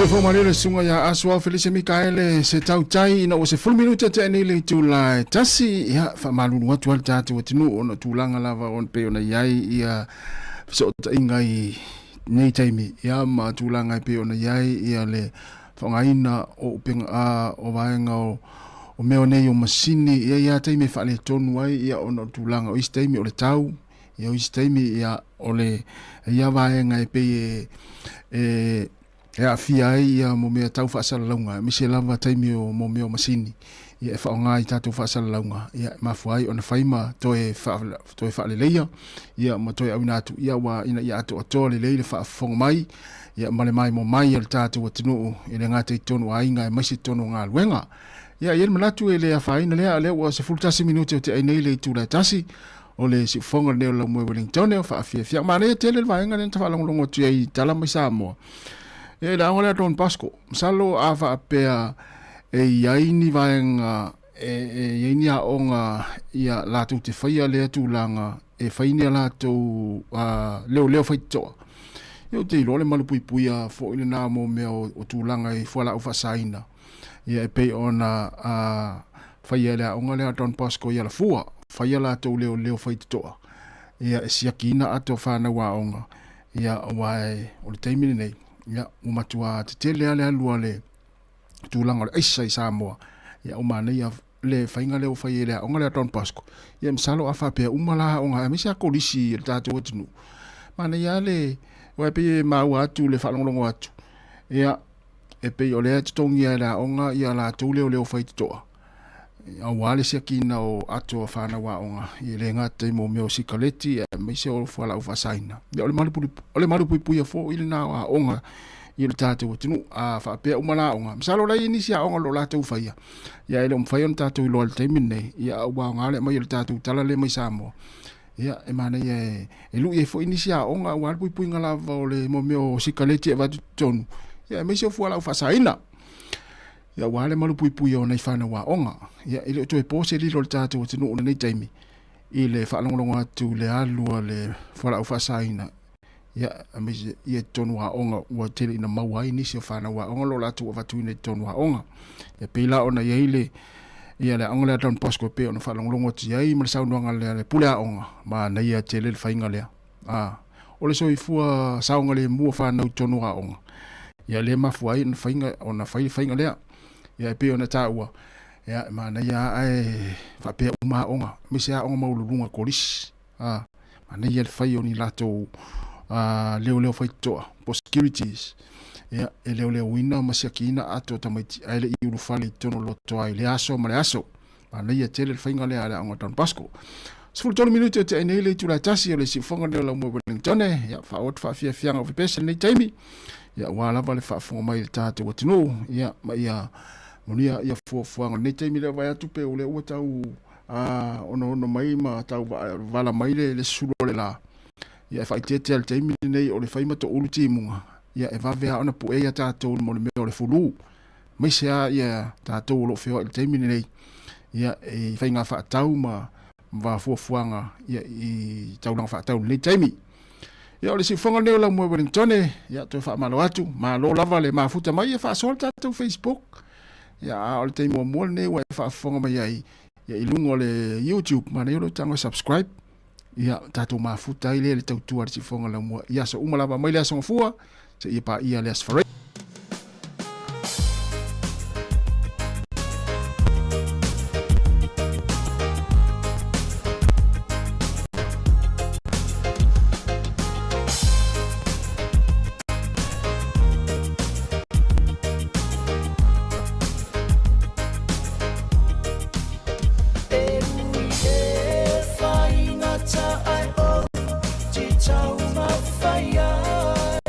Soifua malie le susuga ia Asuao Felise Mikaele se tautai ina ua 10 minute tea nei le itula e tasi. Ia, faamalulu atu ai le tatou atunuu ona o tulaga lava ona pei ona i ai ia fesootaiga i nei taimi, ia ma tulaga e pei ona i ai ia le faaaogaina o upega a o vaega o o mea nei o masini, ia i a taimi e faaletonu ai ia ona o tulaga o isi taimi o le tau, ia o isi taimi ia o le ia vaega e pei e e e aafia ai ia mo mea tau faasalalauga, aemaise lava taimi o mo mea o masini ia e faaaoga i tatou faasalalauga, ia e mafua ai ona fai ma toe toe faaleleia ia ma toe auina atu ia ua ina ia atoatoa lelei le faafofoga mai ia ma le maimoa mai a le tatou atunuu e le gata i totonu o aiga aemaise totonu o galuega. Ia, e i ai le manatu e le afaina lea, o lea ua 11 minute o te ai nei le itula e tasi o le siufofoga lenei o Laumue Wellington o faafiafiaga. Manaia tele le vaega lea na faalogologo atu ai i tala mai Samoa. Ia, i le aoga lea Don Bosco, masalo a faapea e i ai ni vaega e i ai ni aoga ia latou te faia lea tulaga e fai ni a latou leoleo faitotoa. Ia ou te iloa le malupuipuia foi lena mo mea o tulaga i fualaau faasaina. Ia e pei ona faia e le aoga lea a Don Bosco i Alafua, faia latou leoleo faitotoa ia e siakiina ato a fanau aoga, ia aua o le taimi lenei, ia ua matua tetele lava le alu a le tulaga o le aisa i Samoa. Ia ua manaia le faiga lea ua fai e le aoga lea a Don Bosco. Ia masalo a faapea uma la aoga aemaise lava kolisi a le tatou atunuu, manaia lava le, aua e pei e maua atu le faalogologo atu, ia e pei o lea e totogia e le aoga ia latou leoleo faitotoa aua le siakiina o ato a fanau aoga, e le gata i mea o sikaleti aemaise o fualaau faasaina. Ia o le malupuipuia foi lena o aoga i le tatou atunuu. A faapea uma la aoga, masalo la e i ai nisi aoga o lo o latou faia, ia e le o mafai ona tatou iloa i le taimi lenei, ia a ua aoga le aumai o le tatou tala lea mai Samoa. Ia e manaia e lui ai foi nisi aoga aua le puipuiga lava o le mea o sikaleti e avatu i totonu, ia aemaise o fualaau faasaina. Ia aua le malupuipuia o nai fanau aoga. Ia e le o toe po se lilo o le tatou atunuu i lenei taimi i le faalogologo atu i le alu a le fualaau faasaina, ia aemaise ia i totonu o aoga ua tele ina maua ai nisi o fanau aoga o lo o latou avatuina i totonu o aoga. Ia pei la ona i ai le ia le aoga lea a Don Bosco e pei ona faalogologo atu i ai ma le saunoaga lea a le pule aoga, manaia tele le faiga lea. A, o le soifua saogalemu o fanau i totonu o aoga, ia lea e mafua ai ona faiga, ona fai le faiga lea. Ia e pei ona taua, ia e manaia lava ae faapea uma aoga, aemaise aoga maualuluga kolisi. A, manaia le fai o ni latou leoleo faitotoa po o securities, ia e leoleoina ma siakiina ato o tamaiti ae le i ulufale i totonu o lotoa i lea aso ma le aso. Manaia tele le faiga lea a le aoga Don Bosco. 13 minute o te ai nei le itula e tasi o le siufofoga lenei o Laumua Wellington. Ia, faaoo atu faafiafiaga o pepese lenei taimi. Ia, aua lava le faafofoga mai i le tatou atunuu. Ia, ma ia manuia ia fuafuaga o lenei taimi lea vaai atu pe o lea ua tau onoono mai ma tau vala mai le sulu o le la. Ia, e faaeteete lava i le taimi lenei o le fai ma toulu timuga. Ia, e vave lava ona pu'e ia tatou mo le mea o le fulu. Aemaise lava ia tatou o lo o feoai i le taimi lenei, ia, i faiga faatau ma fuafuaga ia, i taulaga faatau i lenei taimi. Ia, o le siufofoga lenei o Laumua Wellington, ia, toe faamalo atu, malo lava le mafuta mai e faasoa le tatou Facebook. Ia, a o le taimi muamua lenei ua e faafofoga mai ai ia, i luga o le YouTube, manaia lou tago e subscribe, ia, tatou mafuta ai lea i le tautua a le siufofoga Laumua i aso uma lava mai le Aso Gafua seia paia le Aso Faraile. E ui e whaingata ai o te taumawhai ai.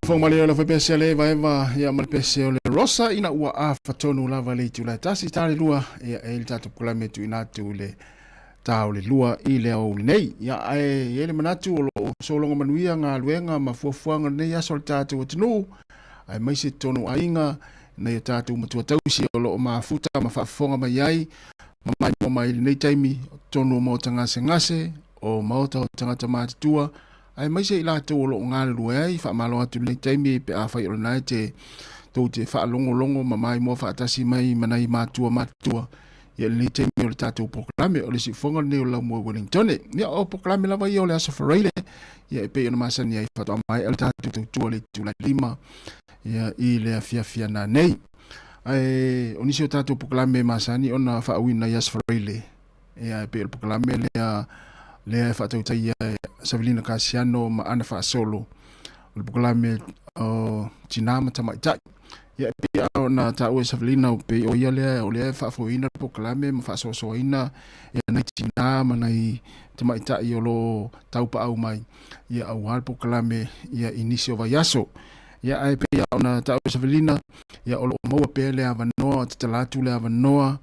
Fofoga malie o le faipese a le Evaeva ia ma le pese o le Rosa ina ua afatonu lava le itula e tasi ta le lua ia e le tatou polokalame tuuina atu i le ta o le lua i le aoauli nei. Ia ae i ai le manatu o lo o sologa manuia galuega ma fuafuaga o lenei aso a le tatou atunuu aemaise totonu o aiga nai o tatou matua tausi o lo o mafuta ma faafofoga mai ai ma maimoa mai i lenei taimi o totonu o maota gasegase, o maota o tagata matutua, aemaise i latou o lo o galulue ai. Faamalo atu i lenei taimi pe afai o lena e te tou te faalogologo ma maimoa faatasi mai ma nai matua matutua ia lenei taimi o le tatou polokalame o le siufofoga lenei o le Laumua Wellingtone. Ia o polokalame lava ia o le Aso Faraile, ia e pei ona masani ai faatoa maea le tatou tautua i le itula e 5 ia i le afiafi ana nei. Ae o nisi o tatou polokalame masani ona faauiina i Aso Faraile, ia e pei o le polokalame lea lea e faatautaia e Savelina Kasiano ma ana faasolo, o le polokalame o Tinā ma Tamaitai. Ia e pei ona taua e Savelina o pei o ia lea o lea e faafoeina le polokalame ma faasoasoaina ia nai tinā ma nai tamaitai o lo o taupaau mai ia aua le polokalame ia i nisi o vaiaso. Ia ae pei ona taua e Savelina ia o lo o maua pea le avanoa, tatala atu le avanoa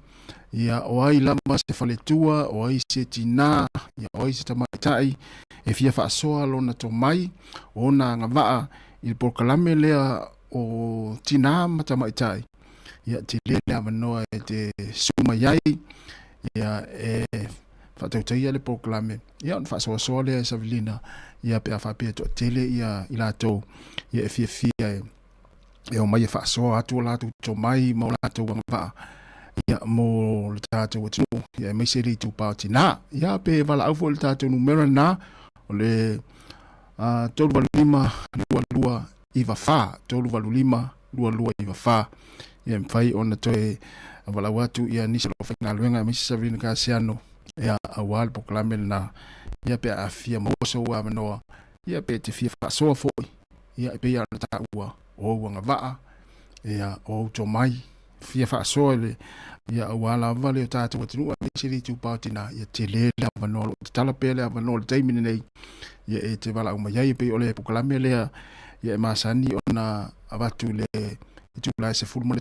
ia o ai lava se faletua, o ai se tinā, ia o ai se tamaitai e fia faasoa lona tomai, o ona agavaa i le polokalame lea o tinā ma tamaitai, ia tele le avanoa e te su mai ai, ia e faatautaia le polokalame, ia ona faasoasoa lea e Savelina, ia pe a faapea e toatele ia i latou ia e fiafia e e omai e faasoa atu o latou tomai ma o latou agavaa ia mo le tatou atunuu ia aemaise le itupa o tinā. Ia pe valaau foi le tatou numera lena o le 385 22 94 385 22 94 ia e mafai ona toe valaau atu ia nisi o lo o faigaluega aemaise Savelina Kasiano ia aua le polokalame lena ia pe a fia maua sou avanoa ia pe te fia faasoa foi ia e pei ona taua o ou agavaa ia o ou tomai fia faasoa i le ia aua lava le o tatou atunuu aemaise le itupa o tinā ia tele le avanoa o lo o tatala pea le avanoa i le taimi lenei ia e te valaau mai ai e pei o le polokalame lea ia e masani ona avatu i le itula e 11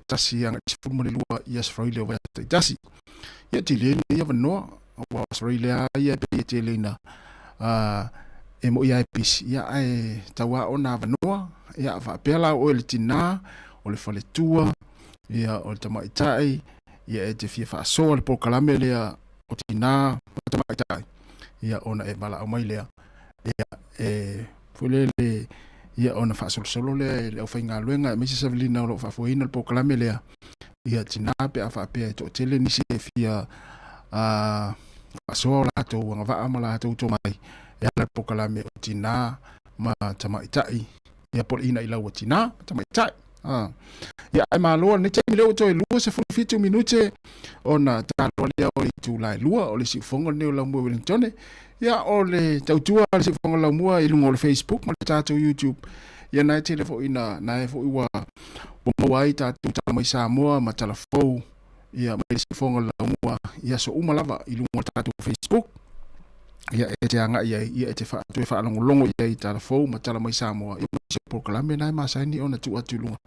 agai i le 12 i Aso Faraile o vaiaso taitasi. Ia tele lenei avanoa aua o Aso Faraile lava ia e pei e tele ina E moʻi lava e pisi, ia, ae tau lava ona avanoa, ia, faapea la o oe le tinā, o le faletua, ia, o le tamaitai, ia, e te fia faasoa le polokalame lea o tinā ma tamaitai, ia, ona e valaau mai lea, ia, e foi lele, ia, ona faasolosolo lea e le aufaigaluega aemaise savalina o lo o faafoeina le polokalame lea, ia, tinā pe a faapea e toatele nisi e fia faasoa o latou agavaa ma latou tomai e ala i le polokalame o tinā ma tamaitai, ia, po o le ina'i lau a tinā ma tamaitai. Ia, ae malo lenei taimi lea ua toe 27 minute ona taloa lea o le itula e 2 o le siufofoga lenei o Laumua Wellingtone. Ia, o le tautua a le siufofoga o Laumua i luga o le Facebook ma le tatou YouTube. Ia, na e tele foi na, na e foi ua, ua maua ai tatou tala mai Samoa ma tala fou, ia, mai le siufofoga o Laumua i aso uma lava i luga o le tatou Facebook. Ia, e te agai ai, ia, e te wha, toe whaalongolongo i ai tala fou ma tala mai Samoa. Ia, ma se polokalame na e masaini ona tuu atu i luga.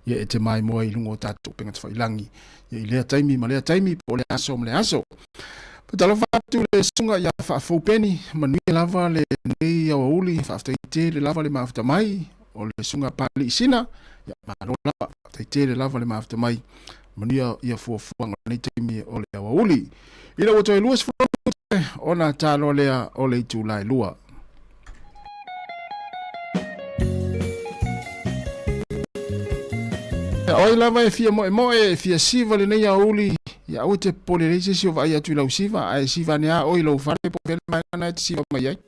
Ia, e te maimoa i luga o tatou upega tafailangi. Ia, i lea taimi ma lea taimi, po o le aso ma le aso. Faatalofa atu le susuga ia Faafou Peni, manuia lava lenei aoauli, faafetai tele lava le mafuta mai, o le susuga Papalii Sina, ia malo lava, faafetai tele lava le mafuta mai, manuia ia fuafuaga o lenei taimi o le aoauli. Ina ua toe 20 minute ona taloa lea o le itula e 2. O ai lava e fia moemoe, e fia siva lenei aoauli, ia aua e te popole leai se isi o vaai atu i lau siva, ae siva ane lava oe i lou fale po o fea le vaega lena e te siva mai ai.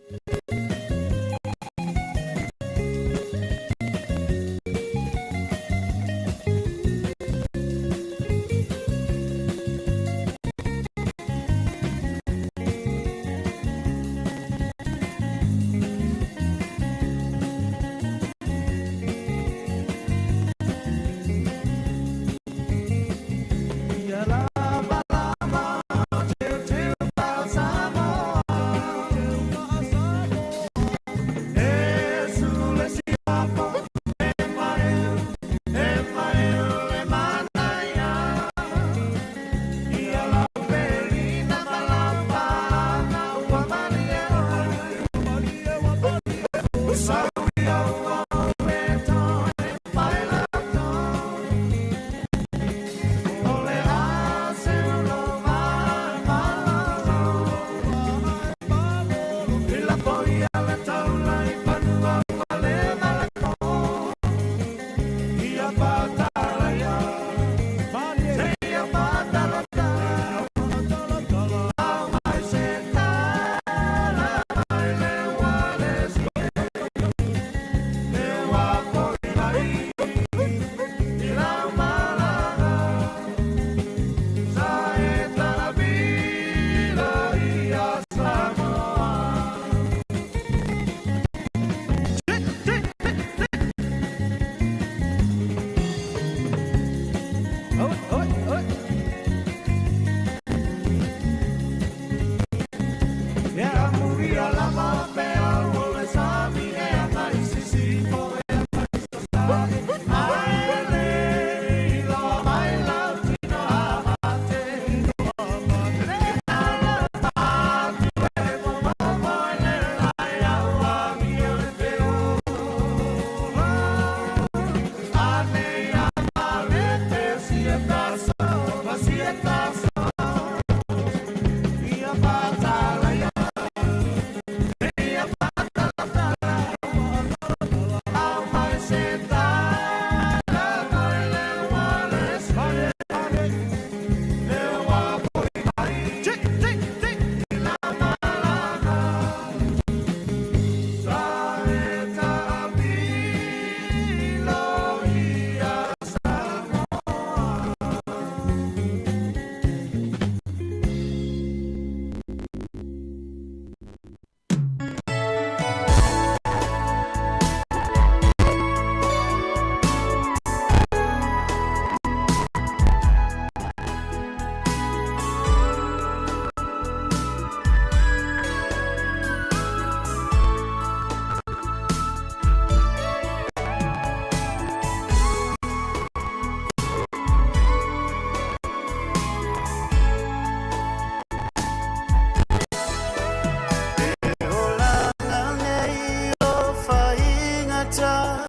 ita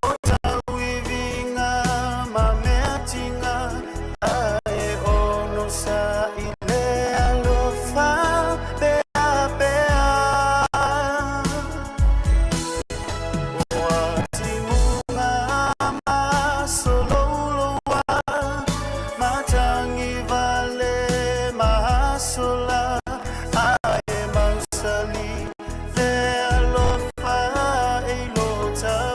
o tauiviga ma meatiga ae onosaʻi le alofa peapea. Ua timuga masolouloua matagi vale mahasola ae mausali le alofa e ilotau.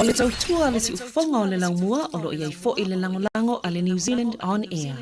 O le tautua a le siufofoga o le laumua o lo o i ai foi le lagolago a le New Zealand On Air.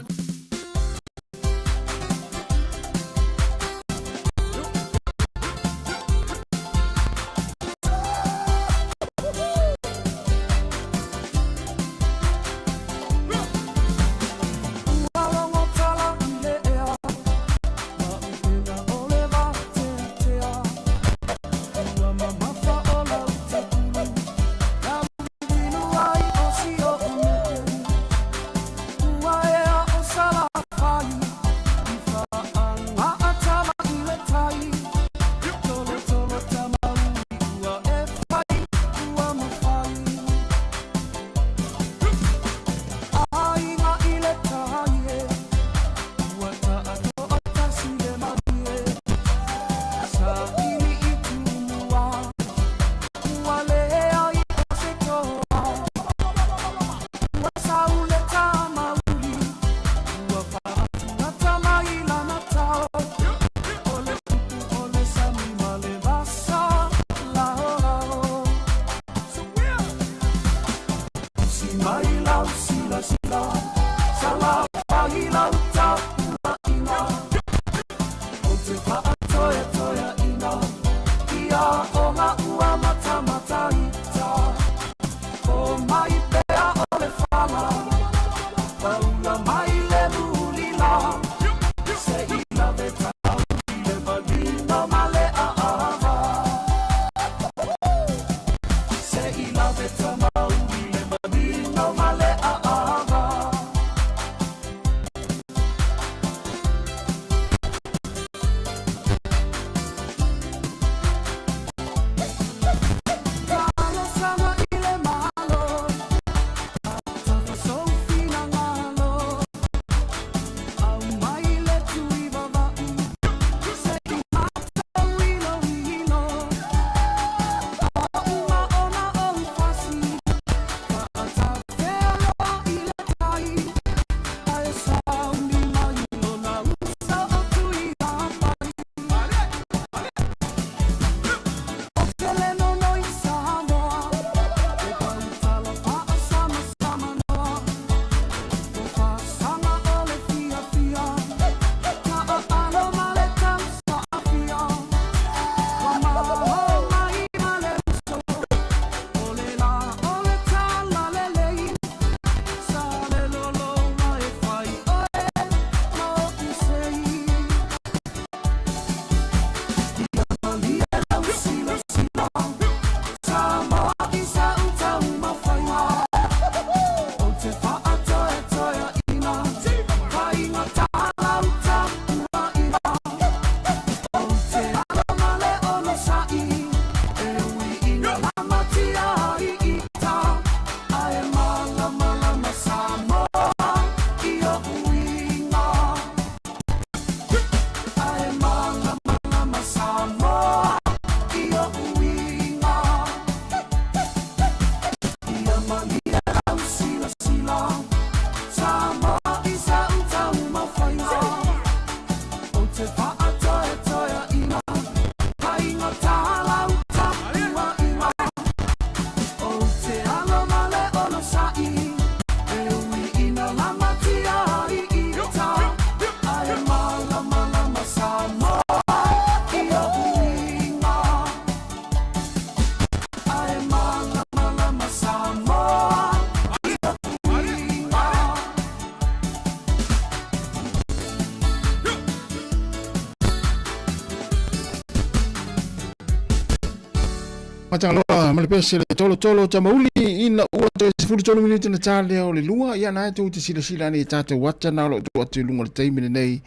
Matangaloa ma le pese le tolotolo tamauli ina ua toe 13 minute na ta lea o le lua ia na e tou te silasila ane i tatou ata na o lo o tuu atu i luga o le taimi lenei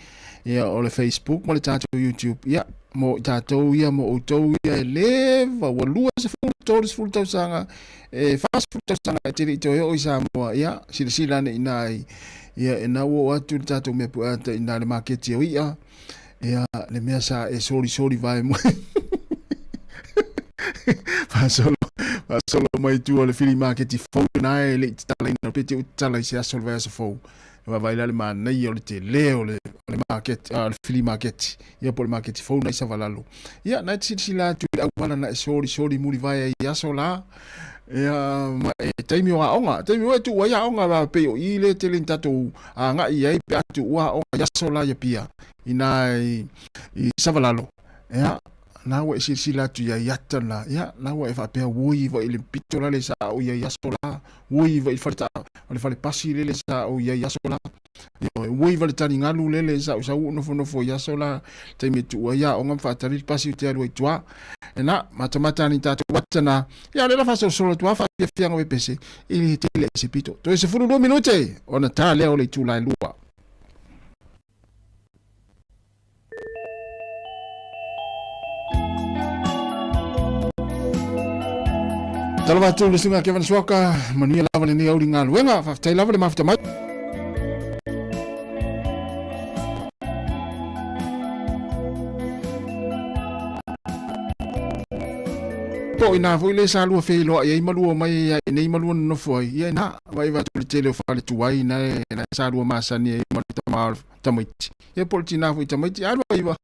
ia o le Facebook ma le tatou YouTube ia mo i tatou ia mo outou ia e leva ua 20 30 tausaga e 40 tausaga e te le i toe oo i Samoa ia silasila ane i ina i ia e na ua oo atu le tatou mea pueata i ina le maketi o i'a Ia, le mea sa e solisoli vae mai. Faasolo, faasolo mai tua le fili maketi fou na e le i tatalaina, pe te u tatala i se aso o le vaiaso fou. E vaavaai la le manaia o le tele o le, o le market, le fili maketi, ia po o le maketi fou na i Savalalo. Ia, na e te silasila atu i le auala na e solisoli mulivae ai i aso la, Ia, ma e taimi o aoga, taimi o e tuu ai aoga la pei o i le tele ni tatou agai i ai pe a tuua aoga i aso la i Apia, ina i, i Savalalo. Ia, na ua e silasila atu i ai ata na, ia, na ua e faapea ui vai le pito la le sa o i ai aso la, ui vai fale ta, le fale pasi le le sa o i ai aso la. Ioe, ui vai le taligalu le le sa o sau nofonofo i aso la, taimi e tuu ai aoga ma faatali le pasi o te alu ai tua. E na, matamata ni tātou ata na, ia le la faasolosolo atu a faafiafiaga o pese, i le tele ai se pito. Toe 12 minute, ona tā lea o le itula e lua. Talofa atu le susuga Kevin Suaka, manuia lava lenei auli galuega, faafetai lava le mafuta mai. Po o ina foi le sa lua feiloai ai ma lua mai ai nei ma lua nonofo ai, ia ina, vai vai atu le tele o fale tuai na e na sa lua masani ai ma le tama tamaiti. Ia po o le tinā foi tamaiti, alu ai va.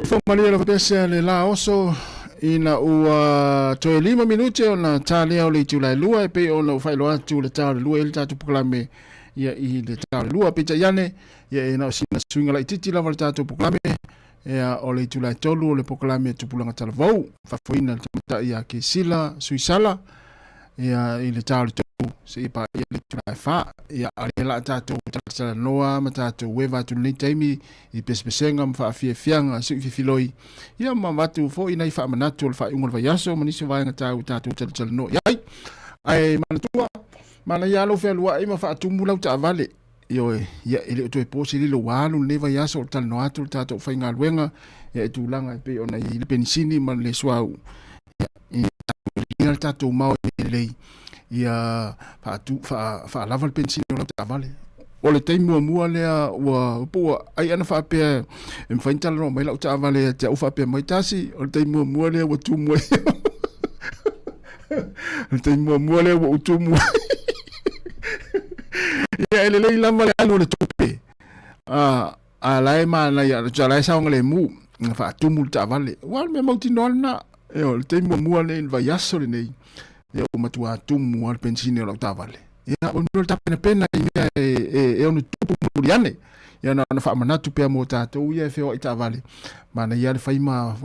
Soifua malie lava pea sea le la oso ina ua toe 5 minute ona ta lea o le itula e 2 e pei ona ua faailoa atu le ta o le 2 i le tatou polokalame ia i le ta o le 2. Peitai ane ia e na o sina suiga laitiiti lava le tatou polokalame ia o le itula e 3 o le polokalame Tupulaga Talavou faafoeina le tamaitai ia Kesila Suisala ia i le ta o le 3 seia paia le itula e 4. Ia a lea la a tatou talatalanoa ma tatou ueva atu lenei taimi i pesepesega ma faafiafiaga sui fifiloi ia ma avatu foi nai faamanatu o le faaiuga o le vaiaso ma nisi o vaega taua tatou talatalanoa i ai. Ae manatua, manaia lava lou fealuai ma faatumu lau taavale. Ioe, ia e le o toe po se lilo ua alu lenei vaiaso o le talanoa atu le tatou faigaluega ia i tulaga e pei ona i ai le penisini ma le suauu. Ia, ia le tatou mao e lelei ia faatu, faalava le penisini o lau taavale. O le taimi muamua lea ua po ua ai ana faapea e mafai ona talanoa mai lau taavale ia te au faapea mai tasi, o le taimi muamua lea ua tumu ai. O le taimi muamua lea ua ou tumu ai. Ia e lelei lava le alu o le tupe. A la e manaia, a la e saogalemu, na faatumu le taavale. Ua o le mea mautinoa lena. E o le taimi muamua lenei, le vaiaso lenei, ia ua matua tumu lava le penisini o lau taavale. Ia, o le tapenapena i mea e ono tupu mulimuli ane. Ia na ona faamanatu pea mo tatou ia e feoai taavale, manaia le fai ma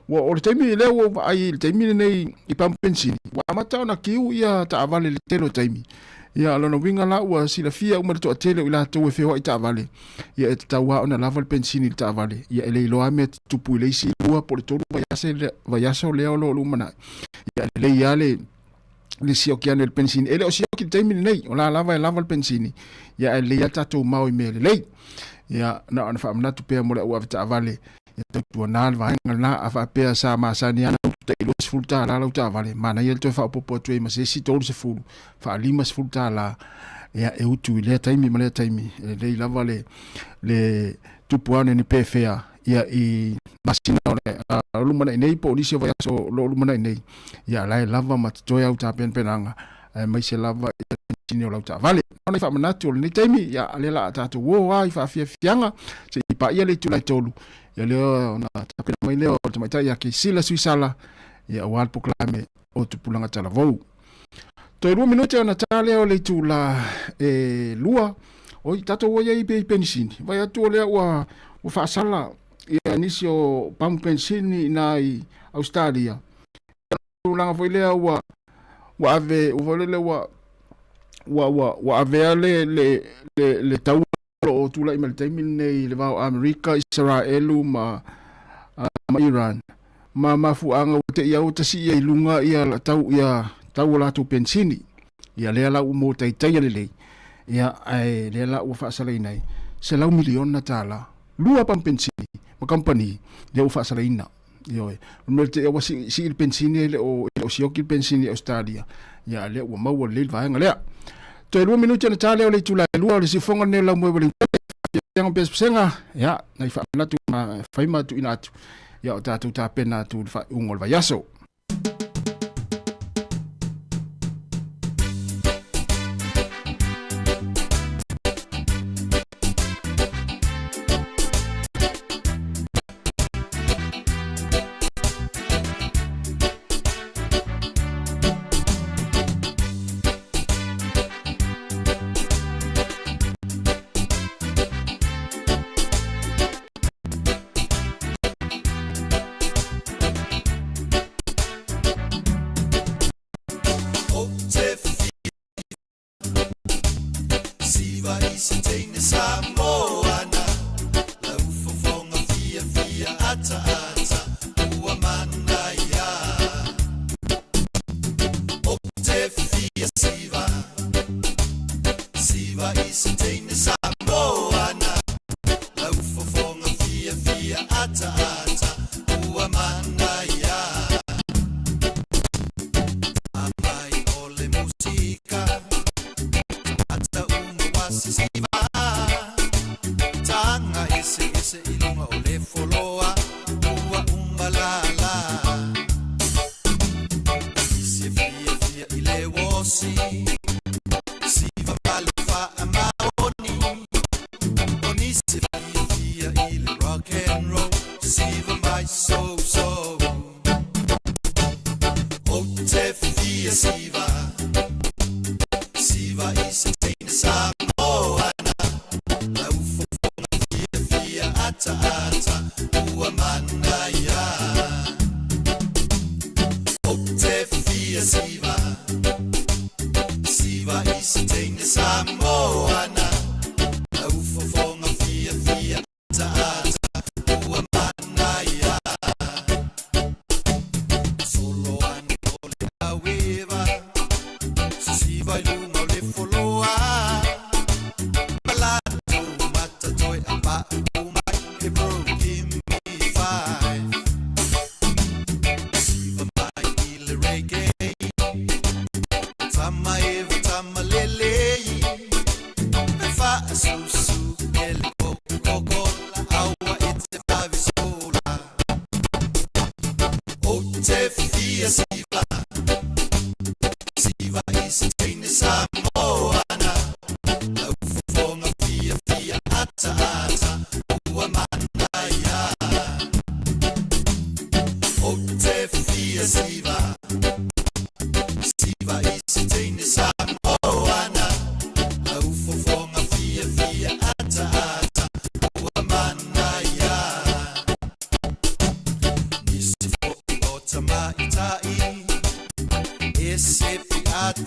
ua o le taimi lea ua ou vaai i le taimi lenei i pamu penisini, ua amata ona kiu ia taavale i le tele o taimi. Ia, o lona uiga la ua silafia uma le toatele o i latou e feoai taavale, ia e tatau lava ona lava le penisini i le taavale. Ia e le iloa lava mea e tutupu i le isi 2 po o le 3 vaiaso lea o lo o lumanai. Ia e lelei lava le sioki ane o le penisini. E le o sioki i le taimi lenei, o la lava e lava le penisini, ia ae lelei lava le tatou mao i mea lelei. Ia na ona faamanatu pea mo le au avetaavale, ia tautuana le vaega lena, a faapea sa masani lava ona tai $20 lau taavale, manaia le toe faaopoopo atu ai ma se isi 30, faa $50, ia e utu i lea taimi ma lea taimi, e lelei lava le tupu ane ni pefea ia i masina o le lumanai nei po o nisi o vaiaso o lo o lumanai nei, ia la e lava ma totoe au tapenapenaga aemaise lava ia penisini o lau taavale. Ona i faamanatu o lenei taimi, ia lea la a tatou o lava i faafiafiaga se i paia le itula e 3, ia lea ona tapena mai lea o le tamaitai ia Keisila Suisala, ia aua le polokalame o Tupulaga Talavou. Toe 2 minute ona ta lea o le itula e 2, oi tatou o i ai i penisini, vai atu o lea ua faasala ia nisi o pamu penisini ina i Australia. Tulaga foi lea ua ua ave ua foi lea ua ua ua ua avea le le le le taua o lo o tulai mai le taimi lenei i le va o Amerika, Isaraelu ma ma Iran ma mafuaaga ua te i au tasi ia i luga ia tau ia tau o latou penisini. Ia lea la ua motaitaia lelei ia ae lea la ua faasalaina ai $100 miliona, lua pamu penisini ma kamupani lea ua faasalaina. Ioe. O le mea te ua sii le penisini e le o sioki le penisini i Australia. Ia lea ua maua lelei le vaega lea. Toe 2 minute ona ta lea o le itula e 2 o le siufoga lenei o lau moe Wellington. Fiafiaga ma pesepesega, ia, nai faamanatu ma fai ma tuuina atu. Ia o tatou tapena atu i le faaiuga o le vaiaso.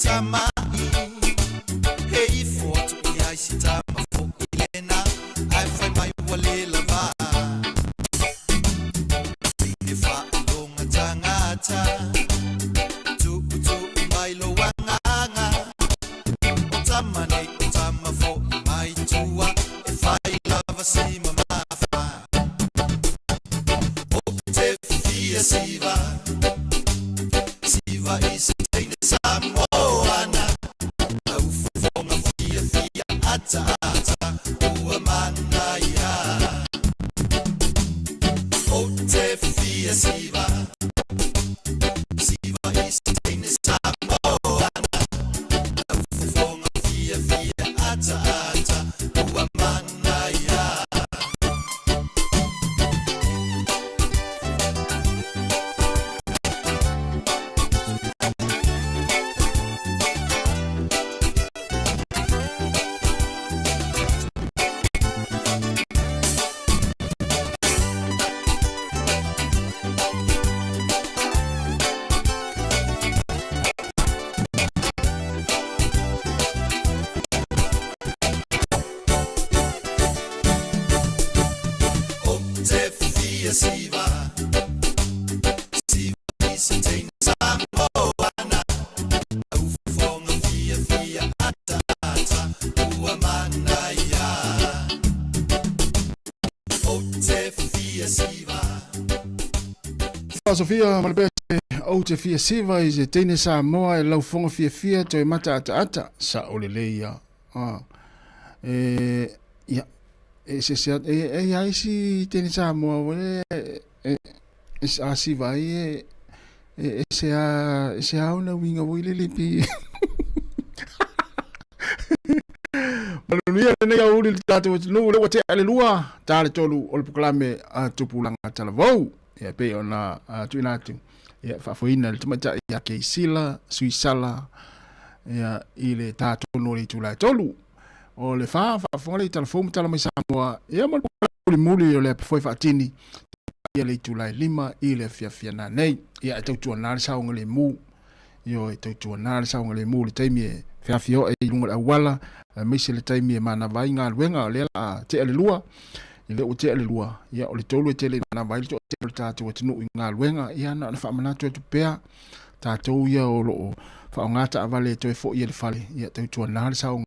tama'i He ifo atu i ai si tama fo'i lena Ae fai mai ua le lava Teine faailoga tagata Tu'utu'u mai lou agaga O tama nei o tama fo'i mai tua E fai lava si mamafa Ou te fia siva Siva i se teine Samoana Lau fofoga fiafia ataata ua manaia Ou te fia siva Siva i se teine Samoana Lau fofoga fiafia ataata ua manaia. Ou te fia siva Siva i se teine Samoana Lau fofoga fiafia ataata ua manaia Ou te fia siva Sofia ma le pese ou te fia siva i se teine Samoa e lau fofoga fiafia toe mata ataata sa o lelei ia. Ah. E, ia, e se se e e ai si teine Samoa wale e e a siva ai e e e se a e se a ona winga voi le lipi. Manuia lenei aoauli i le tatou atunuu, lea ua tea le lua, ta le tolu o le polokalame a Tupulaga Talavou. Ia, e pei ona tuuina atu, ia, faafoeina le tamaitai ia Keisila Suisala, ia, i le ta tonu o le itula e tolu. O le fa, faafofoga le i fou ma tala mai Samoa, ia, ma le mulimuli o le apofoe faatini, ia le itula e lima i le afiafi ana nei. Ia, e tautuana le saogalemu. Ioe, tautuana le saogalemu i le taimi e feafioai i luga o le auala, aemaise le taimi e manava ai galuega, o lea o le a tea le lua, i lea ua tea le lua, ia o le tolu e tele ina manava ai le toatele o le tatou atunuu i galuega, ia na ona faamanatu atu pea, tatou ia o lo o faaaoga taavale e toe foi ai i le fale, ia tautuana le saogalemu.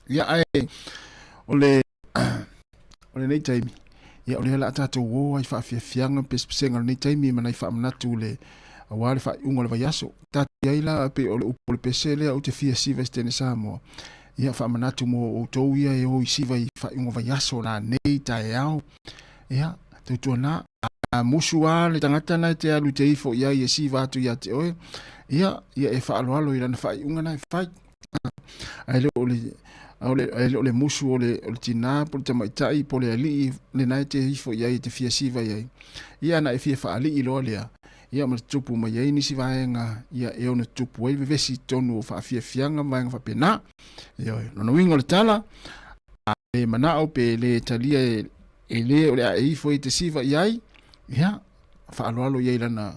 Ia ae o le o lenei taimi, ia o lea la tatou o ai faafiafiaga ma pesepesega o lenei taimi ma nai faamanatu le aua le faaiuga o le vaiaso. Tatou i ai la pei o le upu o le pese lea ou te fia siva i se teine Samoa. Ia faamanatu mo outou ia e o i siva i faaiuga o vaiaso nanei taeao. Ia tautuana a musu a le tagata na e te alu te ifo i ai e siva atu ia te oe. Ia ia e faaaloalo i lana faaiuga na e fai. Ae le o le, ae le o le musu o le, o le tinā po o le tamaitai po o le alii lena e te ifo i ai e te fia siva i ai. Ia ana e fia faalii loa lea, ia ma tutupu mai ai nisi vaega ia e ono tutupu ai vevesi i totonu o faafiafiaga ma vaega faapena. Ioe, lona uiga o le tala, a le manao pe le talia e, e le o le a e ifo i te siva i ai, ia, faaaloalo i ai lana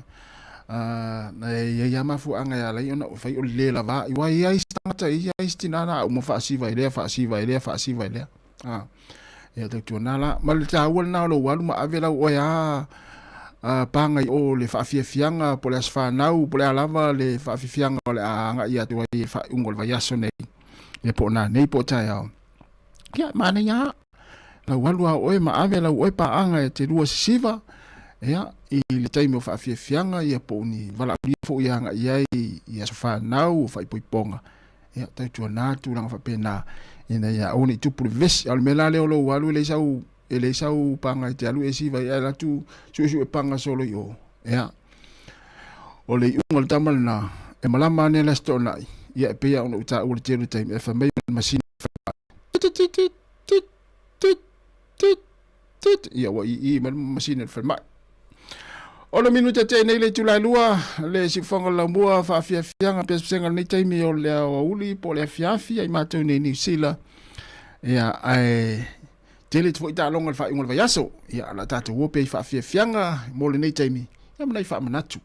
na e i ai lava mafuaaga e ala ai ona fai o le le lava aua e i ai isi tagata e i ai isi tina na uma faasiva e lea faasiva e lea faasiva e lea a ia tautuana la ma le taua lena o lou alu ma ave lau oe a paga i o le faafiafiaga po o le aso fanau po o le a lava le faafiafiaga o le a agai atu ai i le faaiuga o le vaiaso nei ia po o nanei po o taeao ia manaia lau alu a oe ma ave lau oe paaga e te lua sisiva ia i le taimi o faafiafiaga ia po o ni valaaulia foi e agai i ai i aso fanau o faaipoipoga ia tautuana tulaga faapena ina ia aua ne i tupu le vevesi. A o le mea la lea o lou alu e leai sau e leai sau paga e te alu e siva ai ae alu atu suesue paga solo i o ia o le iuga o le tama lena e malama ane le Aso Toonai ia e pei lava ona ou taua i le tele o taimi ae fai mai le masini tit tit tit tit tit ia ua ii mai le masini o le falemai. Ono minute te nei le itula e lua, le siufofoga o le laumua, faafiafiaga pesepesega o lenei taimi o le aoauli po o le afiafi ai matou nei Niu Sila. Ia, ae tele foi taaloga i le faaiuga o le vaiaso. Ia, o le a tatou o pea i faafiafiaga mo lenei taimi, ia ma nai faamanatu.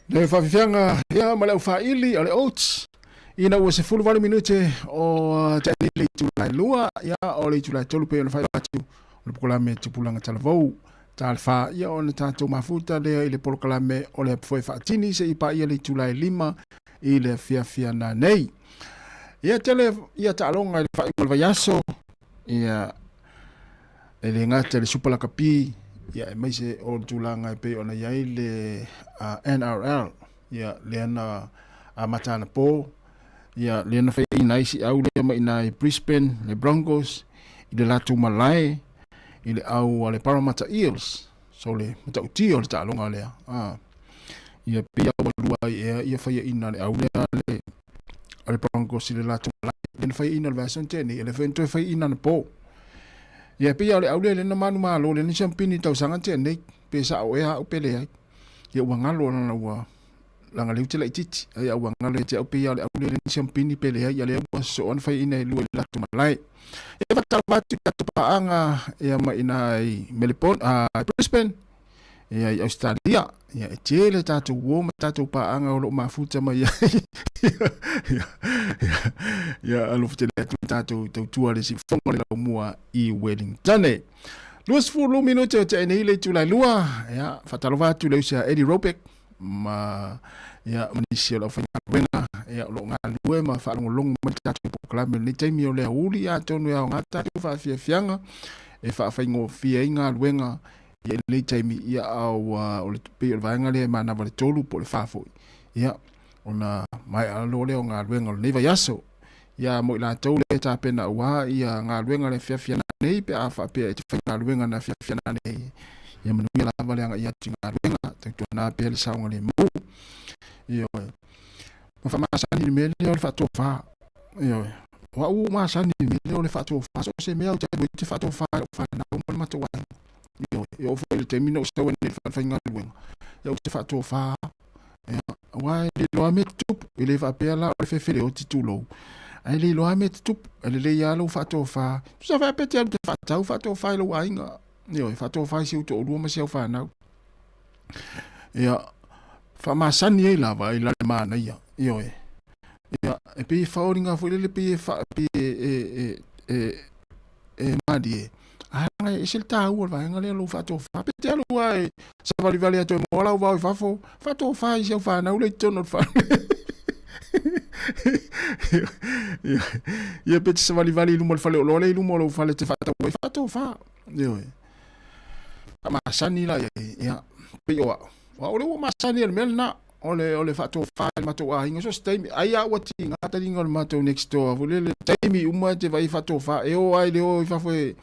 Le faafiafiaga ia ma le aufaaili o le oats ina ua 18 minute o taʻi le itula e lua ia o le itula e tolu pei ona faailoa atu o le polokalame Tupulaga Talavou talefa ia ona tatou mafuta lea i le polokalame o le apofoe faatini seia paia le itula e lima i le afiafi ana nei. Ia tele ia taaloga i le faaiuga o le vaiaso ia e le gata i le Super Lakapi ia aemaise o le tulaga e pei ona i ai le NRL ia lea na amata anapo ia lea na faiaina ai si au lea mai i Brisbane le Broncos i le latou malae i le au a le Parramatta Eels so le matautia o le taaloga lea a ia pei ua lua ai ea ia faiaina le au lea le a le Broncos i le latou malae lea na faiaina le vaiaso na tea nei e le foi na toe faiaina anapo ia pei o le au lea lea na manumalo lea na siampini i le tausaga na tea nei pe sao ea au pe leai ia ua galo lana ua leaga lea ou te laitiiti ai a ua galo ia te au pei lava o le au lea le siampini pe leai ia lea ua sosoo ana faiaina e lua i le latou malae. E faatalofa atu i tatou paaga ia mai ina i Melbourne, Brisbane, ia i Australia, ia e tele tatou uo ma tatou paaga o lo o mafuta mai ai. ia, ia, ia alofa tele atu le tatou tautua le siufofoga o le laumua i Wellington. 20 minute o te nei le itula e lua, ia faatalofa atu le uso ia Eddie Robeck, ma ia ma nisi o le aufaigaluega ia o lo o galulue ma faalogologo mai le tatou polokalame i lenei taimi o le aoauli atonu e aoga tatou faafiafiaga e faafaigofie ai galuega ia i lenei taimi ia a ua o le pei o le vaega lea e manava le 3 po o le 4 foi ia ona maea loa lea o galuega o lenei vaiaso ia mo i latou lea e tapena aua ia galuega le afiafi nei pe a faapea e te faigaluega na afiafi nei ia manuia lava le agai atu i galuega tautuana pea le saogalemu ioe ma faamasani le mea lea o le faatofa ioe o au ua masani i le mea lea o le faatofa so o se mea ou te alu ai ou te faatofa i lau fanau ma le matou aiga ioe e oo foi i le taimi na ou sau ai nei i le falefaigaluega ia ou te faatofa Ia, aua e le iloa mea tutupu, e le faapea la o le fefeleoti tulou, ae le iloa mea tutupu, e lelei lava lou faatofa. Tusa faapea te alu te faatau, faatofa i lou aiga. Ioe, faatofa i si ou toalua ma si au fanau. Ia, faamasani ai lava i la le manaia. Ioe. Ia, e pei e faaoliga foi lele pei e fa, pei e, e, e, e, e malie. A e ese le taua o le vaega lea lou faatofa. Pe te alu lava e savalivali atu e moa lau vao i fafo, faatofa i si au fanau lea i totonu o le fale. Ia pe te savalivali i luma o le faleoloa lea i luma o lou fale e te faatau ai, faatofa. Ioe. Faamasani la i ai, ia, pei o au. O au lea ua masani ai i le mea lena. O le, o le faatofa i le matou aiga, so o se taimi, ai lava ua tiga taliga o le matou next door foi lele, taimi uma e te vaai faatofa, e o lava i le o i fafo e,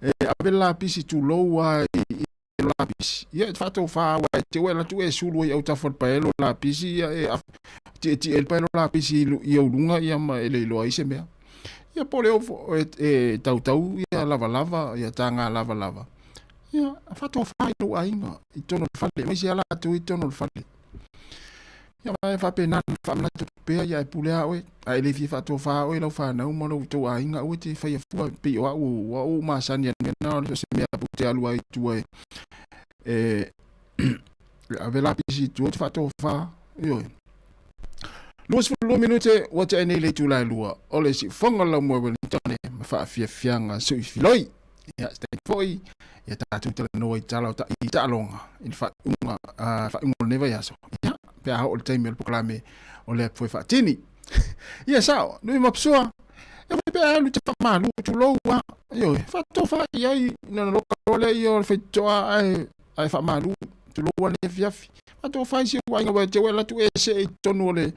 e ave le lapisi tulou lava i, i lo lapisi. Ia e te faatofa aua e te ua e alu atu e sulu ai i autafa o le paelo lapisi, ia e tietie ai le paelo lapisi i, i ou luga ia ma e le iloa ai se mea. Ia po o le o e, e tautau ia lavalava, ia taga lavalava. Ia, faatofa i lou aiga i totonu o le fale, aemaise lava latou i totonu o le fale. Ia, e faapena ona faamanatu atu pea, ia e pule lava oe. A e le fia faatofa oe lau fanau ma lo outou aiga, aua e te faia fua, pei o au, o au ua masani i le mea lena, o se mea ou te alu ai i tua e, e ave lapisi i tua, ou te faatofa, ioe. 22 minute ua tea nei le itula e lua o le siufofoga o le Laumua Wellington ma faafiafiaga suifiloi. Ia, se taimi foi, ia tatou talanoa i tala o ta, i taaloga i le faaiuga, faaiuga o lenei vaiaso. Ia, pe a oo i le taimi o le polokalame o le Apu Faatini. Ia, sao, nui mapsua, e foi pe a alu te faamalu, tulou a, ioe, faatofa i ai, na loka loa lea ia o le faitotoa ae, ae faamalu, tulou a le afiafi. Faatofa i si ou aiga, ua te ua alu atu e see i totonu o le,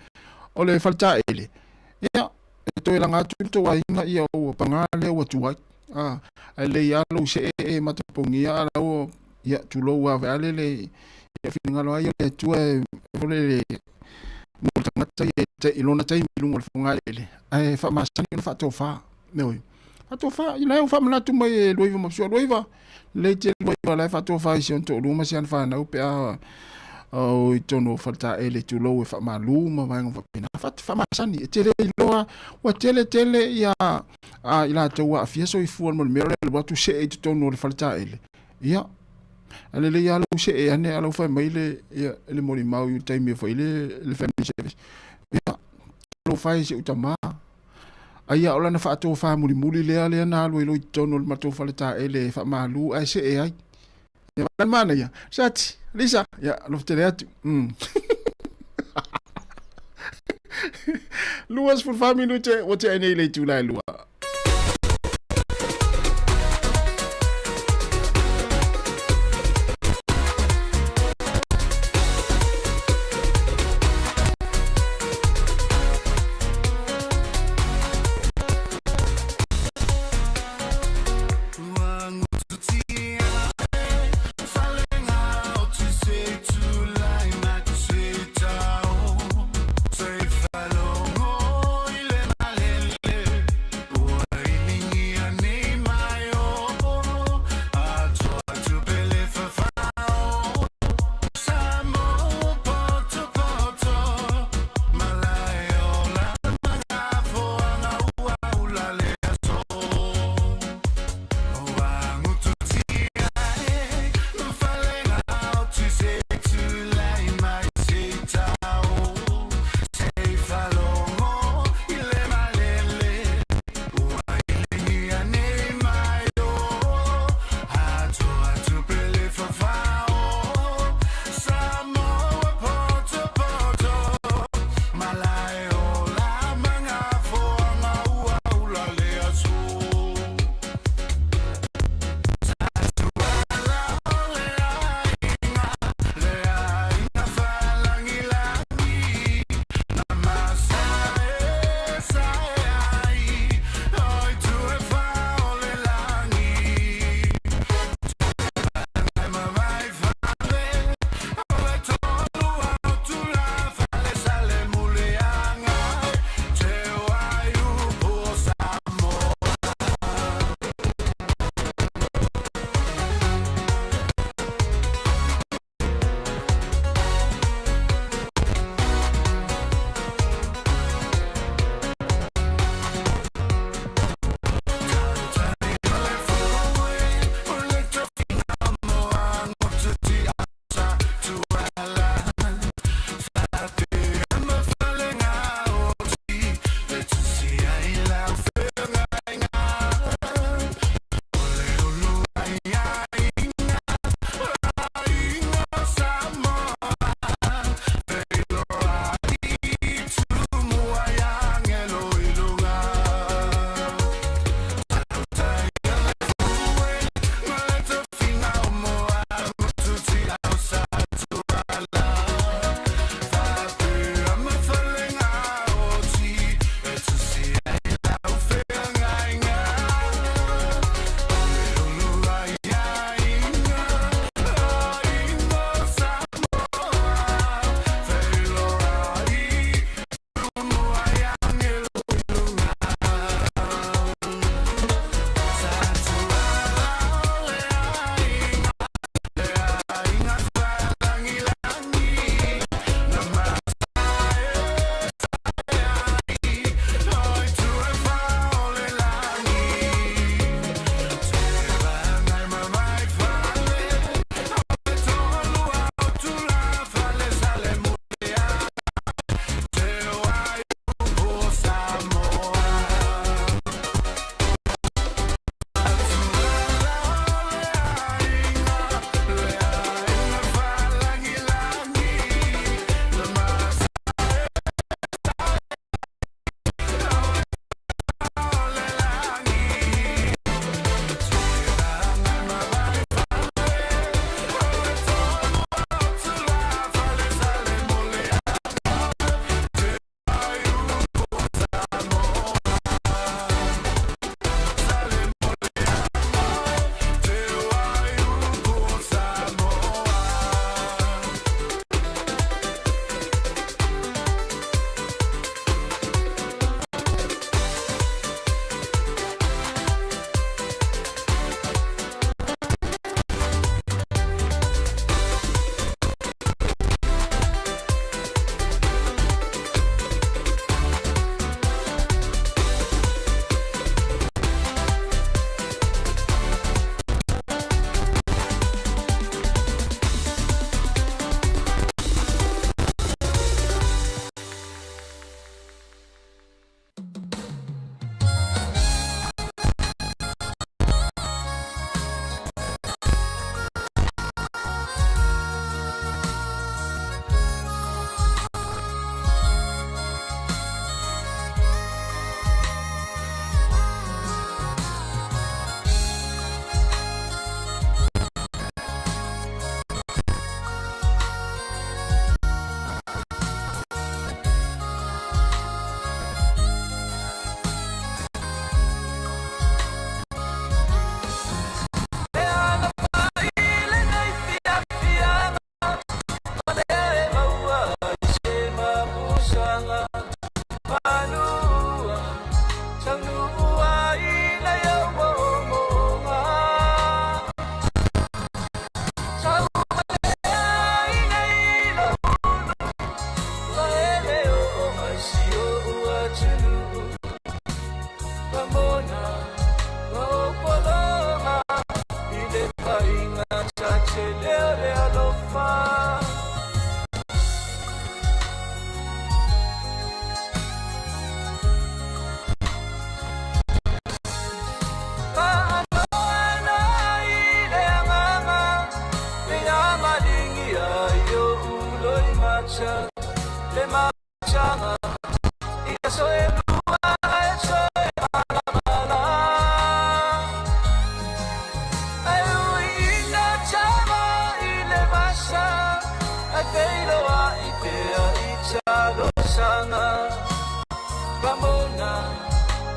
O le faletaele, ia, e toe laga atu le tou aiga, ia ua paga lea ua tuai. A, ae lelei lava lou see e matapogia a la ua, ia, tulou lava vaeale le, ia, finagalo lava ia o le Atua e foi lele mo le tagata ia i lona taimi i luga o le fogaeleele, ae faamasani ona faatofa. Ioe. Faatofa, ia la e ua faamanatu mai e Luaiva ma Sua Luaiva, lelei tele Luaiva la e faatofa i si ona toalua ma si ana fanau pe a o i totonu o faletaele tulou e faamalu ma vaega faapena. Faamasani, e tele iloa, ua tele tele ia a i latou ua aafia soifua ma le mea lea o le alu atu see i totonu o le faletaele. Ia, ae lelei lava lou see ane a la ua fai mai le, ia, le molimau i le taimi e fai le, le family service. Ia, talofa e i si ou tama. Ai a o lana faatofa mulimuli lea lea na alu ai loa i totonu o le matou faletaele e faamalu ae see ai. Ia, vaai le manaia. Sati, Lisa, ia, alofa tele atu. Mm. 24 minute ua tea nei le itula e lua.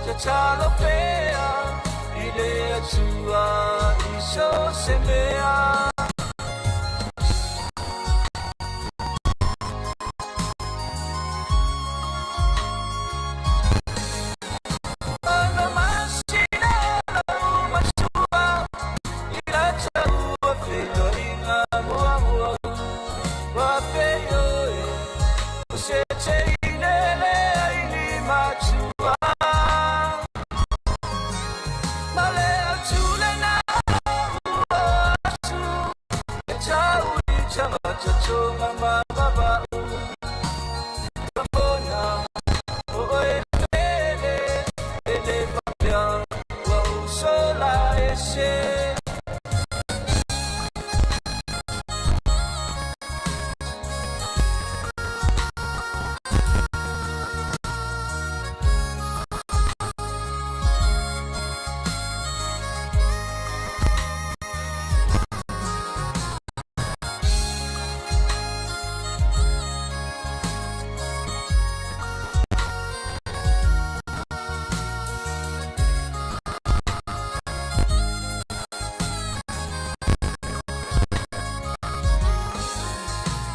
Tatalo pea i le Atua i so se mea. Ona masina lau matua i la taua feiloaiga muamua. Ua feioe o se teine leai ni matua. Ma le autule na ua atu e tau i tagata tonga ma vava'u. Ramona o oe pele e le faapea ua ou sola ese.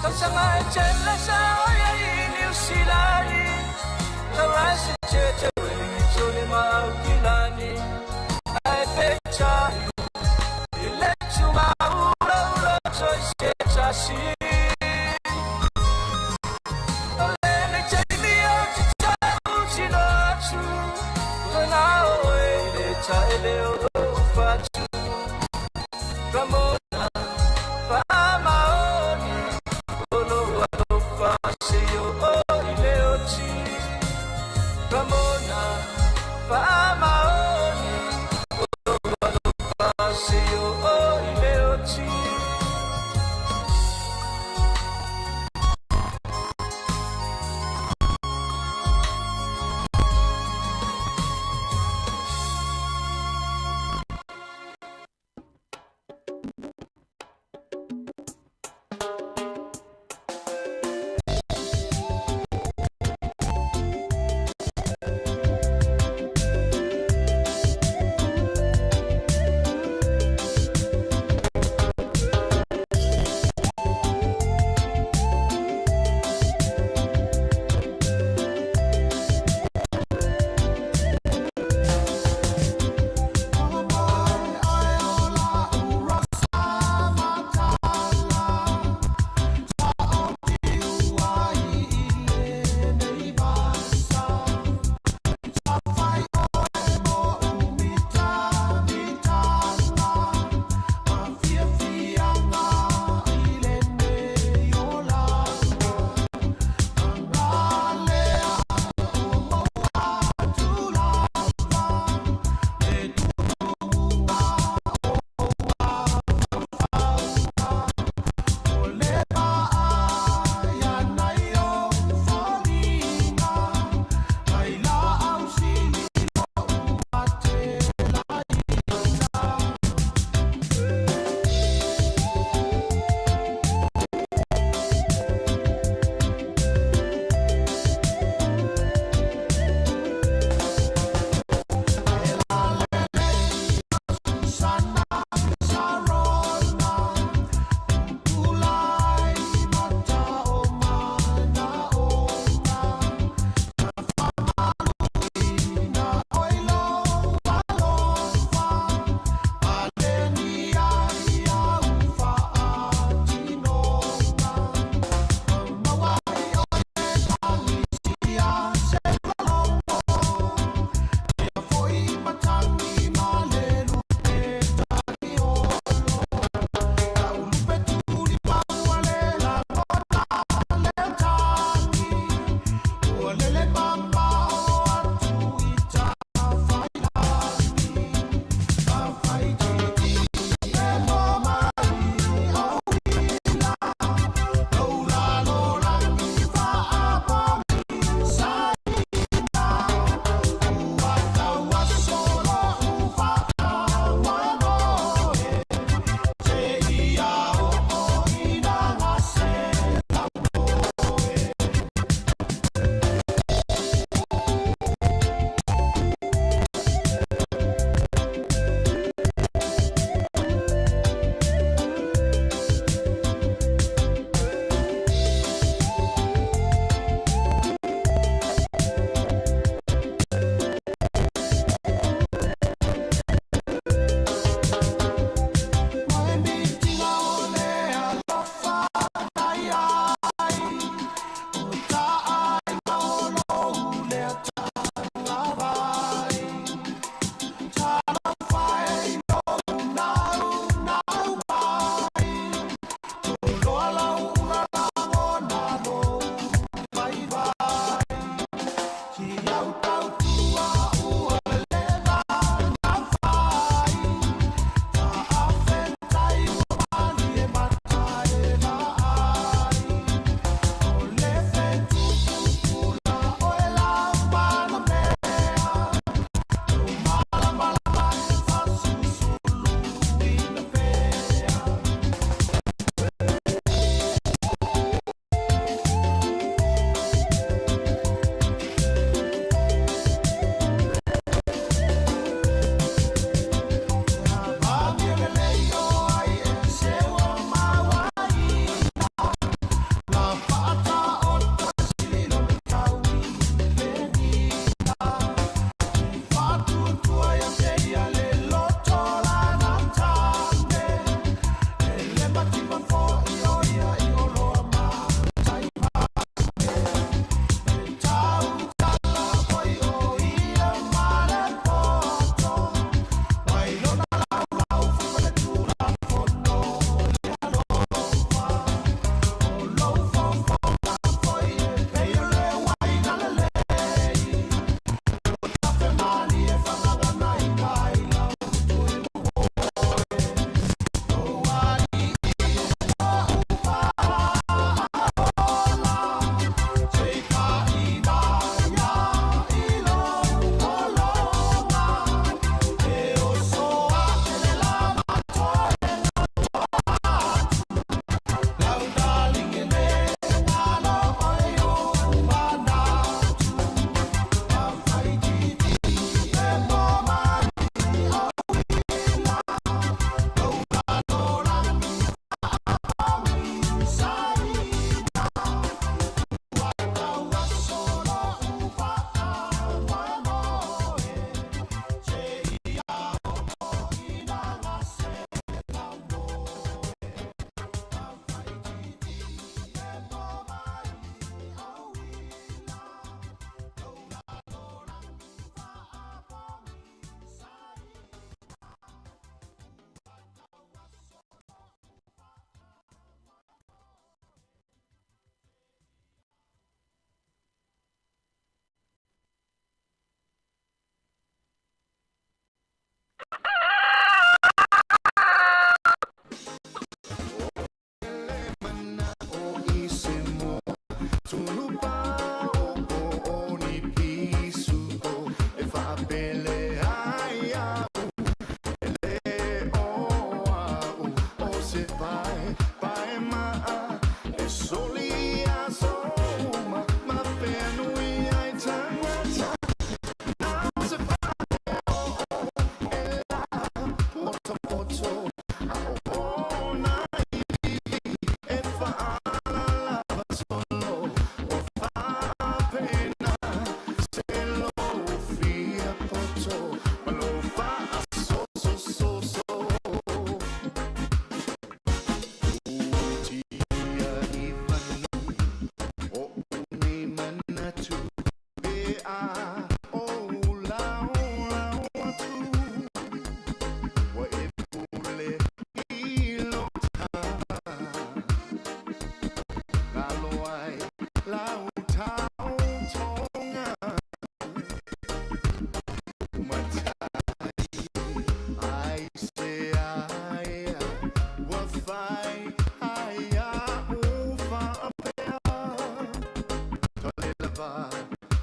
Tausaga e tele sa oia i Niu Silani, Taurasi tete Wellington ma Aukilani. Ae peitai i le tumaulaula toi se tasi. O lenei taimi ou te tautino atu, ua na oe i le taele o lou fatu. Ramona, faamaoni o lou alofa seia oo i le oti. Ramona, faamaoni o lou alofa seia oo i le oti.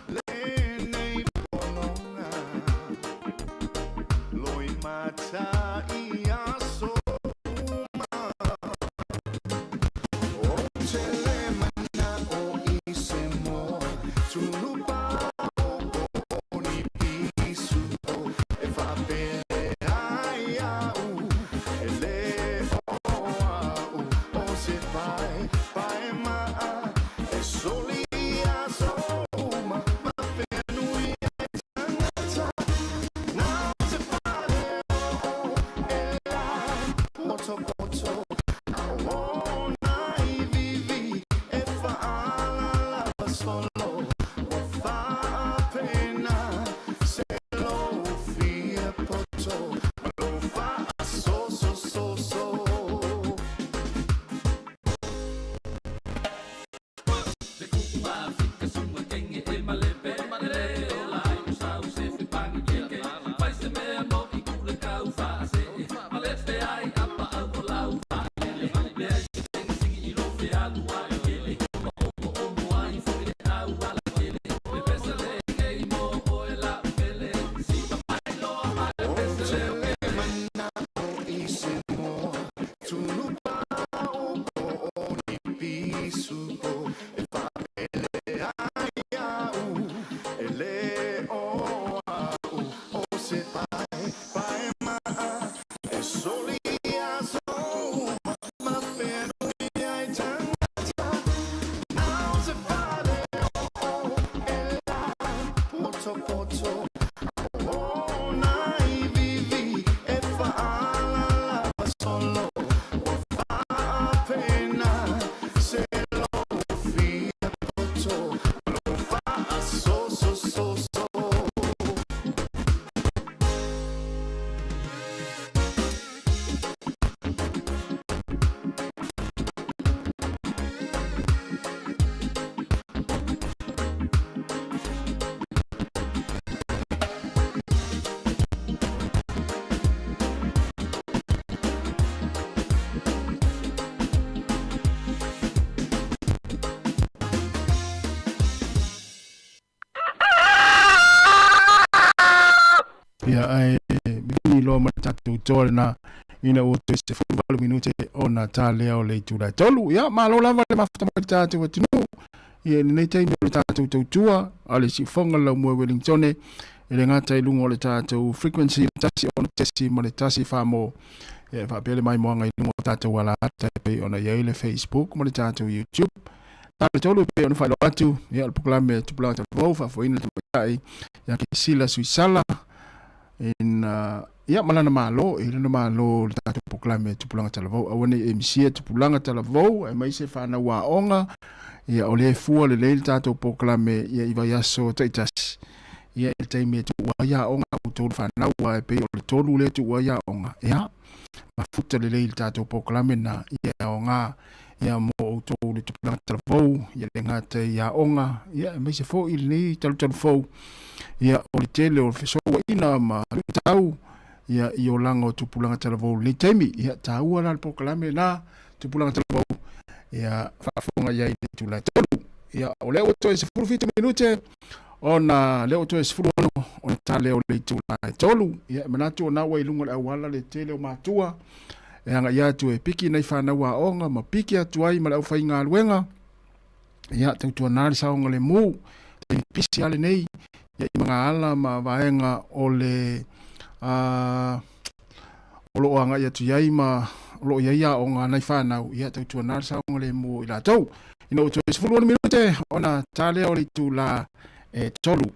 Le Ia, ae vini loa ma le tatou toa lena ina ua toe 18 minute ona ta lea o le itula e tolu. Ia, malo lava le mafuta mai le tatou atunuu. Ia, i lenei taimi o le tatou tautua a le siufoga le laumua Wellingtone, e le gata i luga o le tatou frequency le tasi ono tesi ma le tasi wha Ia, faapea le maimoaga i luga o tatou alaata e pei ona i ai le Facebook ma le tatou YouTube. Ta le tolu pei ona faailoa atu, ia, o le polokalame Tupulaga Talavou, faafoeina le tamaitai ia Kesila Suisala, ina ia ma lana malo, i lana malo le tatou polokalame Tupulaga Talavou. Aua ne i e misia Tupulaga Talavou, aemaise fanau aoga, ia, o lea e fua lelei le tatou polokalame ia i vaiaso taitasi. Ia, i le taimi e tuu ai aoga a outou fanau, aua e pei o le tolu lea e tuu ai aoga, ia, mafuta lelei le tatou polokalame na, ia e aoga ia mo outou le tupulaga talavou, ia le gata i aoga, ia aemaise foi lenei talutalu fou, ia o le tele o le fesouaina ma luitau, ia i olaga o tupulaga talavou i lenei taimi. Ia taua la le polokalame na tupulaga talavou, ia faafofoga i ai i le itula e tolu. Ia o lea ua toe 17 minute ona lea ua toe 16 ona ta lea o le itula e tolu. Ia e manatu ona ua i luga o le auala le tele o matua e agai atu e piki nai fanau aoga ma piki atu ai ma le aufaigaluega. Ia tautuana le saogalemu taimi pisi lava lenei ia i magaala ma vaega o le o lo o agai atu i ai ma o lo o i ai aoga a nai fanau, ia tautuana le saogalemu o i latou. Ina ua toe 16 minute ona ta lea o le itula e tolu.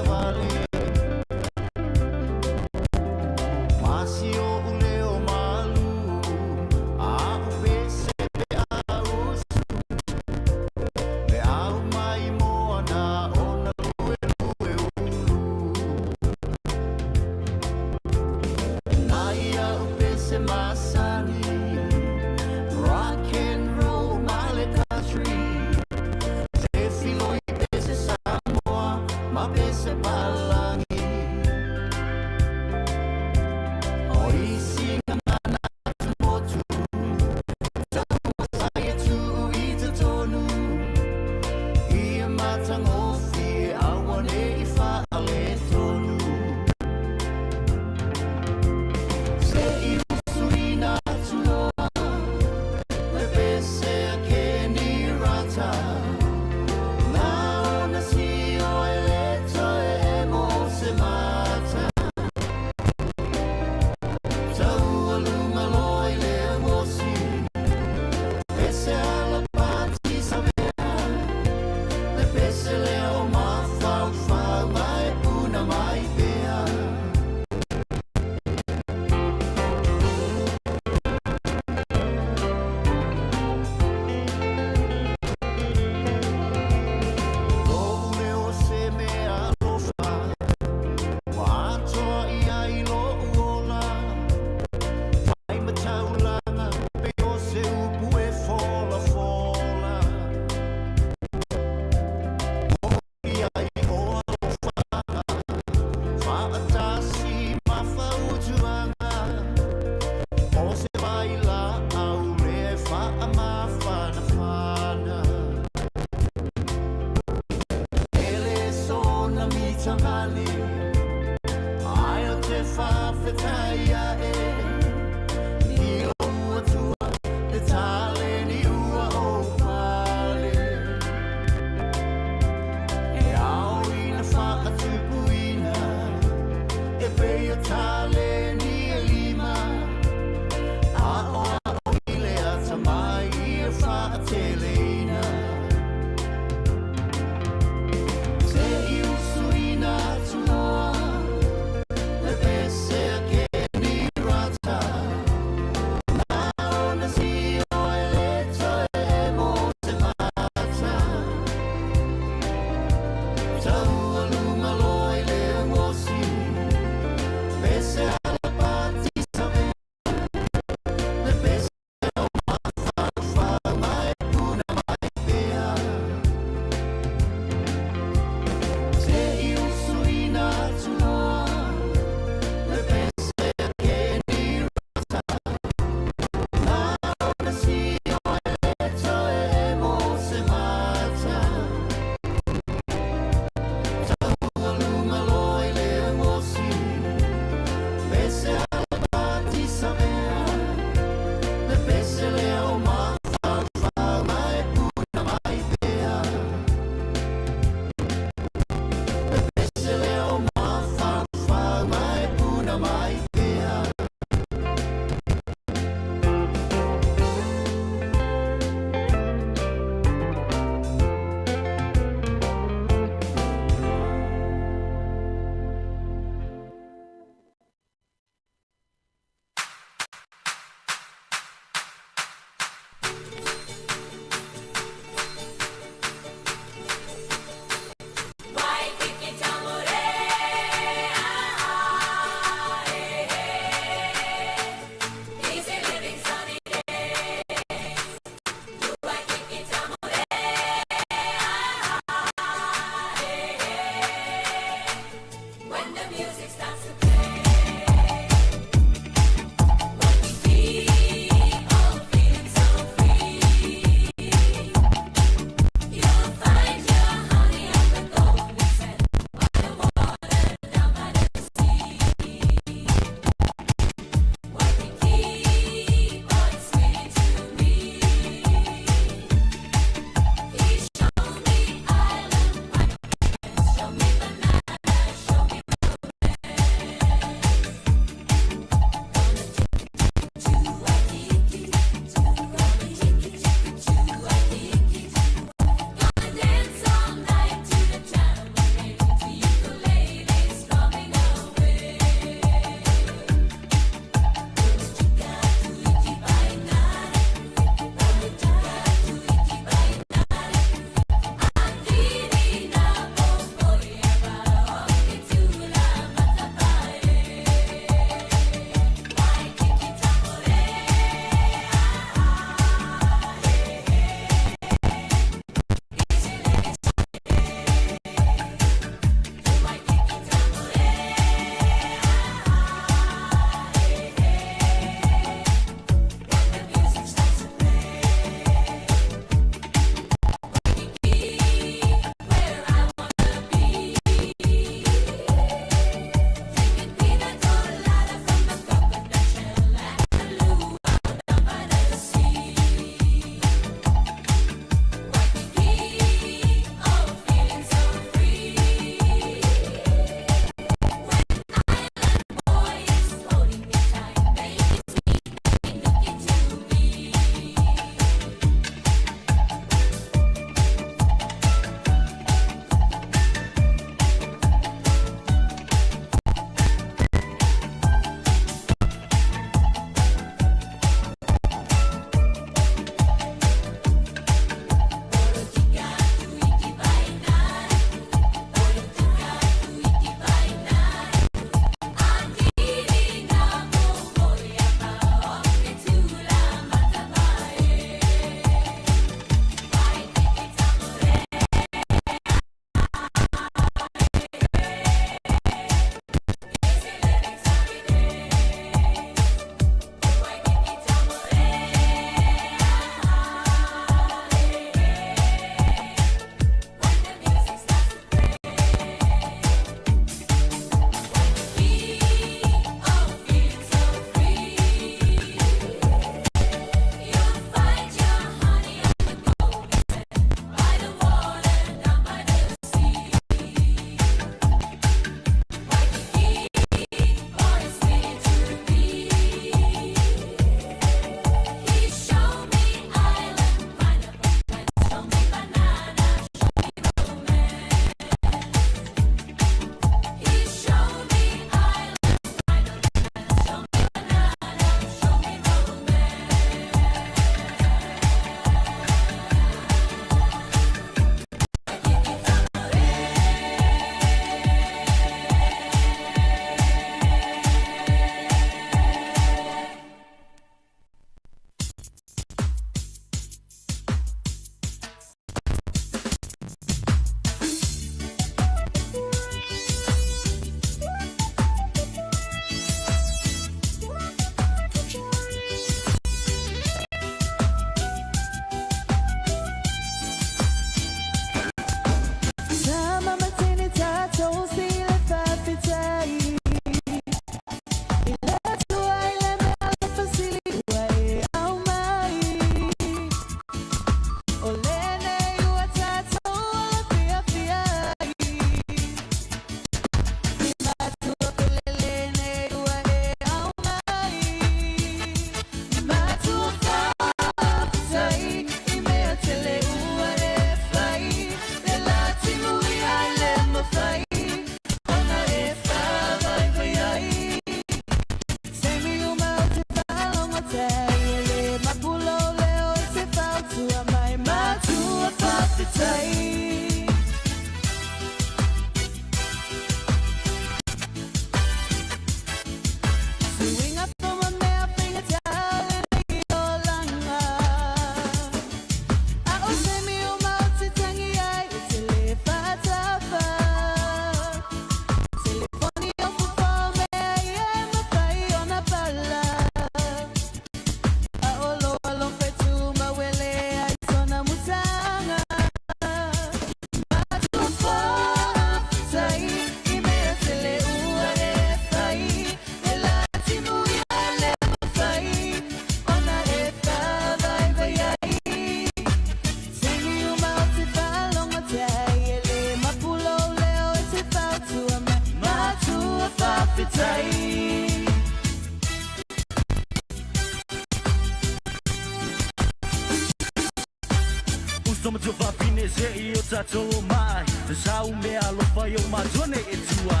Se i o tatou mai Sa umea alofa i o matua nei e tua.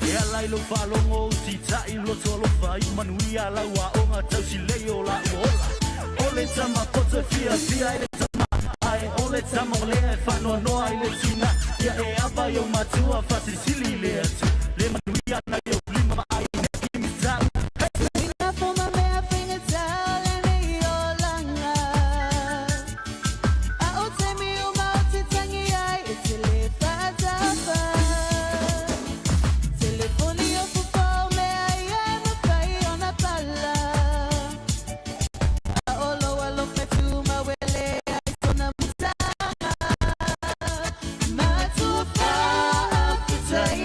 E ala i lou faalogo utitai loto alofa i manuia lau aoga tausilei o laua ola. O le tama poto e fiafia i le tama Ae o le tama o lea e faanoanoa i le tina. Ia e ava i ou matua faasilisili i le Atua Le manuia na i ou lima ma ai nei mitau. Ina foma mea faigata o lenei olaga. A o taimi uma ou te tagi ai e te le faatafa. Telefoni o fofo mea ia e mafai ona pala. A o lou alofa e tumau e leai sona mutaga. Matua faafetai.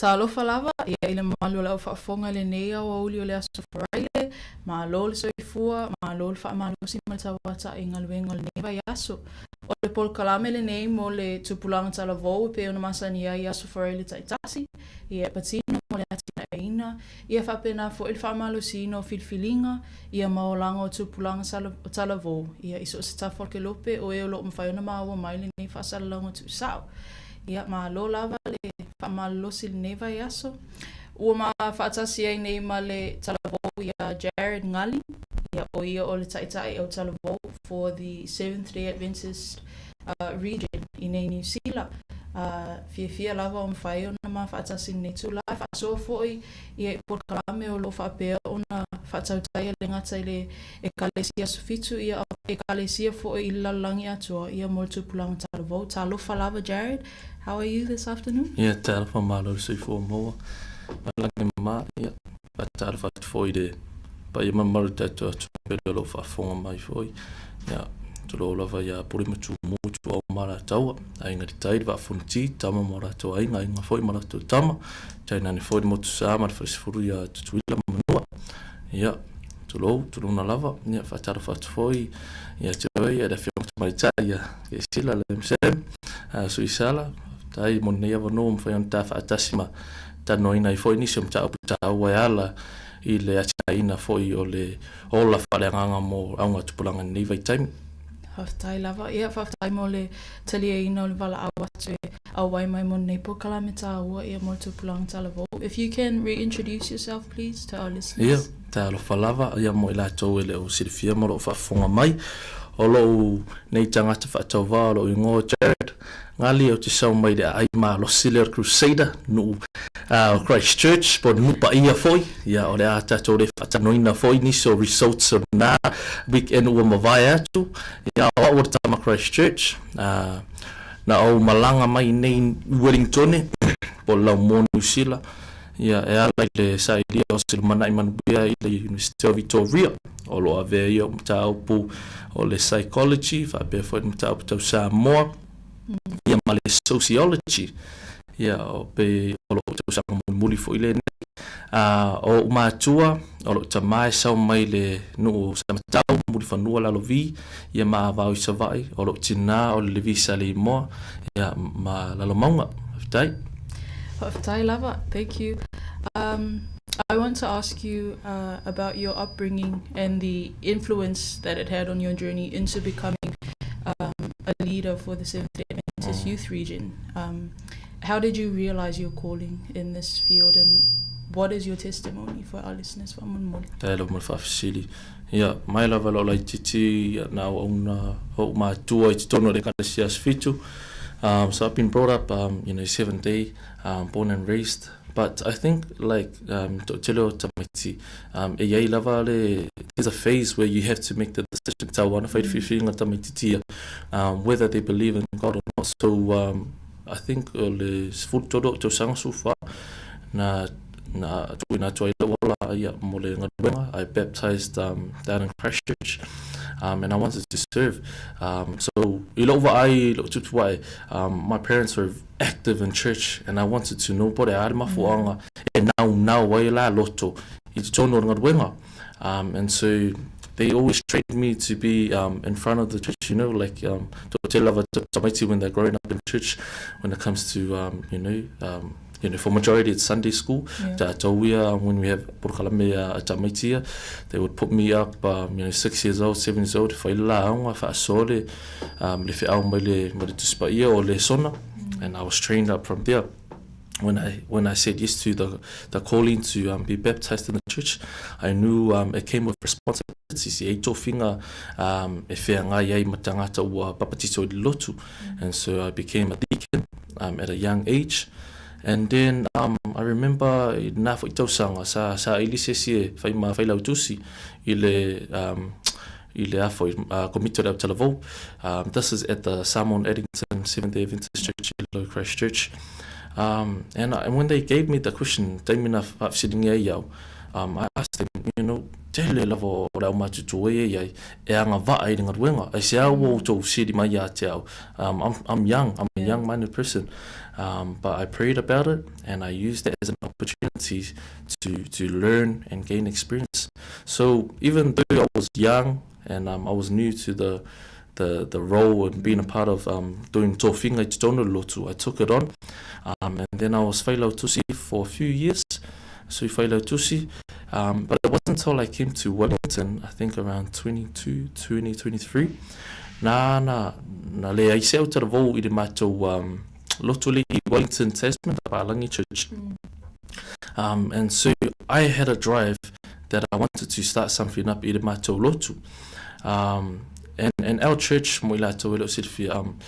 Talofa lava, ia i le mamalu o le au faafofoga i lenei aoauli o le Aso Faraile, malo le soifua, malo le faamalosi ma le tauatai i galuega o lenei vaiaso. O le polokalame lenei mo le tupulaga talavou e pei ona masani ai i Aso Faraile taitasi, ia e patino mo le atinaeina, ia faapena foi le faamalosiina o filifiliga, ia ma olaga o tupulaga talavou, ia i so o se tafa o le kelope o e o lo o mafai ona maua mai lenei faasalalauga tuusao. Ia, malo lava le faamalolosi i lenei vaiaso. Ua ma faatasi ai nei ma le talavou ia Jared Ngali, ia o ia o le taitai au talavou for the Seventh Day Adventist uh, region i nei Niu Sila. Uh, fiafia lava o mafai ona ma faatasi i lenei tula. Faasoa foi ia i polokalame o lo o faapea ona faatautai e le gata i le Ekalesia Aso Fitu, ia Ekalesia foi i le lalolagi atoa, ia mo le tupulaga talavou. Talofa lava Jared, how are you this afternoon? Ia, talofa malo le soifua maua. Malagi mama, ia, faatalofa atu foi i le paia mamalu o le tatou atunuu pele o lo o faafofoga mai foi. Ia, tulou lava ia Pule ma Tumua, Tuau ma Alataua, Aiga i le Tai, le Vaa Fonoti, Tama ma o latou aiga, aiga foi ma latou tama, tainane foi le Motu Sa ma le Falesefulu ia Tutuila ma Manua. Ia, tulou, tulouna lava, ia, faatalofa atu foi ia te oe, ia le Afioga Tamaitai ia Kesila le MSM, Suisala, faafetai mo lenei avanoa ua mafai ona ta faatasi ma talanoaina ai foi nisi o mataupu taua e ala i le atinaeina foi o le ola faaleagaga mo augatupulaga i lenei vaitaimi. Faafetai lava. Ia, faafetai mo le taliaina o le valaau atu e auai mai mo lenei polokalame taua ia mo le tupulaga talavou. If you can reintroduce yourself please to our listeners. Ia, talofa lava ia mo i latou e le o silafia ma o lo o faafofoga mai. O lou nei tagata faatauvaa o lou igoa o Jared Ngali ou te sau mai le aai malosi lea o le Crusader, nuu o Christchurch, po o le nuu paia foi. Ia, o le a tatou le faatalanoaina foi nisi o results o lena weekend ua mavae atu. Ia, o au o le tama Christchurch. Na ou malaga mai i nei i Wellingtone, po o le laumua o Niu Sila, ia, e ala i le sailia o se lumanai manuia i le Iunivesite o Victoria. O lo o avea ia o mataupu o le Psychology, faapea foi le mataupu tau Samoa, ia ma le Sociology. Ia, o pe o lou tausaga mulimuli foi lenei. A, o ou matua, o lou tama e sau mai le nuu o Samatau, Mulifanua, Lalovi, ia ma Avao i Savaii, o lou tina o le Levi Saleimoa, ia ma Lalomauga. Faafetai. Faafetai lava. Thank you. Um, I want to ask you uh, about your upbringing and the influence that it had on your journey into becoming um, a leader for the Seventh-day Adventist Youth Region. Um, how did you realize your calling in this field and what is your testimony for our listeners faamolemole? Taelo mo le faafesili. Ia, mai lava i lou laitiiti, ia, na auauna ou matua i totonu o le Ekalesia Aso Fitu. Um, so I've been brought up, um, you know, seventh day, um, born and raised. But I think, like, um, toatele o tamaiti, um, e iai lava le, there's a phase where you have to make the decision, tau ana whai whiwhinga tamaititia, um, whether they believe in God or not. So, um, I think o le 13 o tausaga sufa, na, na tuuina atu ai lou ola ia mo le galuega. I baptized um, down in Christchurch um, and I wanted to serve. Um, so i lou vaai i lou tutuae, um, my parents were active in church and I wanted to know po o le a le mafuaaga e naunau ai la loto i totonu o le galuega. Um, and so they always trained me to be um, in front of the church, you know, like um, toatele lava tamaiti when they're growing up in church, when it comes to, um, you know, um, you know, for majority it's Sunday school. Yeah. Tauia, when we have polokalame a tamaiti ia, they would put me up, um, you know, 6 years old, 7 years old, whai la aonga, whaasoa le, um, le feau mai le, mai le Tusi Paia o le sona, and I was trained up from there. When I, when I said yes to the, the calling to um, be baptized in the church, I knew um, it came with responsibilities. E tofinga um, e whea ai ma tangata ua papatiso i le lotu. And so I became a deacon um, at a young age. And then um, I remember i nā foi tausaga sa, sa ili se isi e whai ma failautusi i le, um, i le afo i uh, komiti o le Au Talavou. Um, this is at the Samoan Addington Seventh-day Adventist Church i Low Christchurch. Um, and, and when they gave me the question, taimi na whaafisilingia ai au, Um, I asked them, you know, tele lava o le aumatutua e i ai, e agavaa i le galuega. Aisea ua outou sili mai ia te au? Um, I'm, I'm young, I'm a young-minded person. Um, but I prayed about it and I used it as an opportunity to, to learn and gain experience. So even though I was young and um, I was new to the, the, the role and being a part of um, doing tofinga i totonu lotu, I took it on. Um, and then I was failautusi for a few years. So failautusi. Um, but it wasn't until I came to Wellington, I think around 22, 2023, na na na le ai se au talavou i le matou um, lotu le i Wellington Tasman, Palangi Church. Um, and so I had a drive that I wanted to start something up i le matou lotu. Um, and, and our church, mo i latou e le o silafia, um,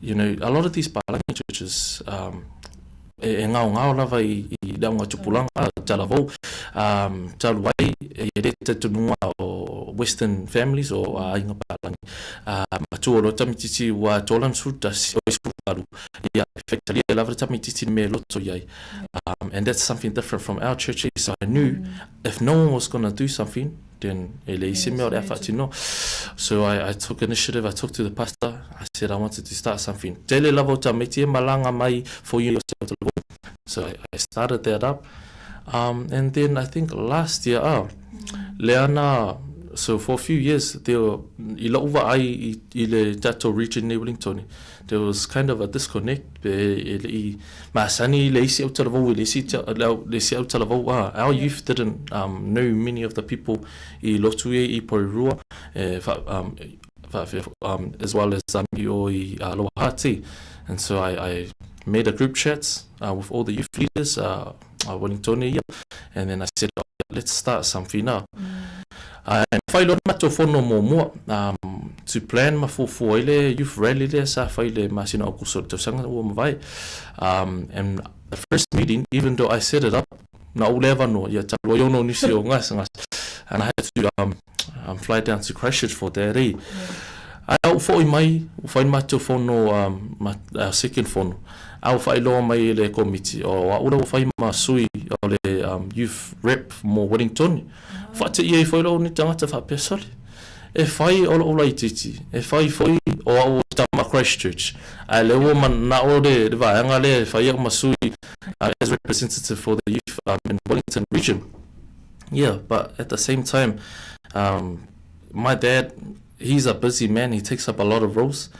you know, a lot of these Palangi churches, um, e, e ngaongao lava i, i le aoga tupulaga, talavou, um, talu ai, e le talitonuga o Western families o aiga palagi. Um, atu o lo tamititi ua tolan sefulutasi, o sefuluvalu, ia, e faitalia lava le tamititi le mea e loto i ai. Um, and that's something different from our church. So I knew if no one was going to do something, then e leai se mea o le a faatino. So I, I took initiative, I talked to the pastor, I said I wanted to start something. Tele lava o tamaiti e malanga mai for you So I, I started that up. Um, and then I think last year, ah, le ana, so for a few years, there were, i la'u vaai i, i le tatou region nei Wellington, there was kind of a disconnect pe e le'i masani le isi autalavou i le isi le isi autalavou ah, our youth didn't um, know many of the people i lotu e i Porirua e, fa, um, fa, um, as well as um, i o i uh, Lower Hutt. And so I, I made a group chat uh, with all the youth leaders uh, uh, Wellington ia, and then I said, oh, let's start something now. Uh, and whai loa matou fono muamua um, to plan ma fuafua ai le youth rally lea sa fai le masina o Akuso le tausaga ua mavae. Um, and the first meeting, even though I set it up, na ou le avanoa, ia talu ai ono nisi o gasegase. And I had to um, um, fly down to Christchurch for that, eh. Ae a ou foʻi mai, ua fai le matou fono, um, ma, our second fono, a ua faailoa mai e le komiti, o a'u la ua fai ma sui o le um, youth rep mo Wellington. Faateia ifo ai lo'u nei tagata faapea, Sole, e fai o lo'u laitiiti, e fai foi o a'u o tama Christchurch, ae lea ua mana'o le, le vaega lea e fai a'u ma sui uh, as representative for the youth um, in Wellington region. Yeah, but at the same time, um, my dad, he's a busy man. He takes up a lot of roles.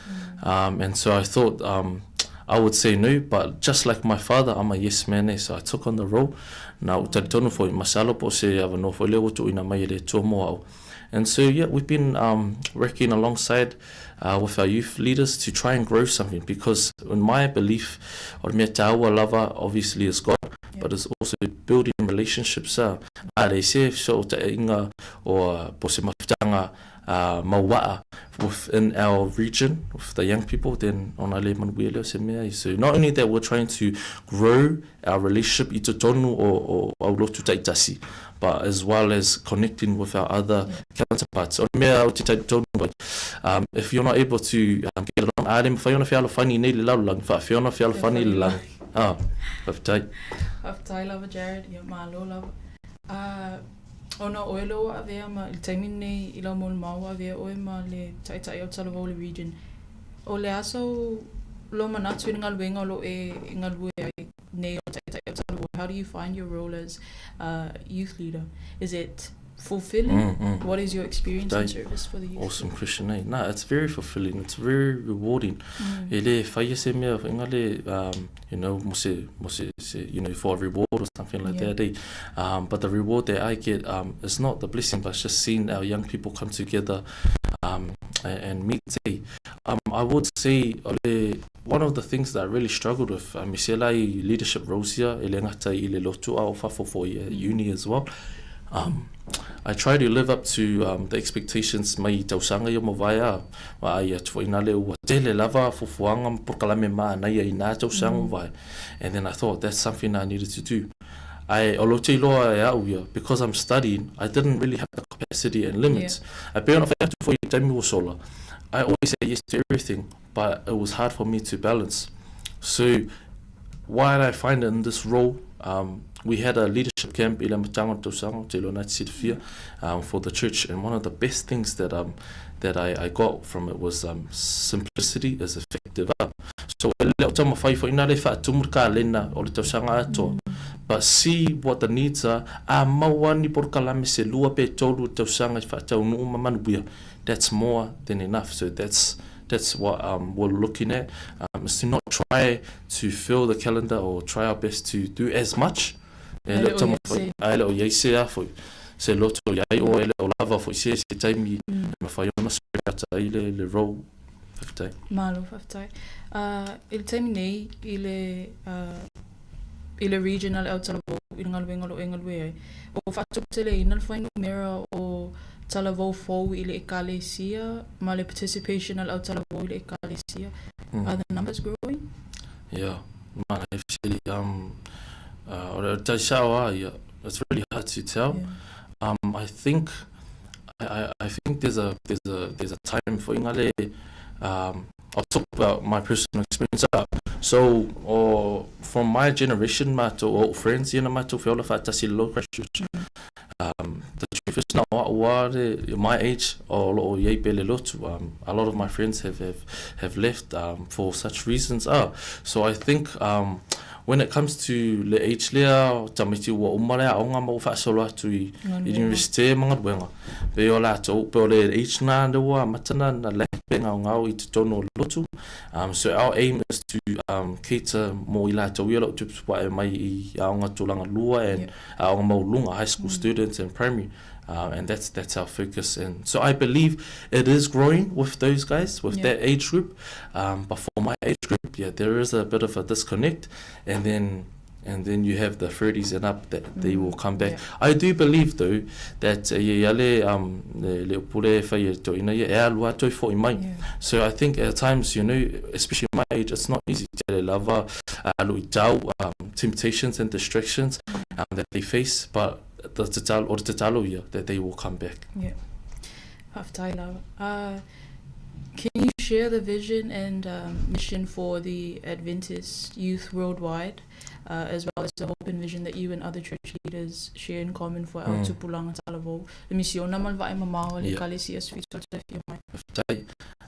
Um, and so I thought um, I would say no, but just like my father, I'm a yes man, eh? So I took on the role. Na u talitonu foi, masalo po o se avanoa foi lea ua tuuina mai e le Atua mo au. And so, yeah, we've been um, working alongside uh, with our youth leaders to try and grow something because in my belief, o le mea tāua lava, obviously, is God, but it's also building relationships. Uh, a le se so taʻiga o po se mafutaga uh, maua'a within our region with the young people, then ona le manuia lea o se mea. So not only that we're trying to grow our relationship i totonu o, o au lotu taitasi, but as well as connecting with our other counterparts. O le mea o te talitonu ai, um, if you're not able to um, get along, a le mawhai ona fealofani nei le lalolagi, whaawhea ona fealofani le lagi. Ah, faafetai. Faafetai lava Jared, ia malo lava. Uh, ona oe lea ua avea ma, i le taimi lenei i lau molimau ua avea oe ma le Taitai o Talavou Region. O le a sau lou manatu i le galuega o lo o e galue ai nei o le Taitai o Talavou? How do you find your role as a youth leader? Is it fulfilling? What is your experience in service for the youth? Awesome question, eh? No, it's very fulfilling. It's very rewarding. E le whaia se mea, engari, um, you know, mo se, mo se, se, you know, for a reward or something like that, eh? Um, but the reward that I get um, is not the blessing, but it's just seeing our young people come together um, and, and meet. Eh? Um, I would say ole, one of the things that I really struggled with, um, i se la i leadership roles ia, e le ngata i le lotu a o fafo fo i uni as well. Um, I try to live up to um, the expectations mai i tausaga ia mavae a, wa ai atu foi nā le ua tele lava fuafuaga ma polokalame manaia i nā tausaga mavae. And then I thought that's something I needed to do. Ae o lou teiloa e a'u ia, because I'm studying, I didn't really have the capacity and limits. Ae pei ona fai atu foi i taimi ua sola, I always say yes to everything, but it was hard for me to balance. So, what I find in this role, um, we had a leadership camp i le amataga o le tausaga, ou te iloa na te silafia, for the church and one of the best things that um that I I got from it was um simplicity is effective ah. So e le o taumafai foi na le faatumu le kalena o le tausaga atoa but see what the needs are, a maua ni polokalame se lua pe tolu i le tausaga i faataunuu ma manuia, that's more than enough. So that's that's what um we're looking at um is to not try to fill the calendar or try our best to do as much e le o taumafai a e le o iai se a foi se loto iai o e le o lava foi se se taimi e mafai ona spread out ai le le role. Faafetai. Malo faafetai. Uh, i le taimi nei i le uh, i le region a le au talavou i le galuega o lo o e galue ai, ua faatuputeleina le fuainumera o talavou fou i le Ekalesia ma le participation a le au talavou i le Ekalesia. Are the numbers growing? Yeah, mana e fesili, um, uh, o le tai sao a ia, it's really hard to tell. Yeah. Um, I think, I, I, I think there's a, there's a, there's a time for ingale, um, I'll talk about my personal experience. So, or from my generation, mātou, o friends, ia na mātou wheola whaatasi le Low Christchurch. Um, the truth is now, ua le, my age, o loo iai pe le lotu. Um, a lot of my friends have, have, have left um, for such reasons. Ah. So I think um, when it comes to le age lea, tamaiti ua uma le aoga ma ua faasolo atu i, i universite ma galuega. Pe o latou, pe o le age na le ua amata na, na lack pe ngaongao i totonu o le lotu. Um, so our aim is to um, cater mo i latou ia lau tuputupuae mai i aoga tulaga lua and yeah. aoga maualuluga, high school mm. students and primary. And that's that's our focus. And so I believe it is growing with those guys, with yeah. that age group. Um, but for my age group, yeah, there is a bit of a disconnect. And then and then you have the 30s and up that they will come back. Yeah. I do believe though that ia ia le um le, le upule e whai e to ina ia e alu atu i fo i mai. Yeah. So I think at times, you know, especially my age, it's not easy te le lava alu i tau temptations and distractions that they face, but the tatalo, o te tatalo ia that they will come back. Yeah. Faafetai lava. Can you share the vision and um, mission for the Adventist youth worldwide, uh, as well as the hope and vision that you and other church leaders share in common for our mm. tupulaga talavou? Le misiona ma le vaai mamao le ekalesia sefito te afio mai. Faafetai.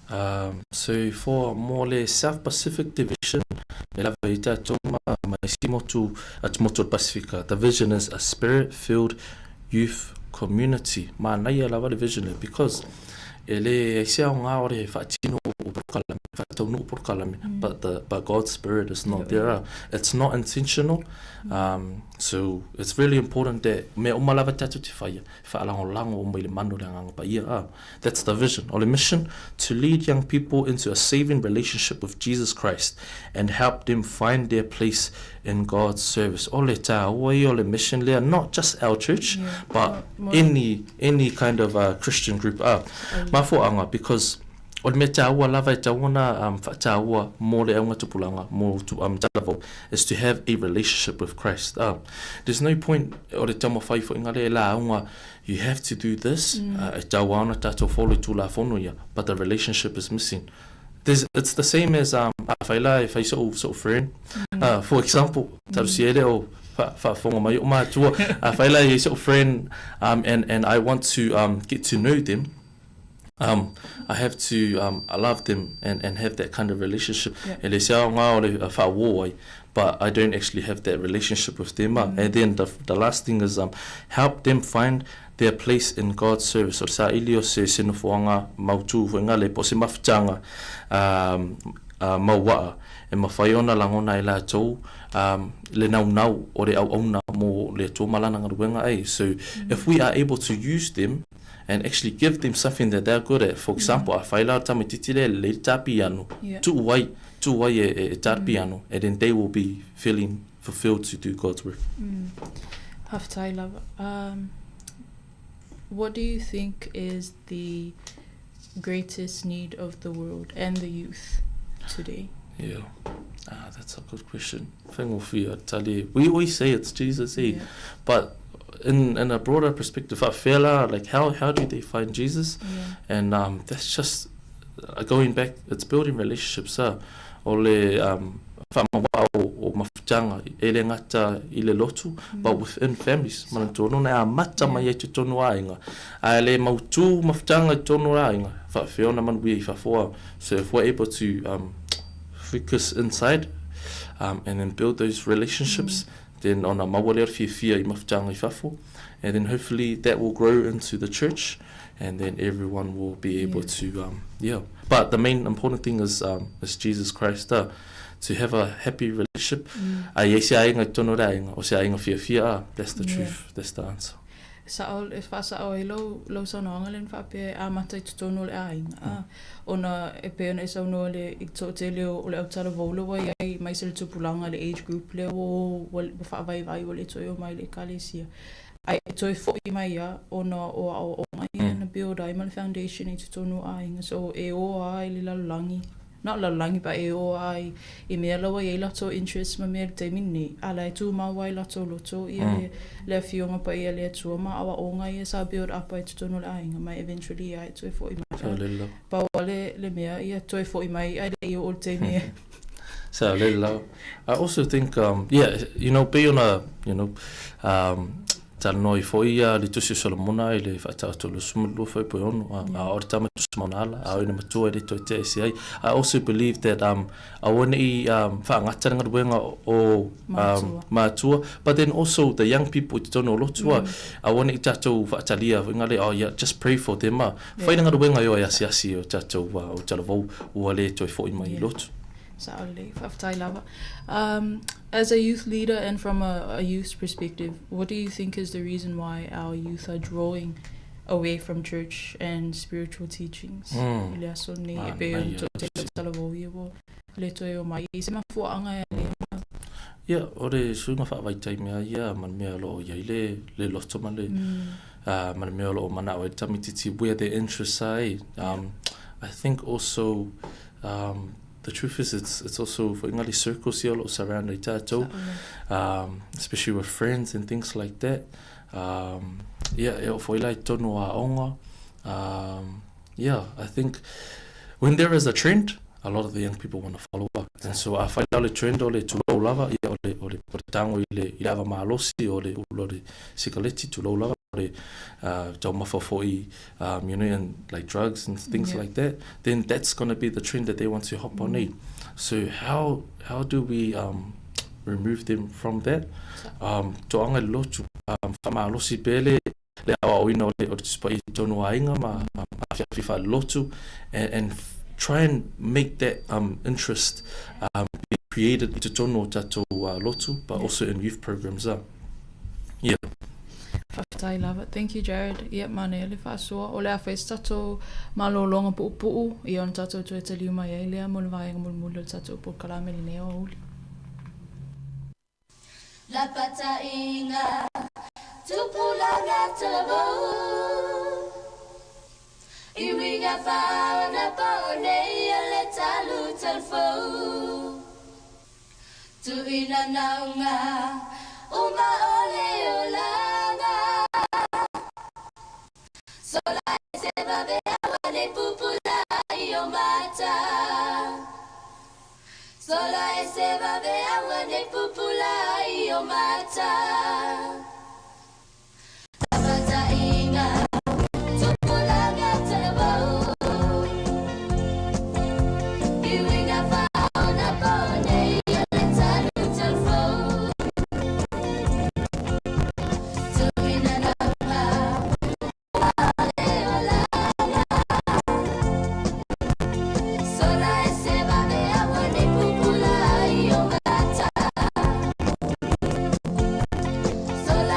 Um, so for mo le South Pacific Division, e lava i tātou ma, ma isi motu, atu motu o le Pasifika, the vision is a spirit-filled youth community. Mānaia lava le vision le, because e le ai se aoga o le faatino o polokalame, faataunuu polokalame, mm. but the but God's spirit is not there. Ah. It's not intentional. Um, so it's really important that mea uma lava tātou te whaia, whaalangolago o mai le manu le anganga paia. Ah. That's the vision. O le mission, to lead young people into a saving relationship with Jesus Christ and help them find their place in God's service. O le tāua ia o le mission lea, not just our church, yeah. but any, any kind of Christian group. Ah, mafuaanga, because o le mea tāua lava e tau ona um, whaatāua mō le aunga tupulanga, mō tu, um, talavou, is to have a relationship with Christ. Ah, there's no point o le taumawhai fo ingale e la aunga, you have to do this, mm. e tau ana tātou follow tulafono ia, but the relationship is missing. There's, it's the same as um, a whai la e whai so'u, so'u friend. Mm. For example, taru si ere o whaafonga mai o mātua, a whai la e so'u friend um, and, and I want to um, get to know them, um, I have to um, I love them and, and have that kind of relationship. Yeah. E le se ao ngā o le whaawō ai, but I don't actually have that relationship with them. Mm. And then the, the last thing is um, help them find their place in God's service. O sa ili o se se nofoanga mautū fo ngā le po se mawhitanga um, uh, mauaa e mawhai ona langona e lātou um, le naunau o le au auna mo le tō malana ngaruenga ai. So mm. if we are able to use them and actually give them something that they're good at. For example, mm. a whai la tamaititi le le tā piano, yeah. tuu ai, tuu ai e, e, e tā mm. piano, and then they will be feeling fulfilled to do God's work. Mm. Haftai lava. Um, what do you think is the greatest need of the world and the youth today? Yeah. Ah, that's a good question. We always say it's Jesus, eh? Yeah. But in in a broader perspective, I feel like how how do they find Jesus? Yeah. And um, that's just uh, going back. It's building relationships. Uh, o le um, whaamawa o, o o mafutaga e le gata i le lotu but within families. Manatua ona e amata mai ai totonu o aiga, a e le mautū mafutaga i totonu o aiga, e faapefea ona manuia i fafo a. So if we're able to um, focus inside um, and then build those relationships, then ona maua lea o le fiafia i mafutaga i fafo, and then hopefully that will grow into the church, and then everyone will be able to, um, yeah. But the main important thing is, um, is Jesus Christ, uh, to have a happy relationship. A i ai se aiga i totonu o le aiga, o se aiga fiafia, ah, that's the truth, that's the answer. Sa'o, e fa'asa'o ai lou, lou saunoaga lea na faapea e amata i totonu o le aiga, a, ona e pei ona e saunoa i le, i le toatele o, o le autalavou lea ua i ai aemaise le tupulaga le age group lea ua o, ua, ua faavaivai ua le toe o mai i le ekalesia. Ae e toe fo'i mai lava ona o aoaoga ia na build ai ma le foundation i totonu o aiga. So e o lava i le lalolagi, not lalolagi but e o lava i, i mea la ua i ai latou interest ma mea i le taimi lenei, a la e tumau lava i latou loto ia le, le Afioga Paia a le Atua ma aoaoga ia sa build up ai i totonu o le aiga ma eventually ia e toe fo'i mai. Pau lava le, le mea ia toe fo'i mai ae le i oo i le taimi e So lele I also think um yeah you know pei ona you know um talanoa ai foi ia le tusi o Solomona i le faataoto o le 22 foi po e ono a a o le tama tusi mauna ala a o ina matua e le toe tea ese ai. I also believe that um aua ne i um whaangata le galuega o um mātua but then also the young people i totonu o lotu a aua ne i tatou whaatalia engari oh yeah just pray for them a whai le galuega e o e asiasi o tatou o talavou ua le toe foi mai i lotu. Sao lelei, faafetai lava. Um, as a youth leader and from a, a youth's perspective, what do you think is the reason why our youth are drawing away from church and spiritual teachings? Mm. I le aso nei, e pei ona toatele o talavou ia ua le toe o mai. I se mafuaaga e alei ana. Ia, o le suiga faavaitai mea ia ma le mea o lo o i ai le, le loto ma le, mm. ma le mea o lo o manao ai le tamititi where their interests are. Eh? Um, I think also um, the truth is it's it's also for engari circles ia o lo o surround ai tātou, um, especially with friends and things like that. Um, yeah, e oo foi la i totonu o aoga. Um, yeah, I think when there is a trend, a lot of the young people want to follow up. And so a whai la o le trend o le tulou lava, ia o le, o le, o le tango i le, i le ava malosi, o le ulu o le sikaleti, tulou lava, o le uh, taumafa foi, um, you know, and like drugs and things yeah. like that, then that's going to be the trend that they want to hop on. Mm. So how how do we um, remove them from that? Um, toanga le lotu, um, whamalosi pele, le aoaoina o le, o le tusipaia i tonu aiga ma awhiawhi wha lotu, and try and make that um, interest um, be created i totonu o tātou lotu, but also in youth programs. Yeah. Faafetai lava. Thank you, Jared. Ia, manaia le faasoa. O le a fai se tatou malologa puupuu, ia ona tatou toe taliu mai ai lea mo le vaega mulimuli o le tatou polokalame lenei aoauli. Lapataiga, tupulaga talavou I uiga faaonapo nei a le talu talafou Tuuina nauga uma o le olaga Sola e se vave aua nei pupula i o mata Sola e se vave aua nei pupula i o mata Lapataiga, tupulaga talavou I uiga faaonapo nei a le talu talafou Tuuina nauga uma o le olaga Sola e se vave aua nei pupula i o mata Sola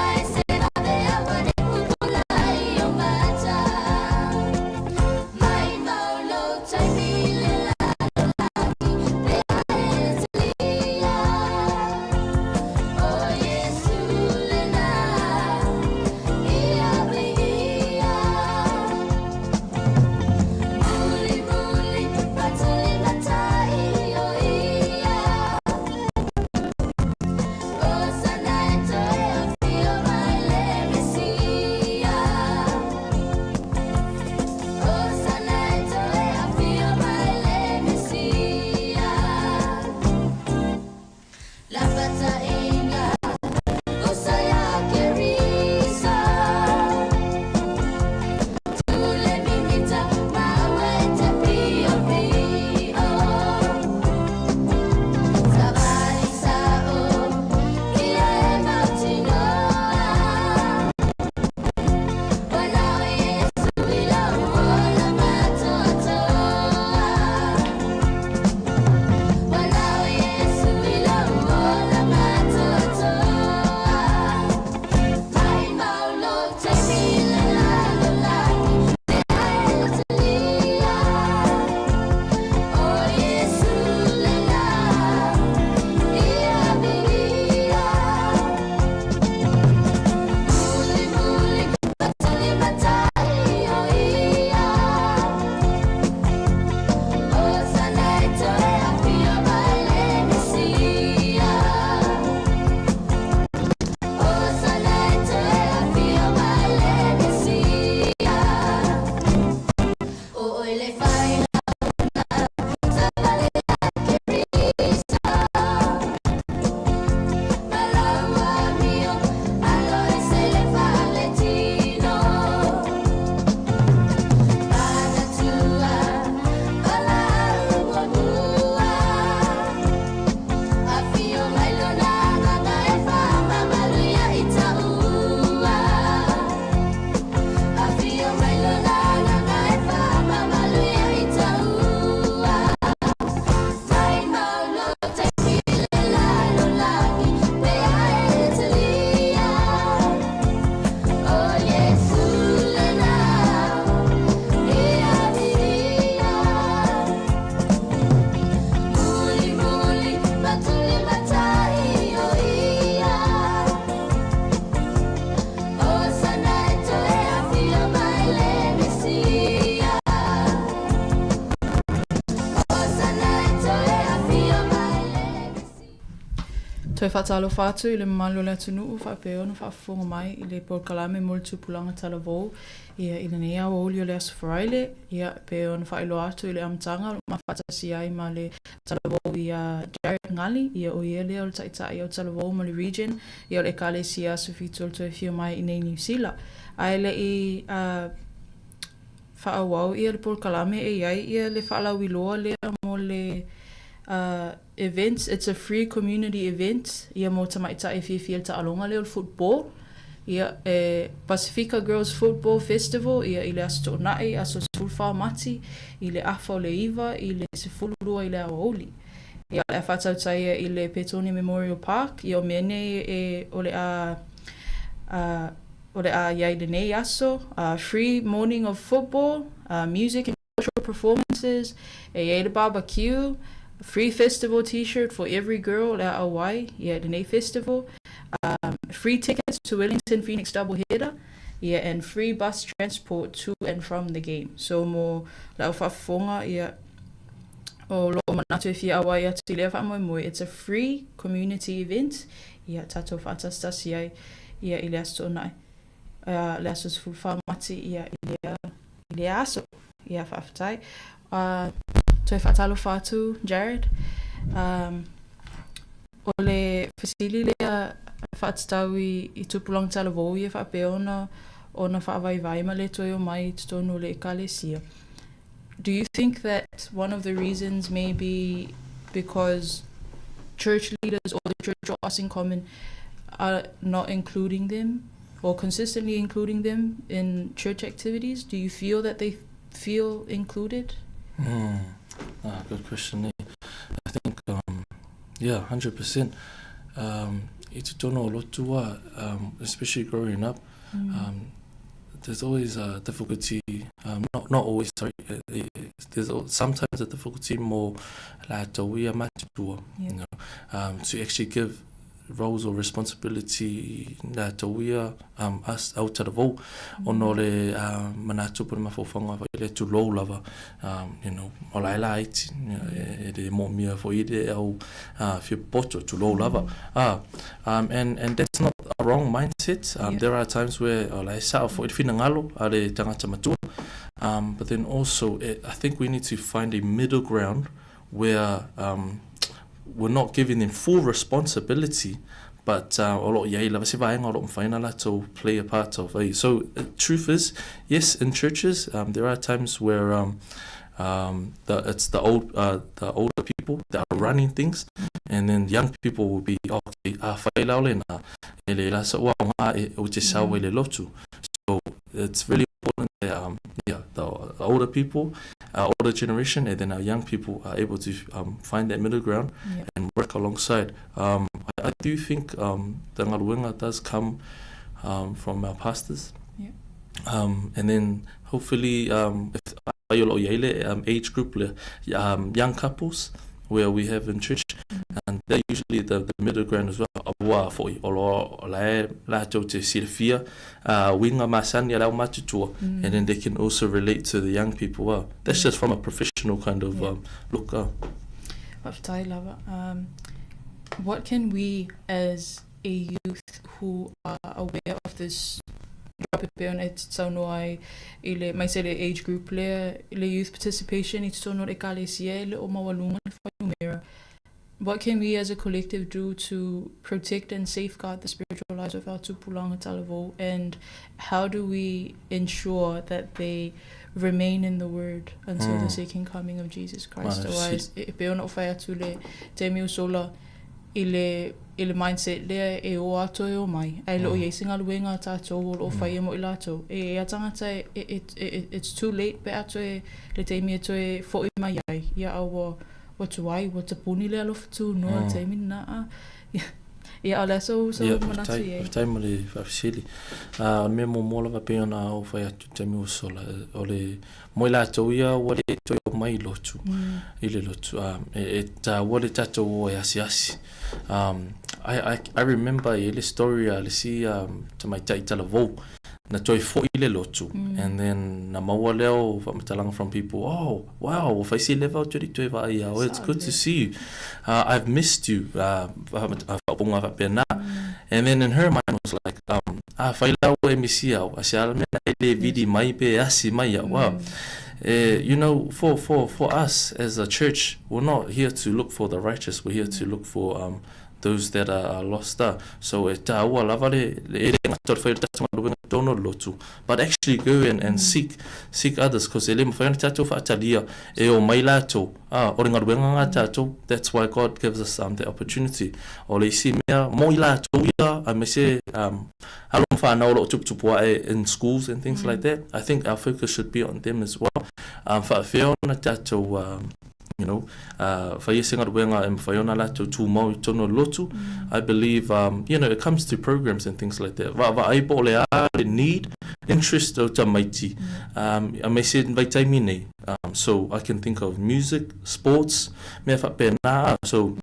Toe faatalofa atu i le mamalu o le atunuu faapea ona faafofoga mai i le polokalame mo le tupulaga talavou ia i lenei aoauli o le Aso Faraile, ia e pei ona faailoa atu i le amataga o lo o mafaatasi ai ma le talavou ia Jared Ngali, ia o ia lea o le taitai o Talavou ma le Region ia o le Ekalesia Aso Fitu o le Toe Afio Mai i nei Niu Sila. Ae le i faaauau ia le polokalame e i ai ia le faalauiloa lea mo le events, it's a free community event ia mo tamaitai e fiafia i le taaloga lea o le football. Ia e Pasifika Girls Football Festival ia i le Aso Toonai, aso 14 Mati i le afa o le 9 i le 12 i le aoauli. Ia o le a faatautaia i le Petone Memorial Park, ia o mea nei e o le a o le a i ai lenei aso, free morning of football, music and cultural performances, e i ai le barbecue, free festival t-shirt for every girl o le a auai ia i lenei festival, free tickets to Wellington Phoenix double header, ia and free bus transport to and from the game. So mo le au faafofoga ia o lo o manatu e fia auai atu i lea faamoemoe, it's a free community event, ia tatou faatasitasi ai ia i le Aso Toonai. Le aso 14 Mati ia i lea, i lea aso. Ia, faafetai. Toe faatalofa atu, Jared. O le fesili lea faatatau i, i tupulaga talavou ia faapea ona, ona faavaivai ma le toe omai i totonu o le Ekalesia. Do you think that one of the reasons may be because church leaders or the church or us in common are not including them or consistently including them in church activities? Do you feel that they feel included? Mm. Ah, good question. Eh? I think, yeah, 100%. I totonu o lotu especially growing up, there's always a difficulty, not always, sorry, there's sometimes a difficulty mo lātou ia mātua, to actually give roles or responsibility lātou ia, us, au talavou, ona o le manatu po o le mafaufauga foi le tulou lava, o la e laiti, e le moomia foi le au fia poto, tulou lava. And that's not a wrong mindset. There are times where o la e sao foi le finagalo a le tagata matua. But then also, I think we need to find a middle ground where we're not giving them full responsibility, but o lo o i ai lava se vaega o lo o mafai ona latou play a part of. So, truth is, yes, in churches, there are times where it's the old the older people that are running things, and then young people will be, okay, a whai lao le na, e le la sa ua ngā e o te sau e le lotu. So, it's really important that yeah, the older people, our older generation, and then our young people are able to find that middle ground and work alongside. I do think the galuega does come from our pastors. And then hopefully, if ai o lo o i ai le age group le young couples where we have in church, and they're usually the middle ground as well. Ua foi o lo o la e latou te silafia uiga masani a le au matutua, and then they can also relate to the young people. Well, that's just from a professional kind of look. Faafetai lava. What can we as a youth who are aware of this drop e pei ona e saunoa ai i le aemaise le age group lea i le youth participation i totonu o le Ekalesia e le o maualuga le fuainumera. What can we as a collective do to protect and safeguard the spiritual lives of our tupulaga talavou, and how do we ensure that they remain in the word until the second coming of Jesus Christ? Aua e pei ona ou fai atu le taimi ua sola i le i le mindset lea e o atu e o mai, ae le o i ai se galuega a tatou o lo o faia mo i latou. E a tagata e, e, e, it's too late pe a toe le taimi e toe fo'i mai ai, ia a ua, ua tuai, ua tapuni le alofa tunoa i le taimi lena. A, ia, o le a sou, sou Ia, manatu faafetai, i ai? faafetai mo le faafesili. O le mea muamua lava pei ona ou fai atu i le taimi ua sola, o le Mo i latou ia ua le toe omai i lotu, i le lotu, e taua le tatou o e asiasi. I remember e i ai le story a le isi tamaitai talavou na toe foi i le lotu and then na maua lea o faamatalaga from people, oh wow, ua fai si leva ou te le i toe vaai ia oe, it's good to see you, I've missed you. faaupuga faapena. And then in her mind was like, um, afai la ua e misi au, a se a le mea e le vili mai pe e asi mai au, ah. Eh, you know, for, for, for us as a church, we're not here to look for the righteous, we're here to look for um, those that are, are lost. Ah. So e tāua lava le, le e le gata o le whai o le tātou galuega i tōna lotu, but actually go and, and seek, seek others, cause e le mawhai ona tātou whaatalia e o mai lātou. Ah, o le galuega ngā tātou, that's why God gives us um, the opportunity. O le isi mea, mo i lātou ia, aemaise um, alo ma whānau o loo tuputupu ae in schools and things like that. I think our focus should be on them as well. Um, whaawhea ona tātou, um, you know, uh, whai se galuega e mawhai ona lātou tūmau i tonu o le lotu. I believe, um, you know, it comes to programs and things like that. Va, va ai po o le a le need, interest o tamaiti. Um, aemaise vaitaimi nei. Um, so I can think of music, sports, mea whapena. So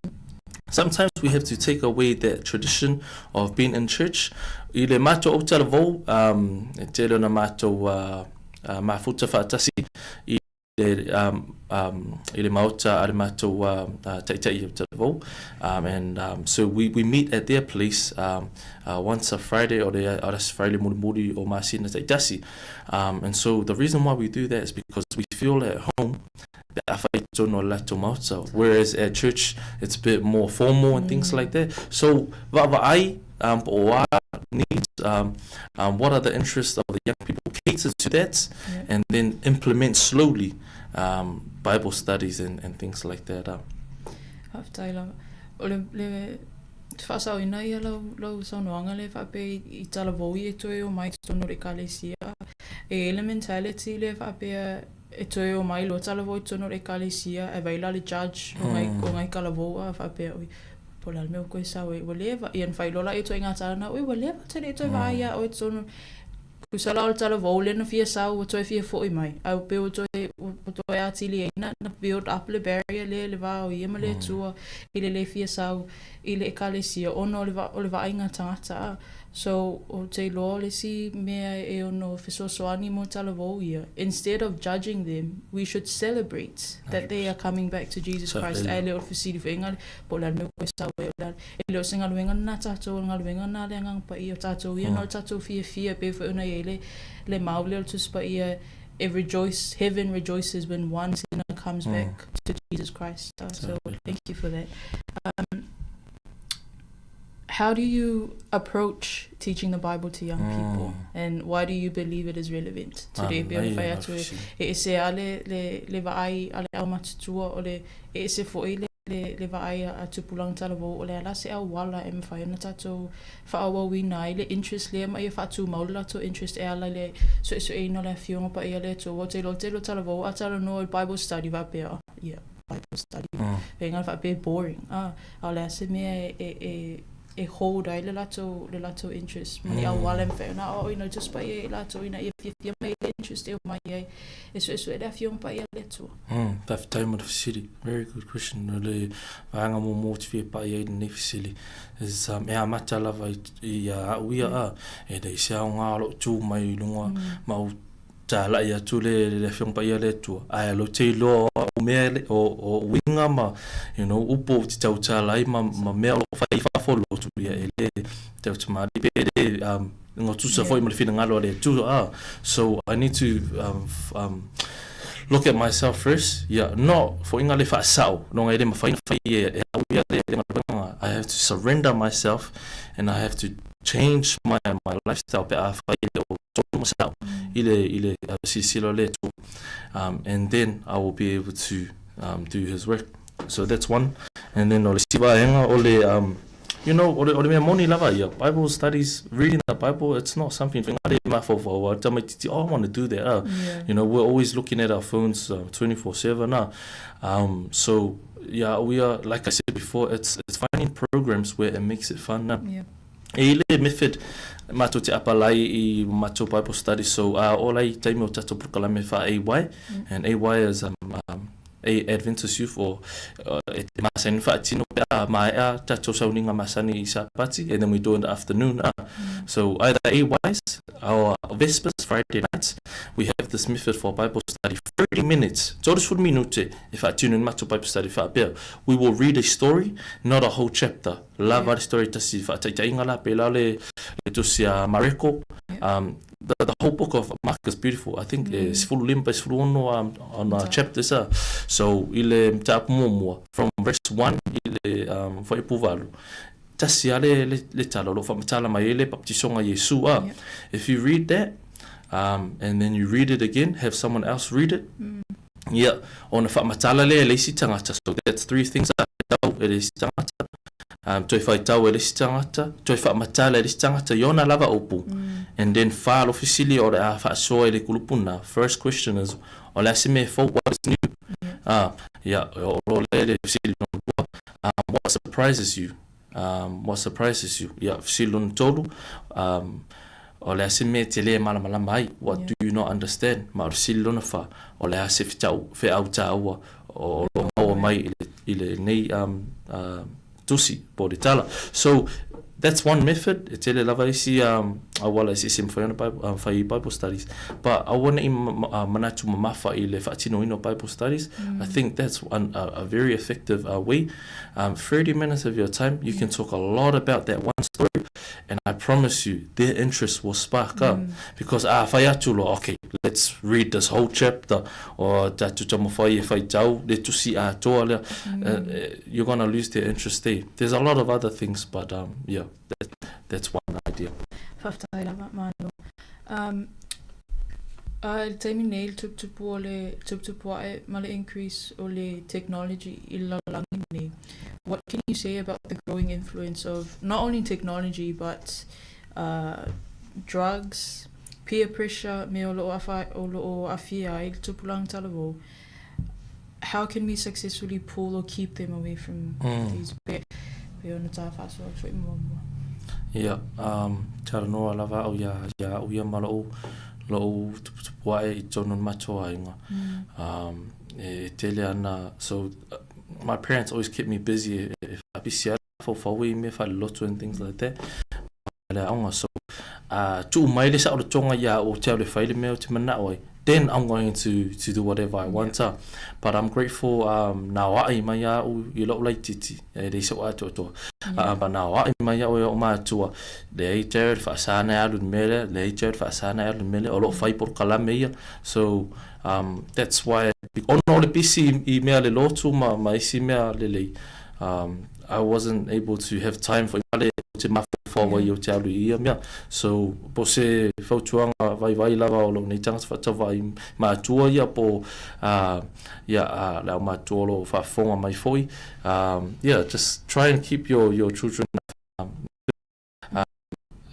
sometimes we have to take away that tradition of being in church. I le mātou o Taravou, um, e tele ona mātou uh, uh, mafuta whaatasi i le, um, um, i le maota a le mātou uh, uh, taitai o Taravou. Um, and um, so we, we meet at their place um, uh, once a Friday or the o Friday murimuri o masina taitasi. Um, and so the reason why we do that is because we feel at home whereas at church it's a bit more formal and things like that. So va'ava'ai um, po o a needs, um, um, what are the interests of the young people, cater to that, Yeah. and then implement slowly um, Bible studies and, and things like that. Um. Faafetai lava. O le, le te faasaoina ia lau, lau saunoaga lea faapea i, i talavou ia e toe omai i totonu o le ekalesia. E i ai le mentality lea faapea e toe omai loa talavou i totonu o le ekalesia ae vai la le judge o ngai, o ngai talavou a faapea oi po o le a le mea ua toe sau ai ua leva ia ona fai loa laia o ituaiga tala na oi ua leva ou te le i toe vaai ia oe i totonu Tusa la o le talavou lea na fia sau ua toe fia fo'i mai, ae ua pei ua toe, ua toe atili ai na, na build up le barrier lea i le va o ia ma le Atua i le lē fia sau i le Ekalesia ona o le, o le vaaiga tagata a. So, ou te iloa o le isi mea e ono fesoasoani mo talavou ia, instead of judging them, we should celebrate that they are coming back to Jesus Christ ae le o le fesiliveina po o le a le mea ua toe sau ai o le a E le o se galuega lena tatou, o le galuega lena a le Agaga Paia o tatou ia, na o le tatou fiafia e pei foi ona i ai le, le mau lea o le Tusi Paia, e rejoice, heaven rejoices when one sinner comes back to Jesus Christ. So thank you for that. Um, how do you approach teaching the Bible to young people and why do you believe it is relevant today? E pei ona fai atu e, e ese a le, le, le vaai a le aumatutua o le, e ese foi le le, le vaai a Tupulaga Talavou o le a la se auala e mafai ona tatou faaauauina ai le interest lea ma ia faatumau le latou interest e ala i le suesueina o le Afioga Paia a le Atua. Ua ou te iloa tele o Talavou a talanoa i le Bible study faapea, oh, yeah, Bible study. Veiga faapea e boring. Ah, a o le a se mea e, e, e, e hold ai le latou, le latou interest ma ni auala e mafai ona aoaoina i le Tusi Paia i latou ina ia fiafia mai le interest e omai ai e suesue le Afioga Paia a le Atua. Mm, faafetai mo le fesili. Very good question. O le vaega muamua ou te fia pai ai i lenei fesili is um, e amata lava i, i a au ia a, e leai se aoga o lou tū mai i luga ma ou tāla'i atu le, le Afioga Paia a le Atua. Ae lou te iloa o au mea le, o, o uiga ma, you know, upu ou te tautala ai ma, ma mea o lo o fai i fafo o le lotu ia, e le te taumālie pe le um, gatusa foi ma le finagalo a le Atua a. So I need to um, um, look at myself first, yeah, not foʻiga le faasao, nonga e le mafai ona fai e, e au ia le, le galuega. I have to surrender myself and I have to change my, my lifestyle pe a fai e le o tonu ma sao i le, i le uh, silasila o le Atua. Um, and then I will be able to um, do his work. So that's one. And then o le isi vaega o le um, you know, o le, o le mea moni lava ia, Bible studies, reading the Bible, it's not something whangare e mafaufau a tamaititi, oh, I want to do that. Ah. Yeah. You know, we're always looking at our phones 24/7. Ah. Um, so, yeah, we are, like I said before, it's, it's finding programs where it makes it fun. Ah. Yeah. E i le method mātou te apalai i mātou Bible studies, so uh, o lai taimi o tātou prokalame wha AY, and AY is um, um, e Adventist Youth or e te masani whaatino pe a maea tātou sauniga masani i Sapati, and then we do in the afternoon. Ah. So either AYs or Vespers, Friday nights, we have this method for Bible study. study, 30 minutes, 30 minute e whaatino ni matou Bible study whaapea. We will read a story, not a whole chapter. Lava le story tasi whaataitainga la, pela le, le tusi a Mareko. The, the whole book of Mark is beautiful. I think mm. sefulu lima pa sefulu ono on chapters. So, i le mtaapu muamua, from verse 1 i le um, whaipuvalu. Tasi a le, le, le tala, o lo whamatala mai e le baptisoga Iesu a. Yeah. If you read that, um, and then you read it again, have someone else read it, mm. Yeah, ona whaamatala le e le isi tangata. So that's three things a tau e le isi tangata. Um, toi whai tau e le isi tangata, toi whaamatala e le isi tangata, iona lava upu. Mm. And then wha lo fisili o le a whaasoa e le kulupuna. First question is, o le ase me fo, what is new? Yeah. Ah, yeah, o lo le le fisili no lua. Um, what surprises you? Um, what surprises you? Ia, fesili lona tolu, um, o le a se mea e te lē malamalama ai? What yeah. do you not understand? Ma o le fesili lona wha, o le a se whitau, wheau tāua o lo maua mai i le, i le nei um, uh, tusi po le tala. So, that's one method. E tele lava isi um, auala eseese e mafai ona Bible, um, fai Bible studies. But aua nei uh, manatu mamafa i le whaatinoina o Bible studies. Mm. I think that's one, a, a very effective uh, way. Um, 30 minutes of your time, you can talk a lot about that one story, and I promise you, their interest will spark up. Mm. Because, ah, whai atu lo, okay, let's read this whole chapter, or ta tu whai e whai tau, le tusi a toa lea, mm. uh, you're gonna lose their interest there. There's a lot of other things, but um, yeah, that, that's one idea. Faafetai lava, malo. Um, a i le taimi nei le tuputupu o le tuputupu ae ma le increase o le technology i le lalolagi nei. What can you say about the growing influence of not only technology but uh, drugs, peer pressure me o loo afa, o loo aafia ai le tupulaga talavou? How can we successfully pull or keep them away from mm. these pe, pe ona tā whaasoa fo'i muamua? Ia, um, talanoa lava au ia, ia au ia ma lou, lou tuputupu ae i tonu matua aiga. Mm. Um, e tele ana, so uh, my parents always kept me busy e, e whaapisi ala, faufau i mea whalelotu and things like that. Le aoga. So, uh, tuu mai le saolotoga ia o te au le whai le mea o te manao ai. Then I'm going to, to do whatever I want. Yeah. But I'm grateful um, nā oai mai a u i lou laititi. E le isa o atoa toa. Yeah. Uh, but nā oai mai a o e o mātua. Le ei Jared whaasana e alu mele, le ei Jared whaasana e alu mele, o loo whai por kalame ia. So, um, that's why, ono o le pisi i mea le lotu ma, ma isi mea le lei. Um, I wasn't able to have time for le te mafaufau ai o te alu i ia mea. So, po se fautuaga vaivai lava o lou nei tagata faatauvaai matua ia po uh, ia uh, le au matua o lo o faafofoga mai foi. Um, yeah, just try and keep your, your children um, uh,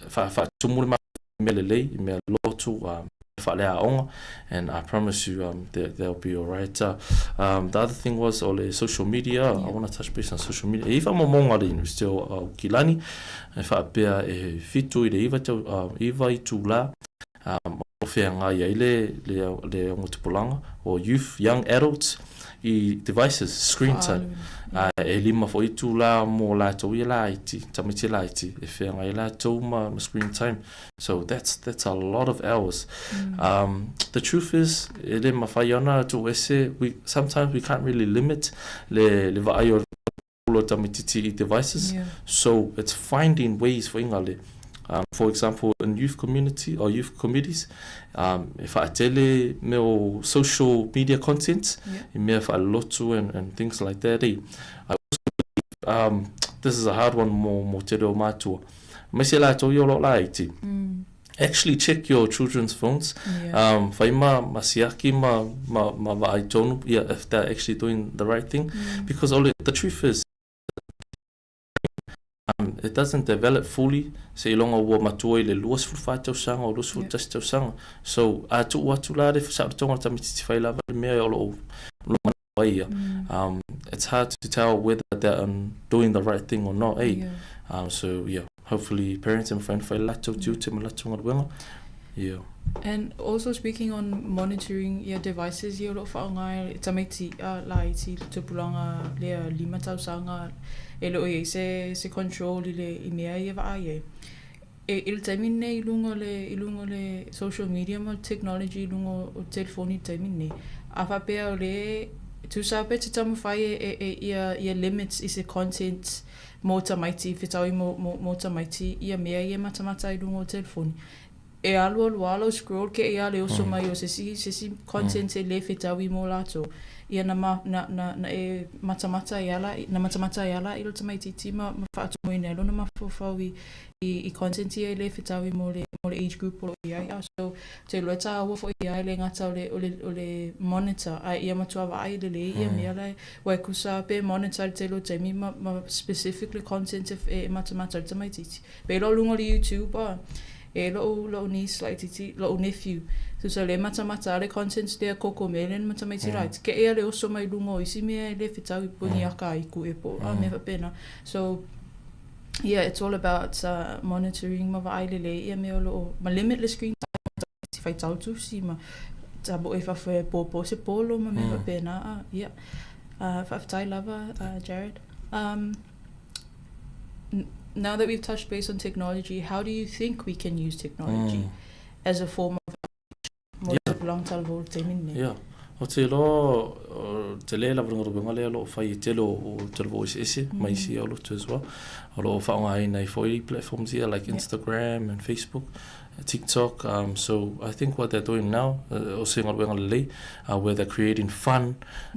faatumu le mea lelei, i mea lotu, um, faaleaoga, and I promise you um, they, they'll be alright. Uh, um, the other thing was o le social media, yeah. I want to touch base on social media. E iwa momonga le University o uh, Kilani, e whaapea e fitu i le iwa, tau, uh, iwa i tūlā, um, o whea ngai ai le, le, le ongatupulanga, o youth, young adults, i devices, screen time. Uh, e lima fo i tūlā mō lātou i laiti, tamaiti laiti, e whea ngai lātou ma, ma screen time. So that's, that's a lot of hours. Mm. Um, the truth is, e le mawhai ana tō ese, we, sometimes we can't really limit le, le vaai o lo tamititi i devices. Yeah. So it's finding ways for ingale. Um, for example, in youth community or youth committees, um, e whaatele me o social media content, yeah. i mea whaalotu and, and things like that. Eh. I also believe, um, this is a hard one mo, mo te reo mātua. Mai se lātou i o lo laiti. Mm. Actually check your children's phones. Yeah. Um, whai ma, ma siaki ma, ma, ma vaai tonu, yeah, if they're actually doing the right thing. Mm. Because ole, the truth is, um, it doesn't develop fully se ilonga ua matua i le 24 tausaga o 21 yeah. tausaga. So, a tuu atu la le whasarotonga tamititi whai lava le mea o lo, lo ai ia. Mm. Um, it's hard to tell whether they're um, doing the right thing or not, eh? Yeah. Um, so, yeah, hopefully parents and friends whai latou tiute ma latou galuega. Yeah. And also speaking on monitoring ia devices ia o loo faaaoga e tamaiti a laiti le tupulaga lea lima tausaga e le o i ai se se control i le i mea ia e vaai ai. E i le taimi lenei i luga o le i luga o le social media ma le technology i luga o le telefoni i le taimi lenei, a faapea o lea e tusa lava pe te taumafai e e e ia ia limits i se content mo tamaiti, fetaui mo mo mo tamaiti ia mea ia e matamata ai i luga o le telefoni. E alualu lava lou scroll kei a le oso mai o se isi se isi content e le fetaui mo latou, ia na ma na na na e matamata ai lava la na matamata ai lava la i lo tamaitiiti ma ma faatumuina ai lona mafaufau i i i content ia e le fetaui mo le mo le age group o lo o i ai. So, ou te iloa e tāua foi ia e le gata o le o le o le monitor ae ia matua vaai lelei ia mea la e aua e tusa lava pe monitor i le tele o taimi ma ma specific le content e e matamata ai le tamaitiiti. Pei loa luga o le YouTube a e lo'u lo'u niece laitiiti lo'u nephew tusa le matamata a le content lea Cocomelon ma tamaiti laiti kee a le oso mai luga o isi mea e le fetaui po ni aka aiku e po a mea faapena. So yeah it's all about monitoring ma vaai lelei ia mea o loo ma limit le screen time o tamaiti faitau tusi ma taboe i fafo e pōpō se polo ma mea faapena a yeah faafetai lava Jared. Um now that we've touched base on technology, how do you think we can use technology mm. as a form of mo yeah. tupulaga talavou i le taimi lenei? Yeah. O te loa, te le lava runga rupenga lea o loo whai i tele o te lavo ese ese, mai isi o loto as well. O loo whaonga ai foi platforms here like Instagram and Facebook, TikTok. Um, so I think what they're doing now, o se ngaluenga lelei, where they're creating fun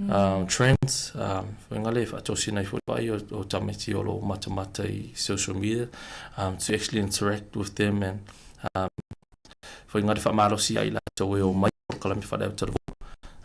um, trends, um, whainga le whaatosina i foi vai o, o tamaiti o loo matamata i social media, um, to actually interact with them and um, Whainga te whaamalosi ai latou e o mai o kalami whare au talavou.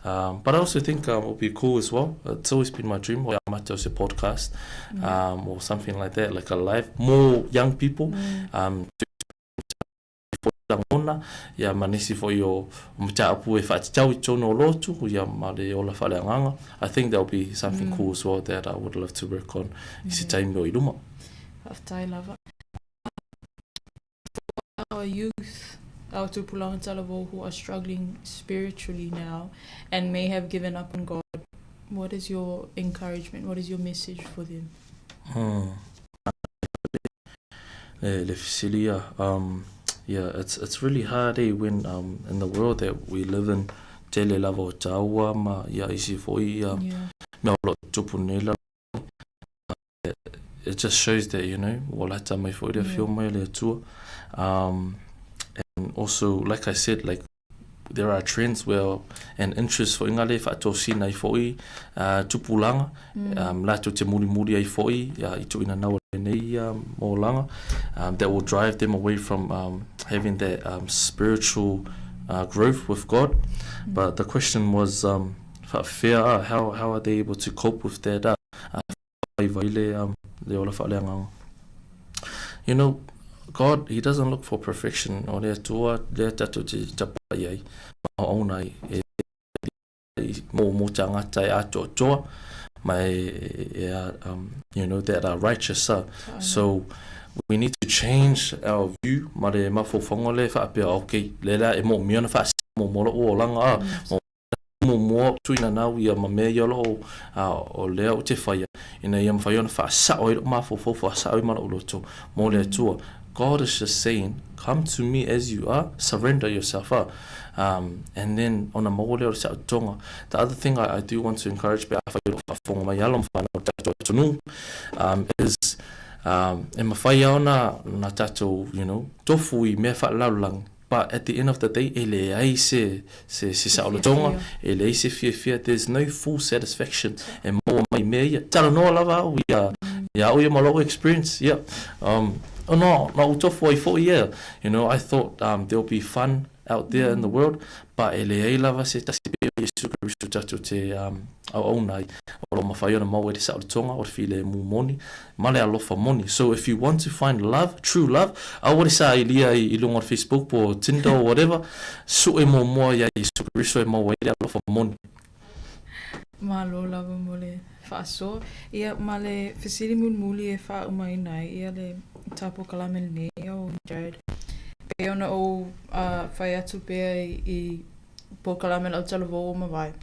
Um, but I also think um, it would be cool as well. It's always been my dream, o ia se podcast um, or something like that, like a live, more young people um, to lagona, ia ma nisi foi o, o mataupu e whaatatau i tōna o lotu, ia ma le ola whaleanganga. I think that'll be something cool as well that I would love to work on i se taimi o i luma. Faafetai lava. For our youth, our tupulaga talavou who are struggling spiritually now and may have given up on God, what is your encouragement? What is your message for them? Hmm. Le, le fesili ia. Um, yeah, it's, it's really hard eh, when um, in the world that we live in, tele lava o tāua ma ia isi foi ia Yeah. mea o lo tupu nei la it just shows that, you know, ua lata mai foi le afio mai o le Atua. Um, and also, like I said, like, there are trends where and interests foi ngā le whaatosina i foi uh, tupulaga, mm. um, latou te murimuri ai foi uh, i tuina nau nei um, mōlanga, um, that will drive them away from um, having that um, spiritual uh, growth with God. Mm. But the question was, um, whaawhea, how, how are they able to cope with that? Uh, whaiwai le, um, le ola whaaleagaga. You know, God, He doesn't look for perfection. O le Atua, lea tatou te tapai ai, ma ona ai, e mō mō tāngata e atoatoa, ma e, e, um, you know, that are righteous. Uh. So, we need to change our view, ma le mafaufaunga le whaapea, okay, le la e mō miona whaasi, mō mō o langa, mō Muamua tuina nau ia ma mea ia o loo o lea ou te whaia, ina ia mawhai ona whaasao ai loo mafaufau, whaasao ai ma loo loto mo le Atua. God is just saying, come to me as you are, surrender yourself ah. Um, and then ona maua lea o le saotoga. The other thing I, I do want to encourage pe a whai o whaafonga mai alo ma whanau tatou atunuu, um, is um, e mawhai ona na tatou, you know, tofu i mea whaalalaulangi. But at the end of the day, e leai se, se, se saolotoga, e leai se fiafia, there's no full satisfaction e maua mai mea ia. Talanoa lava au ia, ia au ia ma lou experience, yeah. Um, oh no, na ou tofu ai foi ia. You know, I thought um, there'll be fun out there in the world, but e leai lava se tasi pe o Iesu Keriso tatou te um, auauna ai. O lo mawhai ona maua i le saolotoga, o le filemu moni, ma le alofa moni. So if you want to find love, true love, aua le sailia i, i luga o le Facebook po o Tinder or whatever, sue muamua ia Iesu Keriso e maua ai le alofa moni. Malo lava mo le faasoa. Ia, ma le fesili mulimuli e faaumaina ai ia le polokalame lenei o Jared. Pei ona ou uh, fai atu pea i, i polokalame lau talavou o mavae.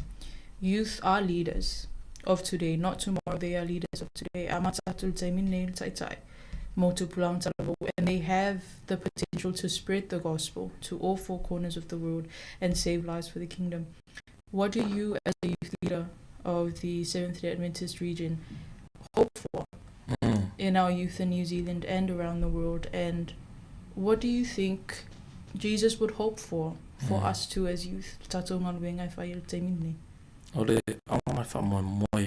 Youth are leaders of today, not tomorrow, they are leaders of today. Amata atu le taimi lenei le taitai mo tupulaga talavou and they they have the potential to spread the gospel to all four corners of the world and save lives for the kingdom. What do you, as a youth leader of the Seventh day Adventist region, hope for in our youth in New Zealand and around the world? And what do you think Jesus would hope for for us too as youth? Tātou galuega e fai i le taimi lenei. O le aoga e faamoemoe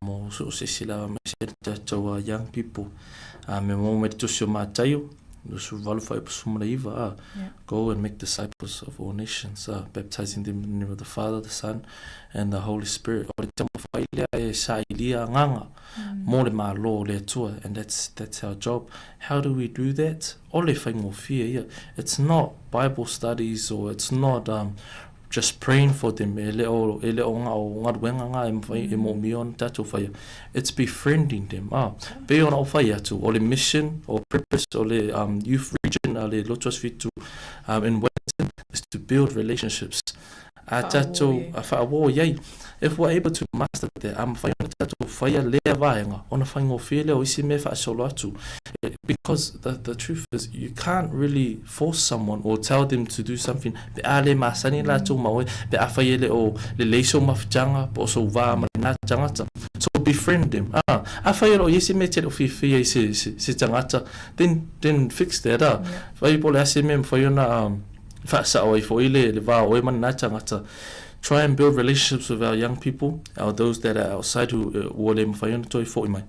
mo so o se isi lava aemaise le tatou young people me maua mai le tusi o Mataio, 28 fuaiupu 19, a, Go and make disciples of all nations, baptizing them in the name of the Father, the Son, and the Holy Spirit. O le taumafai lea e sailia agaga mo le Malo o le Atua, and that's, that's our job. How do we do that? O le faigofie ia. It's not Bible studies or it's not um, just praying for them, e le o, e le o nga o galuega nga e mawhai, e moomia ona tatou whaia. It's befriending them. Ah, pei ona o whai atu, o le mission or purpose o le um, youth region a le Lotu Ase Fitu um, in Wellington is to build relationships. A tatou, a whaawō iai. If we're able to master that, a mawhai ona tatou whaia lea vaenga, ona whaingōwhie lea o isi mea whaasolo atu. Because the, the truth is, you can't really force someone or tell them to do something pe a le masani latou ma oe, pe afai e le o lelei sou mafutaga po o sou va ma lena tagata. So befriend them. Ah, afai e le o i ai se mea e te le o fiafia i se, se, se tagata, then, then fix that, ah. Fai po o le a se mea e mafai ona um, faasao ai foi le, le va o oe ma lena tagata. Try and build relationships with our young people, our those that are outside who ua le mafai ona toe foi mai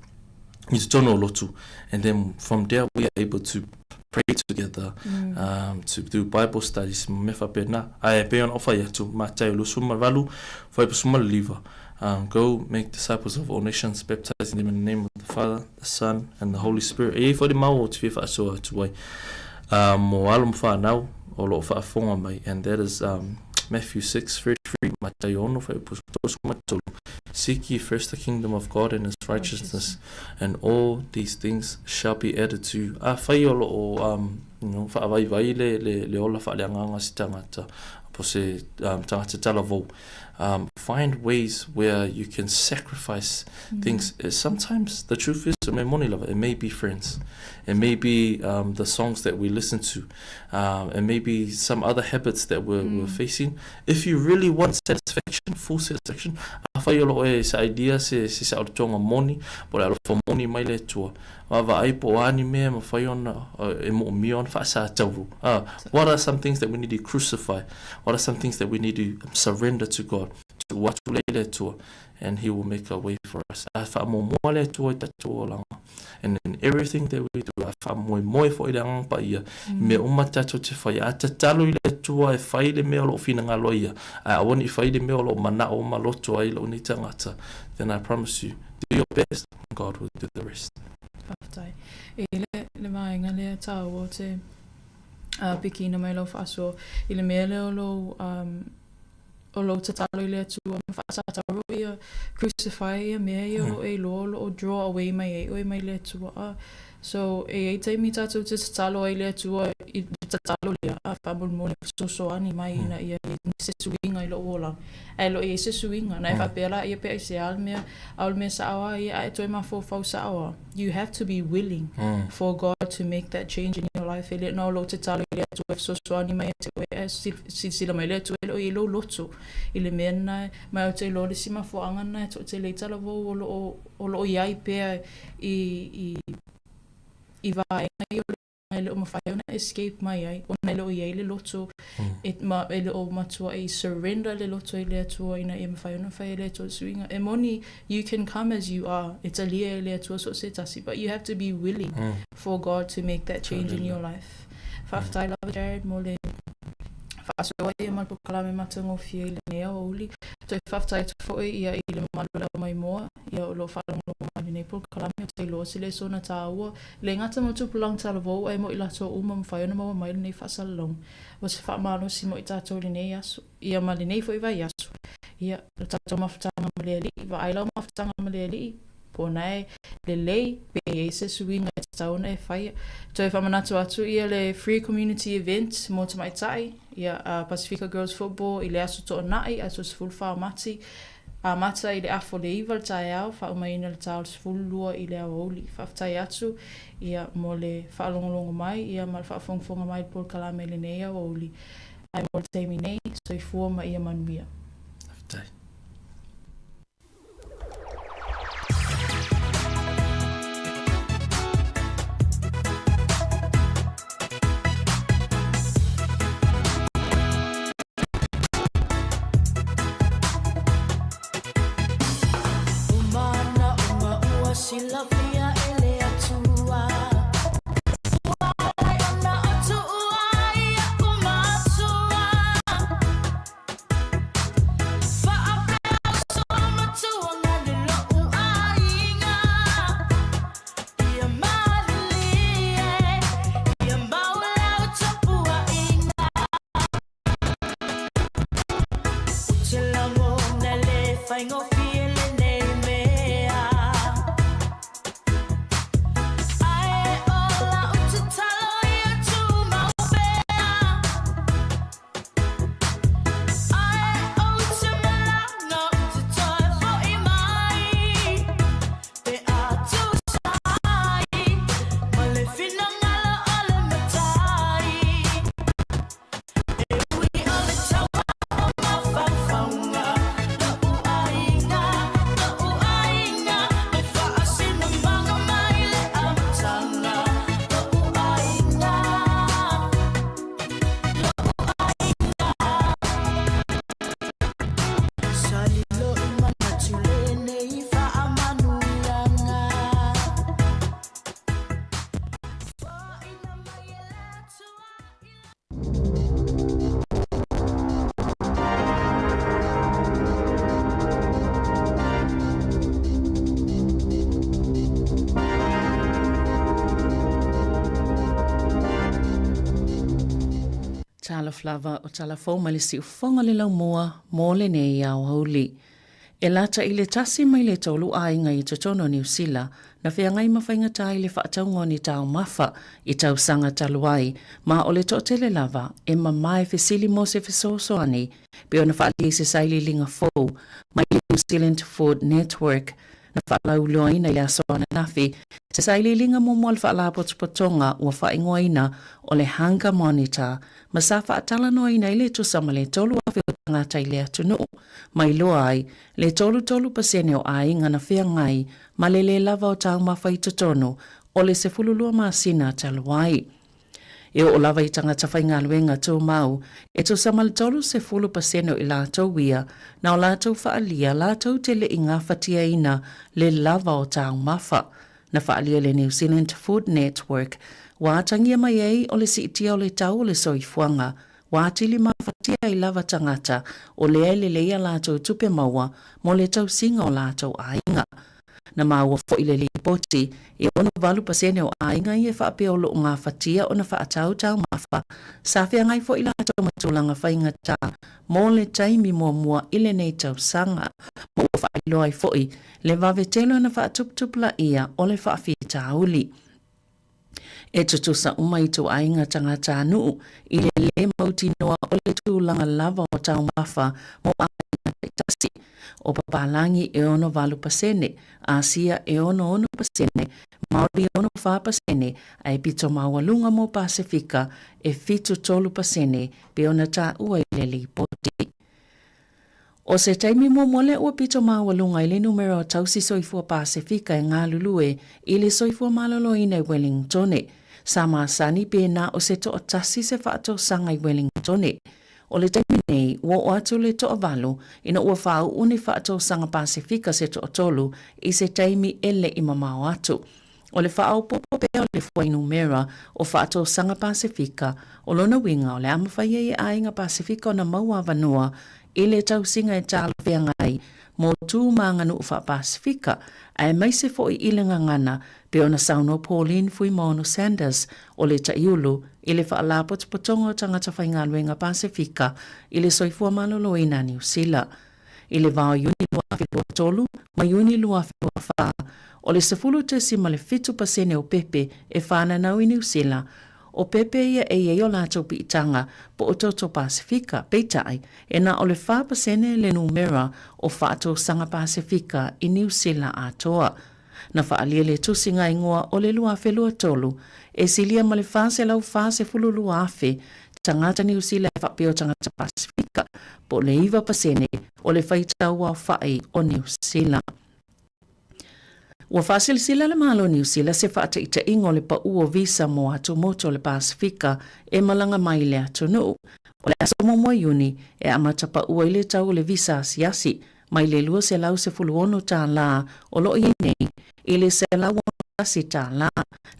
i totonu o lotu. And then from there we are able to pray together, mm. um, to do Bible studies, ma mea faapena. Ae pei ona o whai atu, Mataio 28, fuaiupu 19. Um, go make disciples of all nations, baptizing them in the name of the Father, the Son, and the Holy Spirit. E iai foi le mau o te fia whaasoa atu ai. Um, mo alo ma whanau o loo whaafonga mai, and that is um, Matthew 6:33, Mataio 6, fuaiupu 33. Seek ye first the kingdom of God and his righteousness, and all these things shall be added to you. Afai o lo o um, you know, whaavaivai le, le, le ola whaaleagaga se tangata, po se um, tangata talavou, um, find ways where you can sacrifice mm. things. Sometimes the truth is, me moni lava, it may be friends, it may be um, the songs that we listen to, um, it may be some other habits that we're, mm. we're facing. If you really want satisfaction, full satisfaction, afai o lo o e sailia se se saolotoga moni, po o le alofa moni mai le Atua, vaavaai po o a ni mea e mafai ona e moomia ona faasatauru. Ah, what are some things that we need to crucify? What are some things that we need to surrender to God? Tuu atu lea i le Atua, and He will make a way for us. A faamuamua le Atua i tatou olaga. And in everything that we do, a faamoemoe foi le Agaga Paia i mea uma tatou te fai. A tatalo i le Atua e fai le mea o loo finagalo ai ia, ae aua ne i fai le mea o loo manao ma loto ai lou nei tagata, then I promise you, do your best, God will do the rest. Faafetai. E i le, le vaega lea taua o te uh, pikina mai lau faasoa i le mea lea o lou um, o lou tatalo i le Atua ma faasatauro ia crucify ia mea ia o lo o e iloa o lo o draw away mai ai oe mai le Atua a so e iai taimi tatou te tatalo ai i le Atua i le tatalo lea a faamolemole fesoasoani mai ina ia i ai se suiga i lou olaga ae le o i ai se suiga na e faapea laia pe aisea le mea a o le mea sao a ia ae toe mafaufau sao a you have to be willing for God to make that change in your life. E le na o lou tatalo i le Atua e fesoasoani mai ia te oe, ae silasila mai le Atua e le o i ai lou loto i le mea lena. Ma ou te iloa le isi mafuaaga lena e toatele ai talavou o lo o, o lo o i ai pea i, i, i vaega ia o le e le o mafai ona escape mai ai, ona e le o i ai le loto, e, ma, e le o matua'i surrender le loto i le Atua ina ia mafai ona fai e le Atua le suiga. E moni, you can come as you are, e talia e le Atua so o se tasi, but you have to be willing for God to make that change in your life. Faafetai lava Jared mo le faasoa ia ma le polokalame matagofie i lenei aoauli. Toe faafetai atu foi ia i le mamalu o le aumaimoa ia o lo o faalogologo mai i lenei polokalame, ou te iloa se le soona tāua Le gata mo tupulaga talavou ae mo i latou uma mafai ona maua mai lenei faasalalauga. Ua se faamalosi mo i tatou i lenei aso, ia ma lenei foi vaiaso. Ia, lo tatou mafutaga ma le Alii, vaai lau mafutaga ma le Alii, po o na e lelei, pe i ai se suiga e tatau ona e faia. Toe faamanatu atu ia le free community event mo tamaitai, ia, Pasifika Girls Football i le aso Toonai, aso 14 o Mati. Amata i le afa o le 9 le taeao, faaumaina le ta o le 12 i le aoauli. Faafetai atu ia mo le faalogologo mai ia ma le faafogafoga mai i le polokalame i lenei aoauli. Ae mo le taimi nei, soifua ma ia manuia. Faafetai. Talof lava o Talafou mai le siufofoga le laumua mo lenei aoauli. E lata i le tasi mai le tolu aiga i totonu o Niu Sila na feagai ma faigata i le faatauga o ni taumafa i tausaga talu ai, ma o le toatele lava e mamae fesili mo se fesoasoani pei ona faaalia i se sailiiliga fou mai le New Zealand Food Network na faalauiloaina i le aso ananafi se sailiiliga muamua a le Faalapotopotoga ua faaigoaina o le Hunger Monitor ma sa faatalanoaina i le tusa ma le 3,000 o tagata i le atunuu, ma iloa ai le 33% o aiga na feagai ma le lē lava o taumafa i totonu o le 12 masina talu ai. E oo lava i tagata faigaluega tumau, e tusa ma le 30% o i latou ia na o latou faaalia latou te le i gafatiaina le lava o taumafa. Na faaalia e le New Zealand Food Network, ua atagia mai ai o le siitia o le tau o le soifuaga, ua atili mafatia ai lava tagata o lea e lelei a latou tupe maua mo le tausiga o latou aiga. Na maua foi le lipoti, e 68% o aiga ia e faapea o lo o gafatia ona faatau taumafa, sa feagai foi latou ma tulaga faigata mo le taimi muamua i lenei tausaga, ma ua faailoa ai foi le vave tele ona faatuputupulaia o le faafitauli. E tutusa uma ituaiga tagatanuu i le lē mautinoa o le tulaga lava o taumafa mo aiga taitasi. O papalagi e 68%, Asia e 66%, Maori e 64% ae pito maualuga mo Pasefika e 73% pei ona taua i le lipoti. O se taimi muamua lea ua pito maualuga i le numera o tausi soifua Pasefika e galulue i le soifua maloloina i Wellingtone. Sa masani pe na o se toatasi se faatosaga i Wellingtone. O le taimi nei, ua oo atu le toavalu ina ua faauu ni faatosaga Pasefika se toatolu i se taimi e le i mamao atu. O le faaopoopo pea o le fuainumera o faatosaga Pasefika, o lona uiga o le a mafai ai e aiga Pasefika ona maua avanoa i le tausiga e talafeagai mo tu ma aganuu faa-Pasefika, aemaise foi i le gagana, pei ona saunoa Pauline Fuimaono Sanders o le Taiulu i le Faalapotopotoga o Tagata Faigaluega Pasefika i le Soifua Maloloina a Niu Sila. I le va o Iuni 2023 ma Iuni 2024, o le 10.7% o pepe e fananau i Niu Sila, O pepe ia e i ai o latou piitaga po o toto Pasefika, peitai, e na o le 4% le numera o faatausaga Pasefika i Niu Sila atoa. Na faaalia le tusiga igoa o le 2023, e silia ma le 442,000 tagata Niu Sila e faapea o tagata Pasefika, po o le 9% o le faitau aofai o Niu Sila. Ua faasilasila le Malo o Niu Sila se faataitaiga o le pau o visa mo atumotu o le Pasefika e malaga mai i le atunuu. O le aso muamua o Iuni e amata pau ai le tau o le visa asiasi mai le $216 o lo o i ai nei i le $161,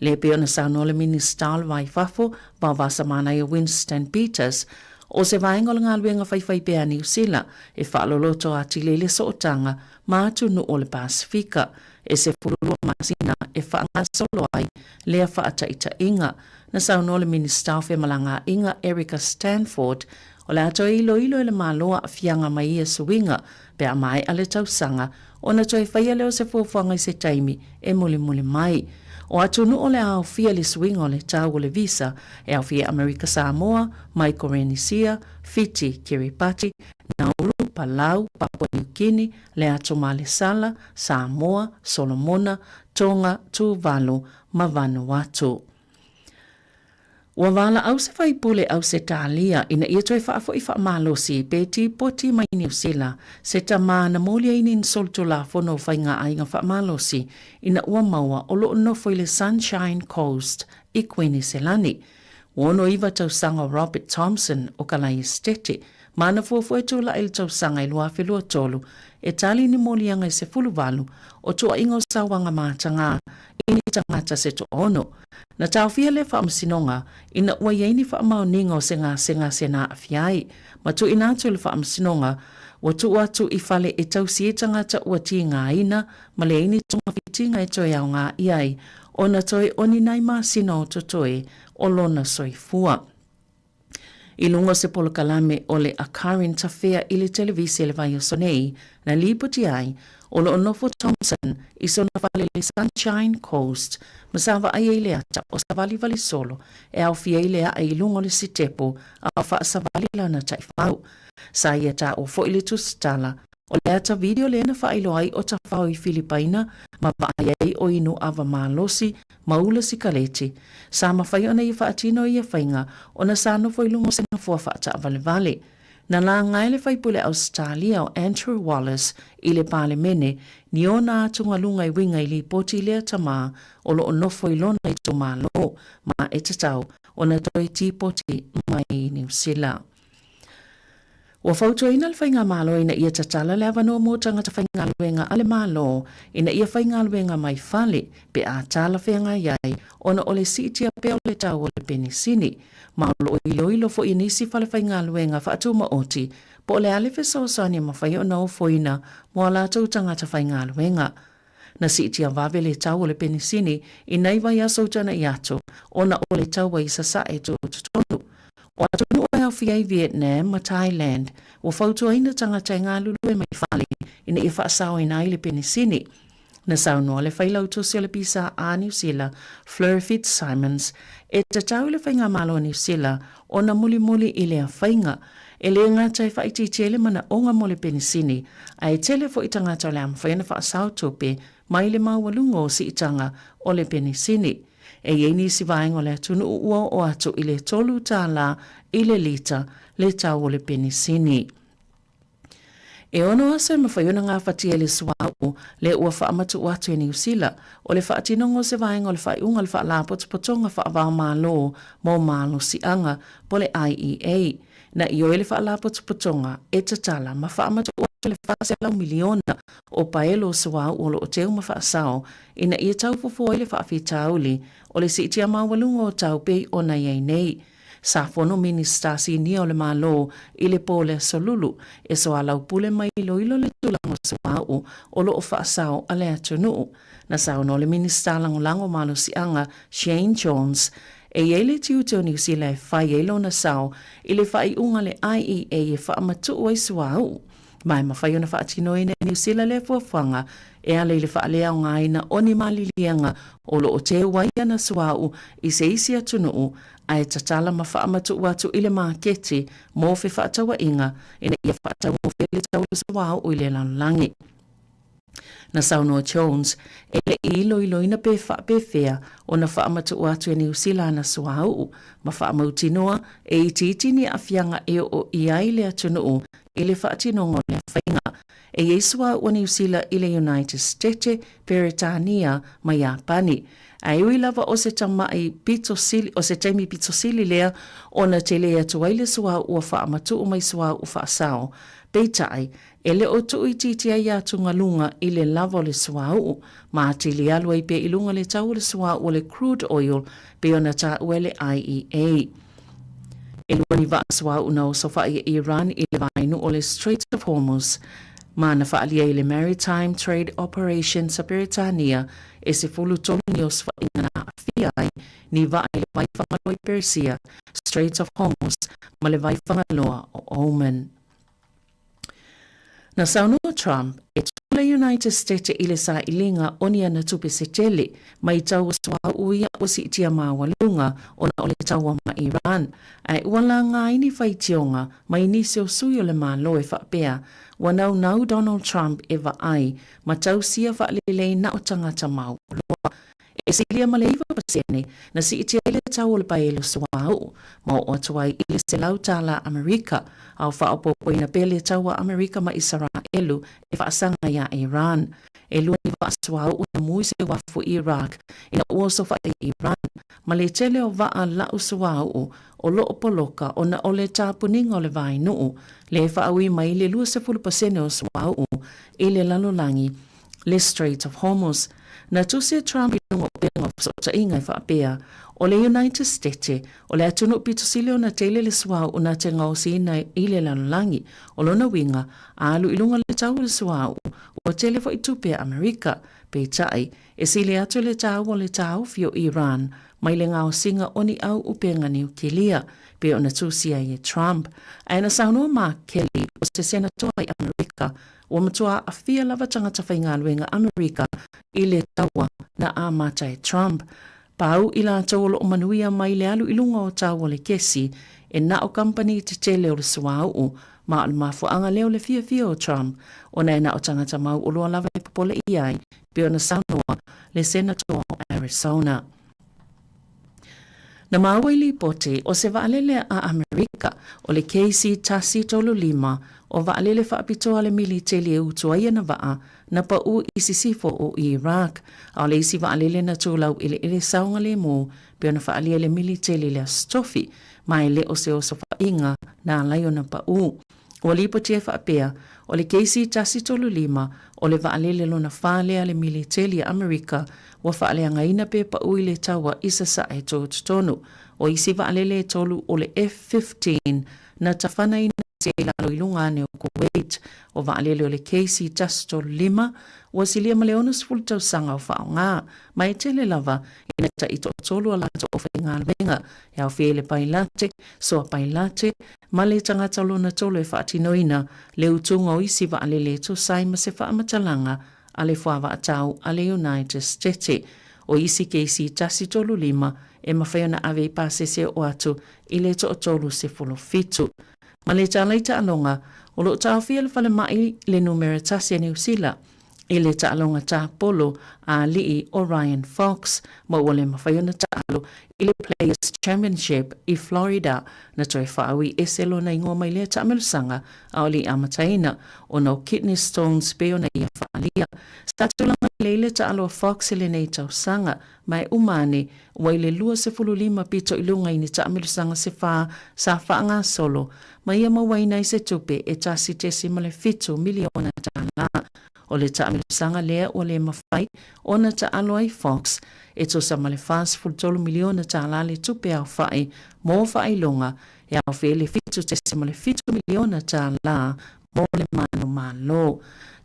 lea e pei ona saunoa le Minisita o le Va i Fafo, Vaovasa Manaia Winston Peters, o se vaega o le galuega faifaipea a Niu Sila e faaloloto atili ai le sootaga ma atunuu o le Pasefika e 12 masina e faagasolo ai lea faataitaiga. Na saunoa le Minisita o Femalagaaiga Erica Stanford, o le a toe iloilo e le Malo aafiaga mai ia suiga pe a maea le tausaga ona toe faia lea o se fuafuaga i se taimi e mulimuli mai. O atunuu o le a aofia le suiga o le tau o le visa e aofia Amerika Samoa, Maikorenisia, Fiti, Kiribati, Nauru, Palau, Papua Niu Kini, le Atu Malesala, Samoa, Solomona, Tonga, Tuvalu ma Vanuatu. Ua valaau se faipule Ausetalia ina ia toe faafoi faamalosi pe tipoti mai Niu Sila se tama na moli ai ni solitulafono o faigaaiga faamalosi ina ua maua o lo o nofo i le Sunshine Coast i Kuiniselani. Ua 69 tausaga o Robert Thompson o Kalaesetete ma ana fuafua e tulai i le tausaga e 2023 e tali ni moliaga e 18 o tuuaiga o sauaga matagā i ni tagata se toaono. Na taofia lea faamasinoga ina ua i ai ni faamaoniga o se gasegase na aafia ai, ma tuuina atu i le faamasinoga ua tuu atu i fale e tausi ai tagata ua tigaina ma leai ni togafitiga e toe aoga i ai ona toe o ni nai masina o totoe o lona soifua. I luga o se polokalame o le A Current Affair i le televise i le vaiaso nei, na lipoti ai, o lo o nofo Thompson i sona fale i le Sunshine Coast ma sa vaai ai le ata o savalivali solo e aofia ai le ae i luga o le sitepo a o faasavali lana taifau. Sa ia taua foi le tusitala o le ata video lea na faailoa ai o tafao i Filipaina ma vaai ai o inu ava malosi ma ula sikaleti. Sa mafai ona ia faatino ia faiga ona sa nofo i luga o se nofoa faataavalevale. Na laga e le faipule Ausetalia o Andrew Wallace i le Palemene ni ona atugaluga e uiga i lipoti lea tama o lo o nofo i lona itumalo ma e tatau ona toe tipoti mai i Niu Sila. Ua fautuaina le Faigamalo ina ia tatala le avanoa mo tagata faigaluega a le Malo ina ia faigaluega mai fale pe a talafeagai ai ona o le siitia pea o le tau o le penisini, ma o lo o iloilo foi e nisi fale faigaluega faatumaoti po o le a le fesoasoani e mafai ona ofoina mo a latou tagata faigaluega. Na siitia vave le tau o le penisini i nai vaiaso utanai atu ona o le taua i Sasae tutotonu. O atunuu e aofia ai Vietnam ma Thailand, ua fautuaina tagata e galulue mai fale ina ia faasaoina ai le penisini. Na saunoa le Failautusi o le Pisa a Niu Sila, Fleur Fitzsimons, e tatau i le Faigamalo a Niu Sila ona mulimuli i lea faiga. E le gata e faaitiitia ai le manaoga mo le penisini, ae tele foi tagata o le a mafai ona faasao tupe mai le maualuga o siitaga o le penisini. E i ai nisi vaega o le atunuu ua oo atu i le $3 i le lita le tau o le penisini. E ono aso e mafai ona gafatia e le suauu lea ua faamatuu atu e Niu Sila, o le faatinoga o se vaega o le faaiuga o le Faalapotopotoga Faava-o-Malo mo Malosiaga, po o le IEA. Na ioe le Faalapotopotoga e tatala ma faamatuu atu le 400 miliona o paelo o suauu o lo o teu ma faasao ina ia tau fofo ai le faafitauli o le siitia maualuga o tau pei ona i ai nei. Sa fono Minisita Sinia o le Malo i le po o le Aso Lulu e soalaupule ma iloilo le tulaga o suauu o lo o faasao a le atunuu. Na saunoa le Minisita Lagolago o Malosiaga Shane Jones e i ai le tiute o Niu Sila e fai ai lona sao i le faaiuga a le IEA e faamatuu ai suauu. Ma e mafai ona faatinoina e Niu Sila lea fuafuaga e ala i le faaleaogaina o ni maliliega o lo o teu ai ana suauu i se isi atunuu ae tatala ma faamatuu atu i le maketi mo fefaatauaiga ina ia faataugofie le tau o le suauu i le lalolagi. Na saunoa Jones, e le i iloiloina pe faapefea ona faamatuu atu e Niu Sila ana suauu ma faamautinoa e itiiti ni aafiaga e oo i ai le atunuu i le faatinoga o lea faiga. E i ai suauu a Niu Sila i le United Stete, Peretania ma Iapani. Ae ui lava o se tamai pito sili, o se taimi pito sili lea ona tele atu ai le suauu ua faamatuu mai suauu faasao. Peitai, E le o tuuitiiti ai atugaluga i le lava o le suauu, ma atili alu ai pea i luga le tau o le suauu o le crude oil pei ona taua e le IEA. E lua ni vaa suauu na osofai e Iran i le vaenuu o le Strait of Hormuz, ma na faaalia i le Maritime Trade Operations a Peretania e 13 ni osofaiga na aafia ai ni vaa i le vai Fagaloa i Peresia, Strait of Hormuz, ma le vai Fagaloa o Oman. Na saunoa Trump e tū le United States i le sailiga o ni ana tupe se tele mai tau o suauu ia ua siitia maualuga ona o le taua ma Iran, ae ua laga ai ni faitioga mai nisi o sui o le Malo e faapea ua naunau Donald Trump e vaai ma tausia faalelei na o tagata mauoloa. E silia ma le 9% na siitia ai le tau o le paelo suauu ma oo atu ai i le $100 Amerika, a o faaopoopoina pea le tau a Amerika ma Isaraelu e faasaga iā Iran. E lua ni vaa suauu na mu i se uafu i Iraq ina ua osofai e Iran ma le tele o vaa lau suauu o lo o poloka ona o le tapuniga o le vaenuu lea e faaui mai le 20% o suauu i le lalolagi le Strait of Hormuz. Na tusi e Trump i luga o upega o fesootaiga e faapea, o le United Stete, o le atunuu pito sili ona tele le suauu na te gaosiina i le lalolagi. O lona uiga, a alu i luga le tau o le suauu, ua tele foi tupe a Amerika. Peitai, e sili atu le taua o le taofi o Iran mai le gaosiga o ni au upega niukilia, pei ona tusi ai e Trump. Ae na saunoa Mark Kelly, o se Senatoa i Amerika, Ua matua aafia lava tagata faigaluega Amerika i le taua na amata e Trump. Pau i latou o lo o manuia mai le alu i luga o tau o le kesi e na o kamupani tetele o le suauu, ma o le mafuaaga lea o le fiafia o Trump ona e na o tagata mauoloa lava e popole i ai, pei ona saunoa le Senator o Arizona. Na maua i lipoti o se vaalele a Amerika o le KC-135 o vaalele faapitoa a le militeli e utu ai ana vaa na paʻū i sisifo o Iraq, a o le isi vaalele na tulau eleele saogalemu pei ona faaalia e le militeli i le Aso Tofi, ma e le o se osofaiga na ala ai ona paʻū. Ua lipoti e faapea, o le KC-135 o le vaalele lona whā lea a le militeli a Amerika ua faaleagaina pe paʻū i le taua i Sasae Totonu. O isi vaalele e tolu o le F-15 na tafanaina i lalo i luga ane o Kuwait. O vaalele o le KC-135 ua silia ma le 60 tausaga o faaaoga, ma e tele lava ina taʻi toatolu a latou aufaigaluega e aofia i le pailate, soa pailate, ma le tagata lona tolu e faatinoina le utuga o isi vaalele e tusa ai ma se faamatalaga a le fuavaatau a le United Stete. O isi keisi 135 e mafai ona ave i pasese oo atu i le toatolu 17. Ma le tālai taaloga, o lo o taofia le falemai le numera tasi a Niu Sila i le taaloga tāpolo a alii o Ryan Fox ma ua le mafai ona taalo i le Players Championship i Florida na toe faaui ese lona ingoa mai lea taamelosaga a o le i amataina ona o kidney stones pei ona ia faaalia. Sa tulaga lelei le taalo a Fox i lenei tausaga ma e uma ane ua i le 25 pito i luga i ni taamelosaga se fa sa faagasolo ma ia mauaina ai se tupe e $1.7 miliona tālā. O le taamelosaga lea ua le mafai ona taalo ai Fox e tusa ma le $43 miliona tālā le tupe aofai mo faailoga e aofia i le $7.7 miliona tālā mo le manumalo.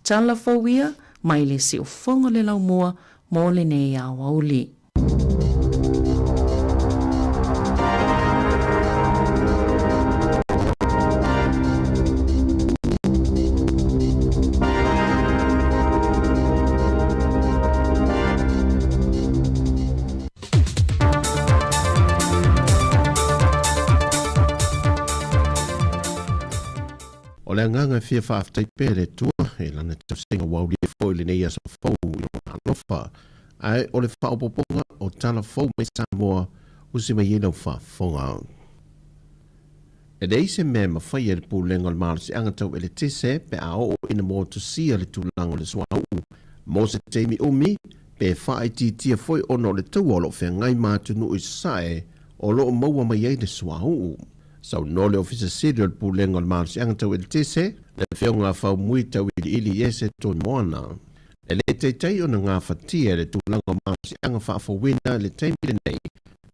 Tala fou ia mai le siufogo le laumua mo lenei aoauli. le agaga e fia faafetai pea i le Atua i Lana tausiga ua aulia foi i lenei aso fou i Lona alofa. Ae o le faaopoopoga o tala fou mai Samoa usi mai ai lau faafofoga. E leai se mea e mafai e le Pulega o le Malosiaga Tau Eletise pe a oo ina motusia le tulaga o le suauu mo se taimi umi pe faaitiitia foi ona o le taua o lo o feagai ma atunuu i Sasae o lo o maua mai ai le suauu. Saunoa le Ofisa Sili o le Pulega o le Malosiaga Tau Eletise, le Afioga a Faumui Tauiliili Iese Toimoana. E le taitai ona gafatia e le tulaga o malosiaga faafouina i le taimi lenei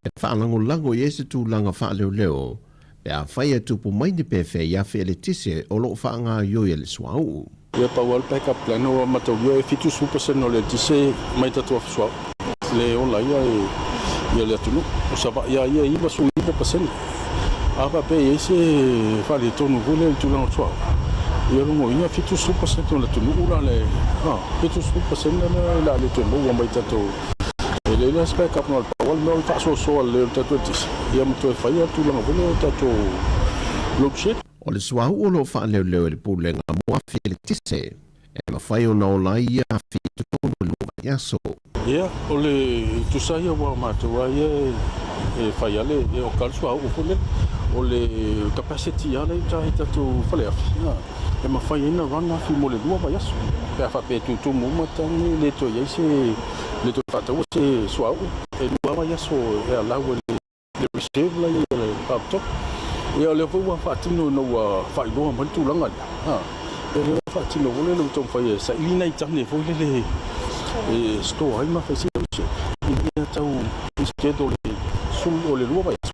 e faalagolago i ai se tulaga faaleoleo pe afai e tupu mai ni pefea i afi eletise o lo o faagaoioi e le suauu. Ia pau lava le backup plan ua mataulia e 70% o le eletise mai tatou afi suauu le ola ai ia le atunuu. O Savaii lava ia e 99%. A faapea e i ai se faaletonu foi lea i le tulaga o le suauu, ia lona uiga e 70% o le atunuu la le 70% lea o le a le toe maua mai tatou. E leai la se backup na o le pau lava le mea o le faasoasoa lelei o le tatou eletise ia ma toe fai lava le tulaga foi lea o tatou load shed. O le suauu o lo o faaleoleo e le Pulega mo afi eletise, e mafai ona ola ai ia afi i totonu o le lua vaiaso. Ia, o le tusa ia aua o matou lava ia e fai lava le, e oka le suauu foi lele. O le capacity lava lea i uta i tatou faleafi, e mafai ai ona run afi mo le lua vaiaso. Pe a faapea e tutumu uma tane, e le toe i ai se, le toe faataua se suauu, e lua vaiaso e allow e le le reserve la ia le faapitoa. Ia o lea foi ua faatino ina ua faailoa mai le tulaga lea, ha, ia lea ua faatino foi lele ua taumafai e saili nai tane foi lele e store ai ma fai sina reserve ina ia tau instead o le sulu o le lua vaiaso,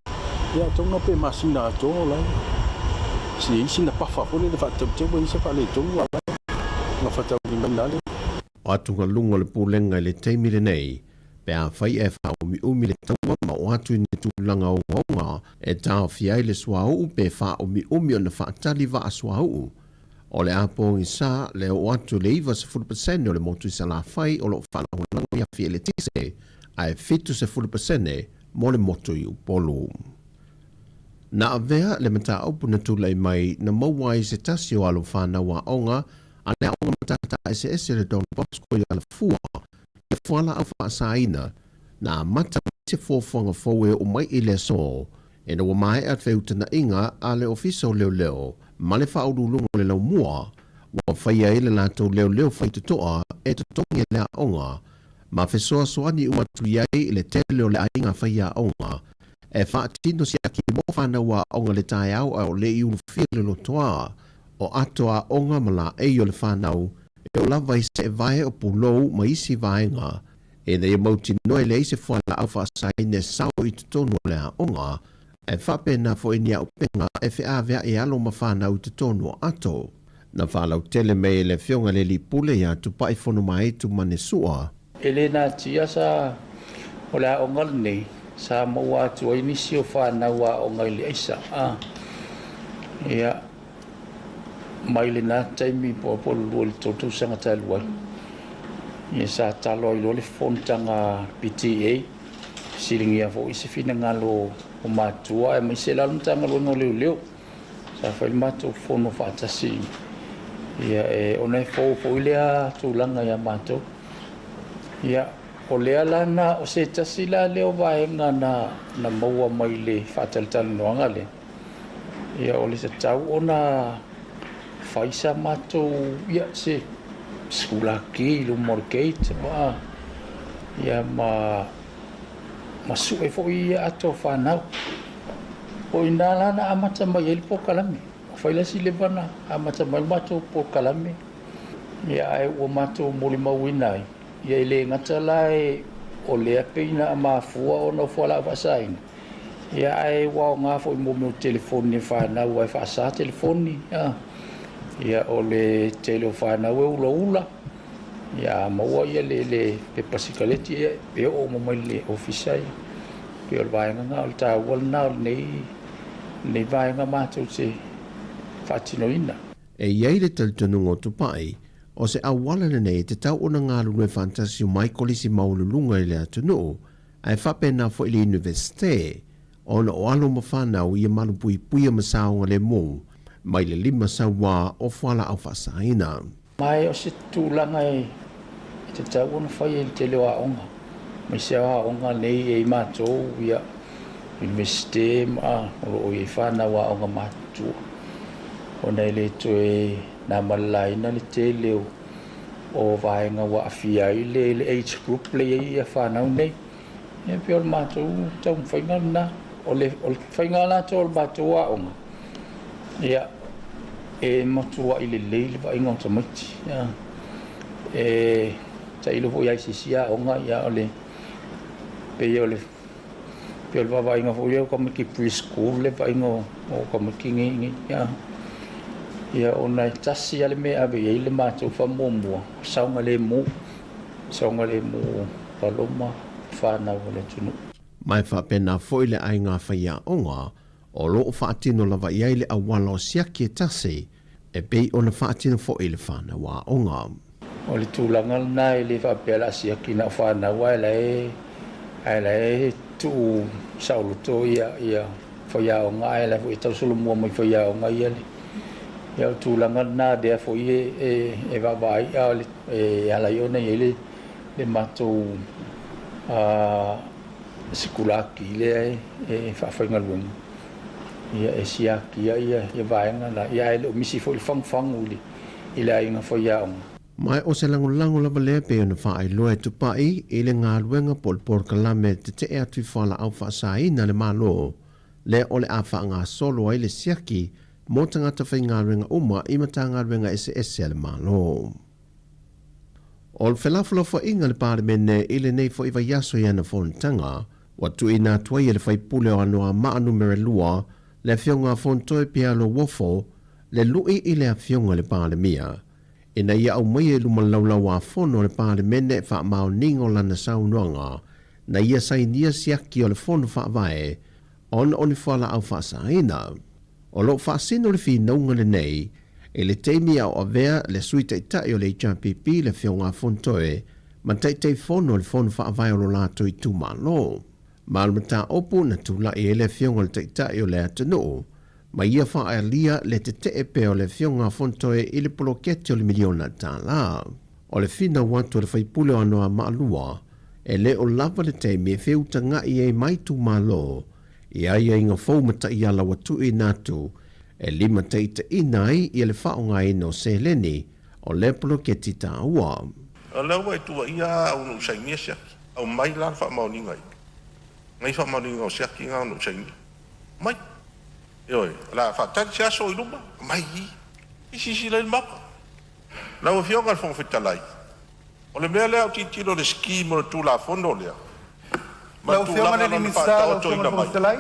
ia atonu pe masina atoa o la e si i sina pafa foi lele faatauteu ai se faaletonu a la e gafataulimaina lea. O atugaluga o le Pulega i le taimi lenei, Pe afai e faaumiumi le taua ma oo atu i ni tulaga ogaoga e taofia ai le suauu pe faaumiumi ona faatali vaa suauu, o le a pogisa le oo atu i le 90% o le motu i Salafai o lo o faalagolago i afi eletise ae 70% mo le motu i Upolu. Na avea le mataupu na tulai mai na maua ai se tasi o alo fanau aoga a le Aoga Matata Eseese le Don Bosco i Alafua le fualaau faasaina na amata mai se fuafuaga fou e oo mai i le aso ina ua maea feutagaiga a le Ofisa o Leoleo ma le Faauluuluga o le Laumua ua faia ai le latou leoleo faitotoa e totogi e le aoga ma fesoasoani uma atu i ai i le tele o le aiga faiaoga e faatino siaki mo fanau aoga le taeao a o le i ulufia le lotoa o ato aoga ma laei o le fanau e oo lava i seevae o pulou ma isi vaega ina ia mautinoa e leai se fualaau faasaina e sao i totonu o le aoga, ae faapena foi ni auupega e feaveai e alo ma fanau i totonu o ato. Na faalautele mai e le Afioga i le Alii Pule ia Tupai Fonomaaitu Manesua. E le natia sa o le aoga lenei sa maua atu ai nisi o fanau aoga i le aisa. Ia, mai lena taimi po o le lua i le tolu tausaga talu ai, ia sa talo ai loa le fonotaga PTA, fesiligia foi se finagalo o matua aemaise la le Matagaluega o Leoleo. Sa fai le matou fono faatasi ia e ona e fou foi lea tulaga ia matou. Ia o lea la na o se tasi la lea o vaega na na maua mai le faatalatalanoaga lea. Ia o le tatau ona fai sa matou ia se sikulaki i luma o le gate ma ia ma ma sue foi ia ato fanau. O i ina la na amata mai ai le polokalame. Ua fai la si leva na amata mai le matou polokalame, ia ae ua matou molimauina ai, ia e le gata la e o lea pei na mafua ona o fualaau faasaina, ia ae ua aoga foi mo mea o telefoni e fanau ai faasa telefoni, a. Ia o le tele o fanau e ulaula, ia a maua ia le, le pepa sikaleti, ia e oo uma mai le ofisa ia. Pei o le vaega lena, o le taua lena o lenei, lenei vaega matou te faatinoina. E i ai le talitonuga o Tupai, o se auala lenei e tatau ona galulue faatasi uma ai kolisi maualuluga i le atunuu, ae faapena foi le Iunivesite, ona o alo ma fanau ia malupuipuia ma saogalemu. mai le 500 o fualaau faasaina. Ma o se tulaga e tatau ona faia i le tele o aoga, aemaise lava aoga nei e i matou ia Iunivesite ma o lo o i ai fanau aoga matutua, ona e le toe na ma le laina le tele o vaega ua aafia ai le age group lea e i ai fanau nei. Ia pei o le matou taumafaiga lena. O le faiga latou o le matou aoga, ia, e matuai lelei le vaaiga o tamaiti. Ia, e tailo foi i se isi aoga, ia, o le pei o le pei o le vaavaaiga foi lea o tamaiti pre-school le vaaiga o tamaiti nei nei. Ia, ia ona e tasi lava le mea e ave i ai le matou faamuamua, saogalemu. Saogalemu alo ma fanau a le atunuu. Ma e faapena foi le aiga faiaoga o lo o faatino lava i ai le auala o siaki e tasi e pei ona faatino foi i le fanau aoga. O le tulaga lena e le faapea o le a siaki na o fanau ae la e ae la e tuu saoloto ia ia faiaoga ae la foi e tausolomua mai faiaoga ia le ia o le tulaga lena lea foi e e e vaavaai a o le E ala ai ona i ai le, le matou sikulaki lea e, e faafaigaluega ia e siakia ia, ia vaega la ia ae le o misi foi le fagufagu i le, i le aiga faiaoga. Ma o se lagolago lava lea pei ona faailoa e Tupai i le galuega po o le polokalame e tetee atu i fualaau faasaina a le Malo, lea o le a faagasolo ai le siaki mo tagata faigaluega uma i Matagaluega eseese a le Malo. O le felafolafoaiga a le Palemene i lenei foi vaiaso i ana fonotaga, ua tuuina atu ai e le faipule o Anoamaa Numera 2, le Afioga a Fonotoe Pialo Uofo, le lui i le Afioga i le Palemia, ina ia aumaia i luma laulau-a-fono a le Palemene faamaoniga o lana saunoaga na ia sainia siaki o le Fono Faavae ona o ni fualaau faasaina. O lo o faasino le finauga lenei i le taimi a o avea le Sui Taitai o le HRPP le Afioga a Fonotoe ma Taitaifono o le Fono Faavae o lo latou itumalo. Ma o le mataupu na tulai ai le Afioga i le Taitai o le atunuu ma ia faaalia le tetee pea o le Afioga a Fonotoe i le poloketi o le miliona tala. O le finau atu a le faipule o Anoamaa 2, e le o lava le taimi e feutaga'i ai ma itumalo i aiaiga fou ma taiala ua tuuina atu e limataitaiina ai ia le faaaogaina o seleni o lea poloketi taua. O lea ua e tuuaia au na ou sainia siaki. Aumai la le faamaoniga i nai faamaoniga o siaki na na ou sainia. Aumai. Ioe, o le a faatali se aso i luma, aumai i i. I silasila ai le Maota. Lau Afioga i le Fofoga Fetalai, o le mea lea a ou tilotilo i le scheme o le Tulafono lea ma le Lau Afioga i tulaga le lona Minisita, lau Afioga i le faataotoina Fofoga mai. Fetalai,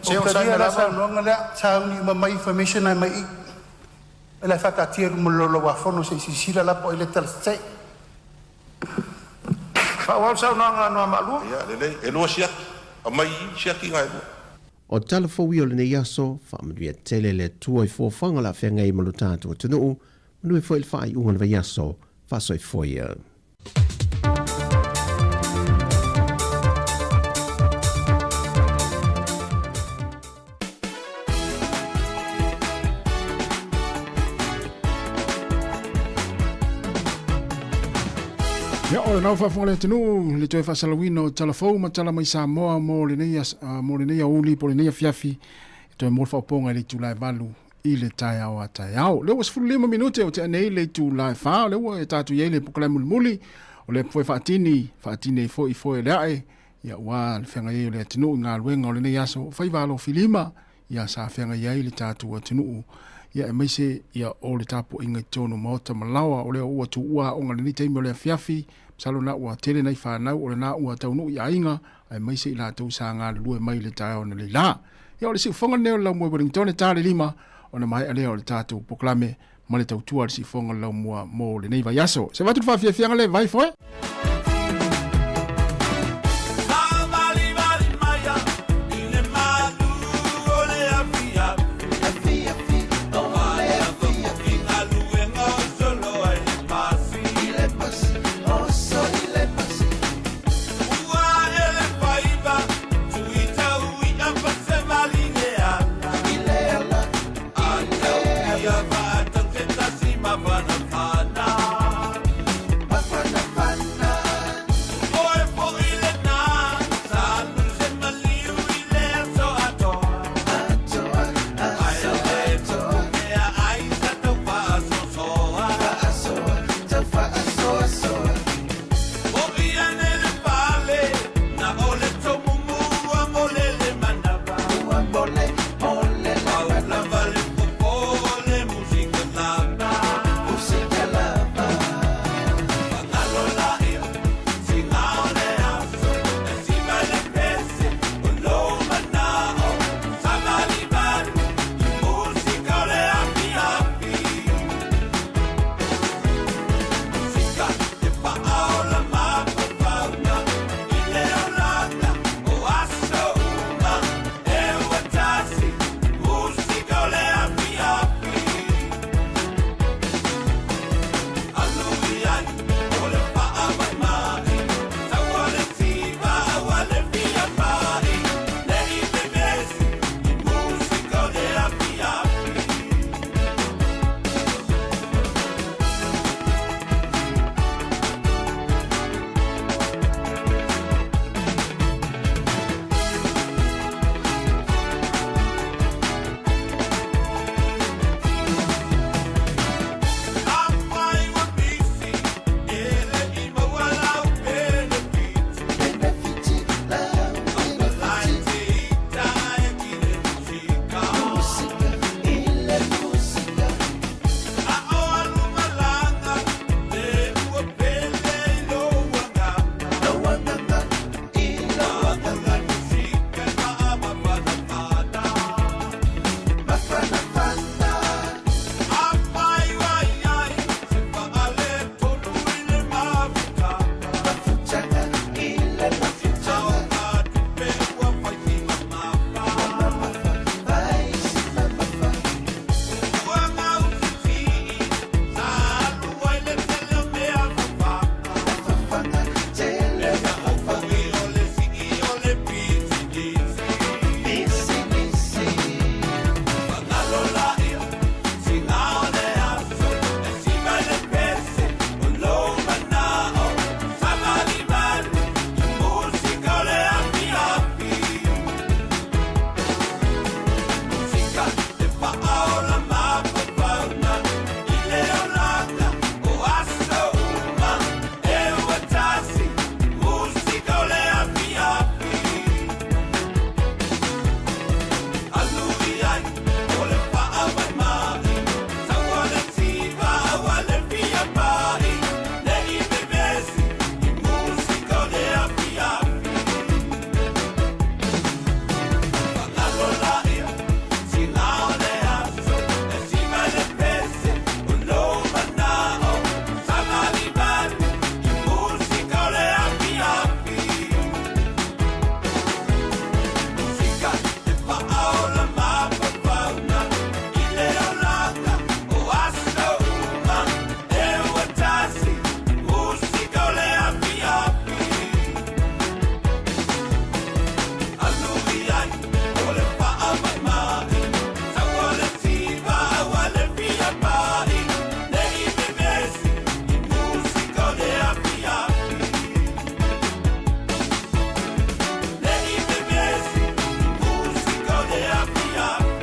Se ou te onosai talia mai la lava. saunoaga lea, sauni uma mai information ae mai i i. O le a faataatia i luma o le Laulau-a-Fono se i silasila la po o ai le tala sese. Faaauau le saunoaga a Anoamaa 2. Ia, lelei. E lua siaki. Aumai i i siaki na e lua. O tala fou ia o lenei aso, faamanuia tele le Atua i fuafuaga o le a feagai ma lo tatou atunuu, manuia foi le faaiuga o le vaiaso, faasoifua ia. Ia, o lenau faafofoga le atunuu, le toe faasalauina o tala fou ma tala mai Samoa mo lenei, mo lenei aoauli po o lenei afiafi, e toe mo le faaopooga i le itula e 8 i le taeao a taeao. Lea ua 15 minute o tea nei le itula e 4, o lea ua e tatou i ai le polokalame mulimuli, o lea foi faatini, faatini ai foi foe le ae, ia ua le feagai ai o le atunuu i galuega o lenei aso, faiva alofilima, ia sa feagai ai le tatou atunuu, ia aemaise ia o le tapuaiga i totonu o maota ma laoa, o lea ua tuua aoga i lenei taimi o le afiafi, masalo na ua tele nai fanau o lena ua taunuu i aiga, aemaise i latou sa galulue mai i le taeao analeila. Ia o le siufofoga lenei o le Laumua i Wellington e ta le 5, ona maea lea o le tatou polokalame ma le tautua a le siufofoga o le Laumua mo lenei vaiaso. Se avatu le faafiafiaga le vai foe.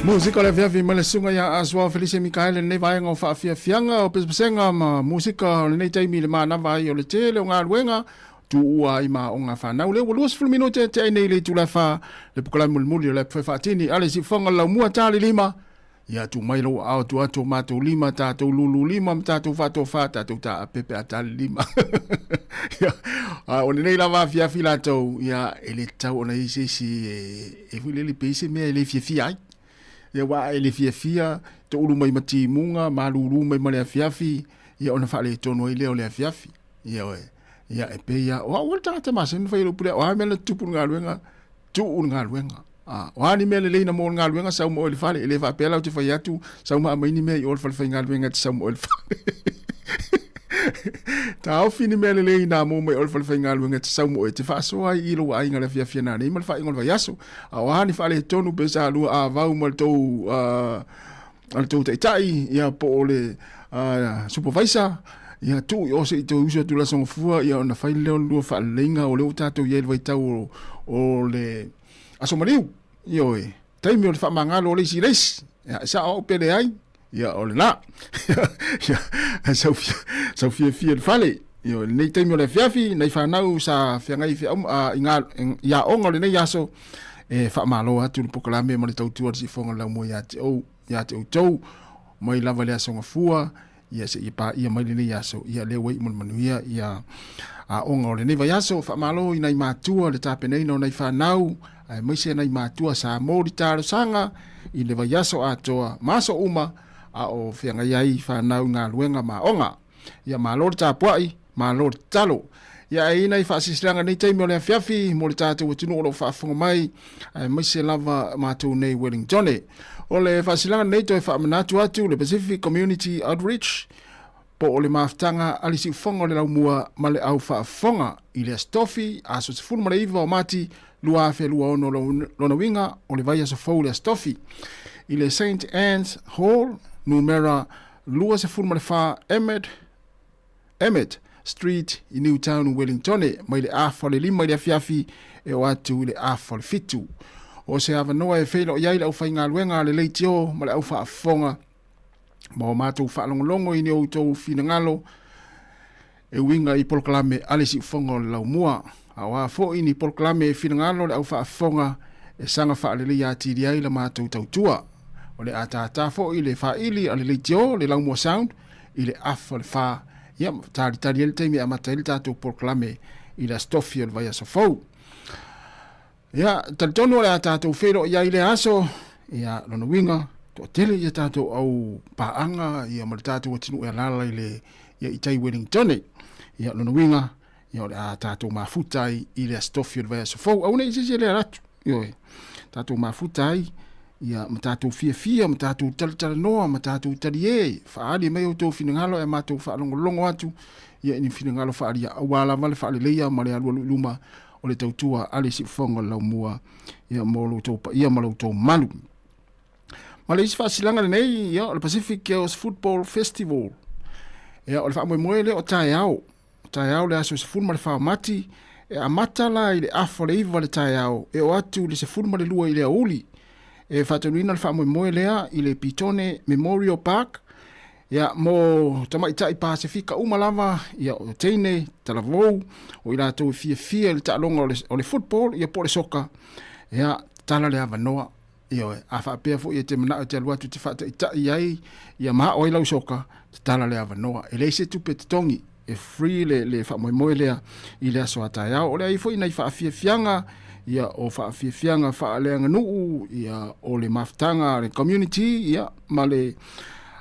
Musika o le afiafi mai le susuga ia Asuao Felice Mikaele lenei vaega o faafiafiaga o pesepesega ma musika o lenei taimi i le manava ai o le tele o galuega tuua ai ma aoga fanau. Lea ua 20 minute tea ai nei i le itula e 4 le pokolae mulimuli o le apu faatini a le siufofoga o le laumua tali lima. Ia tuu mai lou aao tuu atu o matou lima, tatou lulu lima ma tatou faatofa, tatou taape pe a tali lima. Ia, a o lenei lava afiafi latou, ia, e le tatau ona i ai se isi e, e foi lele pe i se mea e le fiafia ai. Ia, aua e le fiafia, toulu mai ma timuga, malulu mai ma le afiafi, ia ona faaletonu ai lea o le afiafi. Ia oe. Ia, e pei lava, o au le tagata masani ona fai ai lou pule, o a mea na tutupu i le galuega, tuu le galuega. A, o a ni mea lelei na mo le galuega, sau ma oe i le fale. E le faapea la ou te fai atu, sau ma aumai ni mea i o i le falefaigaluega e te sau ma oe i le fale. Taofi ni mea lelei na mo mai o le falefaigaluega e te sau ma oe, e te faasoa ai i lou aiga i le afiafi a nanei ma le faaiuga o le vaiaso. A o a ni faaletonu pe sa lua avau ma le tou, uh, a le tou taitai, ia po o le uh, supervisor, ia tuu i o se i toe usu atu le aso gafua, ia ona fai lea o le lua faaleleiga o lea ua tatou i ai i le vaitau o, o le aso maliu. Ioe, taimi o le faamagalo o le isi i le isi. Ia, e sao au pe leai, ia o lena. Ia, sau fia, sau fiafia i le fale. Ioe, lenei taimi o le afiafi, nai fanau sa feagai feau, uh, i, ngā, i aoga o lenei aso, e faamalo atu le pokalame ma le tautua le sifoga o le laumua ia te ou, ia te outou, mai lava i le aso gafua, ia seia paia mai lenei aso, ia lea ua iu ma le manuia ia aoga o lenei vaiaso. Faamalo i nai matua le tapenaina o nai fanau, aemaise nai matua sa mo le talosaga i le vaiaso atoa ma aso uma a o feagai ai fanau i galuega ma aoga. Ia malo le tapuai, malo le tatalo. Ia e i ai nai faasilasilaga i lenei taimi o le afiafi mo le tatou atunuu o lo o faafofoga mai, aemaise lava matou nei Wellingtone. O le faasilasilaga lenei toe faamanatu atu le Pacific Community Outreach po o le mafutaga a le Siufofoga o le Laumua ma le Au Faafofoga i le Aso Tofi, aso 19 o Mati 2026, lona uiga o le vaiaso fou le Aso Tofi i le St Anne's Hall, numera 24 Emmett, Emmett Street i Newtown, Wellingtone, mai le afa o le 5 i le afiafi e oo atu i le afa o le 7. O se avanoa e feiloai ai le aufaigaluega a le leitio ma le au faafofoga ma o matou faalogologo i ni outou finagalo e uiga i polokalame a le Siufofoga o le Laumua. A o a foi ni polokalame e finagalo le au faafofoga e saga faaleleia atili ai la matou tautua. O le a tātā foi le faili a le leitio, le Laumua Sound, i le afa o le whā, ia, talitali ai le taimi e amata ai le tatou polokalame i le Aso Tofi o le vaiaso fou. Ia, talitonu o le a tatou feiloai ai i lea aso, ia, lona uiga, toatele ia tatou au paaga, ia, ma le tatou atunuu e alaala i le, ia, i tai Wellingtone. Ia, lona uiga, ia, o le a tatou mafuta ai i le Aso Tofi o le vaiaso fou. Aua ne i se isi e le alu atu, ioe, tatou mafuta ai, ia, ma tatou fiafia, ma tatou talatalanoa, ma tatou talie, faaali mai outou finagalo ae matou faalogologo atu, ia, i ni finagalo faaalia, aua lava le faaleleia ma le alualu i luma o le tautua a le Siufofoga o le Laumua ia, mo lo outou paia ma lo outou mamalu. Ma le isi faasilaga lenei, ia, o le Pacific Girls Football Festival. Ia, o le faamoemoe lea o taeao. O taeao le aso 14 o Mati, e amata la i le afa o le 9 le taeao, e oo atu i le 12 i le aoauli. E faatonuina le faamoemoe lea i le Pitone Memorial Park, Ia, mo tamaitai Pasefika uma lava, ia, o teine, talavou, o i latou e fiafia i le taaloga o le, o le football, ia po o le soka, ia, tatala le avanoa. Ioe, a faapea foi e te manao e te alu atu e te faataitai ai, ia ma ao ai lau soka, tatala le avanoa. E leai se tupe totogi, e free le, le faamoemoe lea i le aso a taeao. O le ai foi nai faafiafiaga, ia, o faafiafiaga faaleaganuu, ia, o le mafutaga a le community, ia, ma le,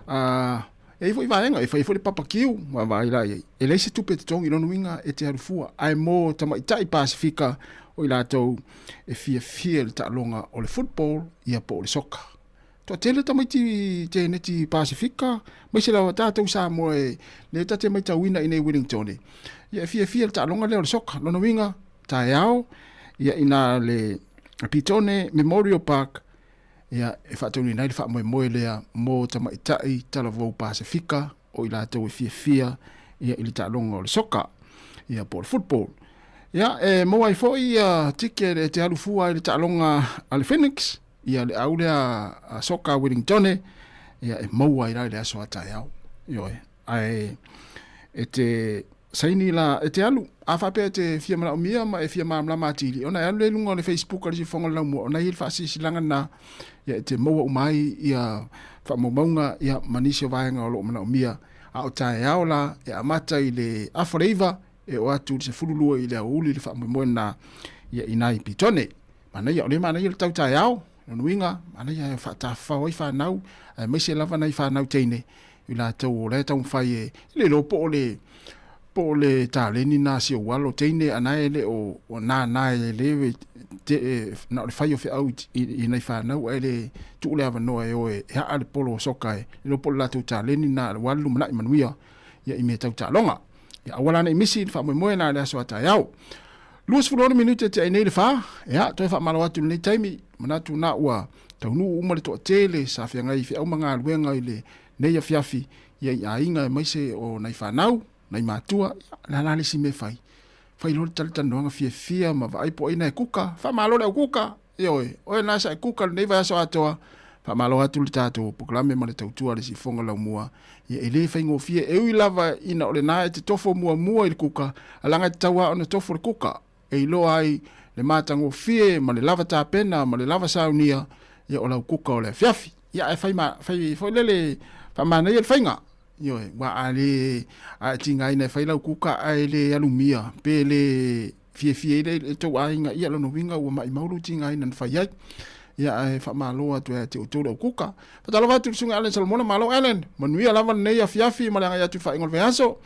uh, e i ai foi vaega, e fai ai foi le papakiu, vaavaai la i ai. E leai se tupe totogi, lona uiga e te alu fua. Ae mo tamaitai Pasifika, o i latou e fiafia i le taaloga o le football, ia po o le soka. Toatele tamaiti tēneti Pasifika, maise lava tātou Samoa e lea ta te maitauina i nei Wellingtone. Ia e fiafia le taaloga lea o le soka. Lona uiga, taeao, ia ina le Pitone Memorial Park, ia e faataunuuina ai le faamoemoe lea mo tamaitai talavou Pasifika o i latou e fiafia ia i le taaloga o le soka, ia po o le football. Ia e maua ai foi ia ticket e te alu fua ai i le taaloga a le Phoenix, ia le au lea a Soka Wellingtone, ia e maua ai la i le aso a taeao. Ioe, ae e te saini la, e te alu, a faapea e te fia manaomia ma e fia malamalama atili, ona e alu lea i luga o le Facebook a le Siufofoga o le Laumua, ona e i ai le faasilasilaga lena, ia e te maua uma ai ia faamaumauga ia ma nisi o vaega o lo o manaomia. A o taeao la, e amata i le afa o le 9, e oo atu i le 12 i le aoauli le faamoemoe lena ia i ina i Pitone. Manaia, o lea e manaia le tau taeao, lona uiga, manaia e faatafafao ai fanau, aemaise lava nai fanau teine, i latou o la e taumafai e, e le iloa po o le, po o le taleni na a si ou alo teine a na e le o, o nānā e le, te, e, na o le fai o feau i, i, i nai fanau ae le tuu le avanoa e o e, e aa le polo o soka e le iloa po o le latou taleni na aua le lumanai manuia ia i mea tau taaloga. Ia aua la ne i misi le faamoemoe na i le aso a taeao. 26 minute te ai nei le whā, ea, toe whaamalo atu lenei taimi, manatu nā ua taunuu uma le toatele sa feagai i feau ma galuega i le nei afiafi, ia i aiga aemaise o nai fanau, nai matua, ia, le a la le isi mea e fai? Fai loa le talatalanoaga fiafia ma vaai po o ai na e kuka, faamalo le au kuka, Ioe, oe na sa e kuka lenei vaiaso atoa, faamalo atu le tatou polokalame ma le tautua a le Siufofoga Laumua, ia e le faigofie, e ui lava ina o lena e te tofo muamua i le kuka, a leaga e tatau lava ona tofo le kuka, e iloa ai le matagofie ma le lava tapena ma le lava saunia, ia o lau kuka o le afiafi. Ia ae fai ma, fai foi lele faamanaia le faiga. Ioe, aua a le, a e tigaina e fai lau kuka ae le alumia, pe le fiafia ai le tou aiga, ia lona uiga ua maimau lou tigaina na fai ai. Ia ae faamalo atu ia te outou le au kuka. Faatalofa atu i le Susuga Allen Solomona, malo Allen, manuia lava lenei afiafi ma le agai atu i le faaiuga o le vaiaso.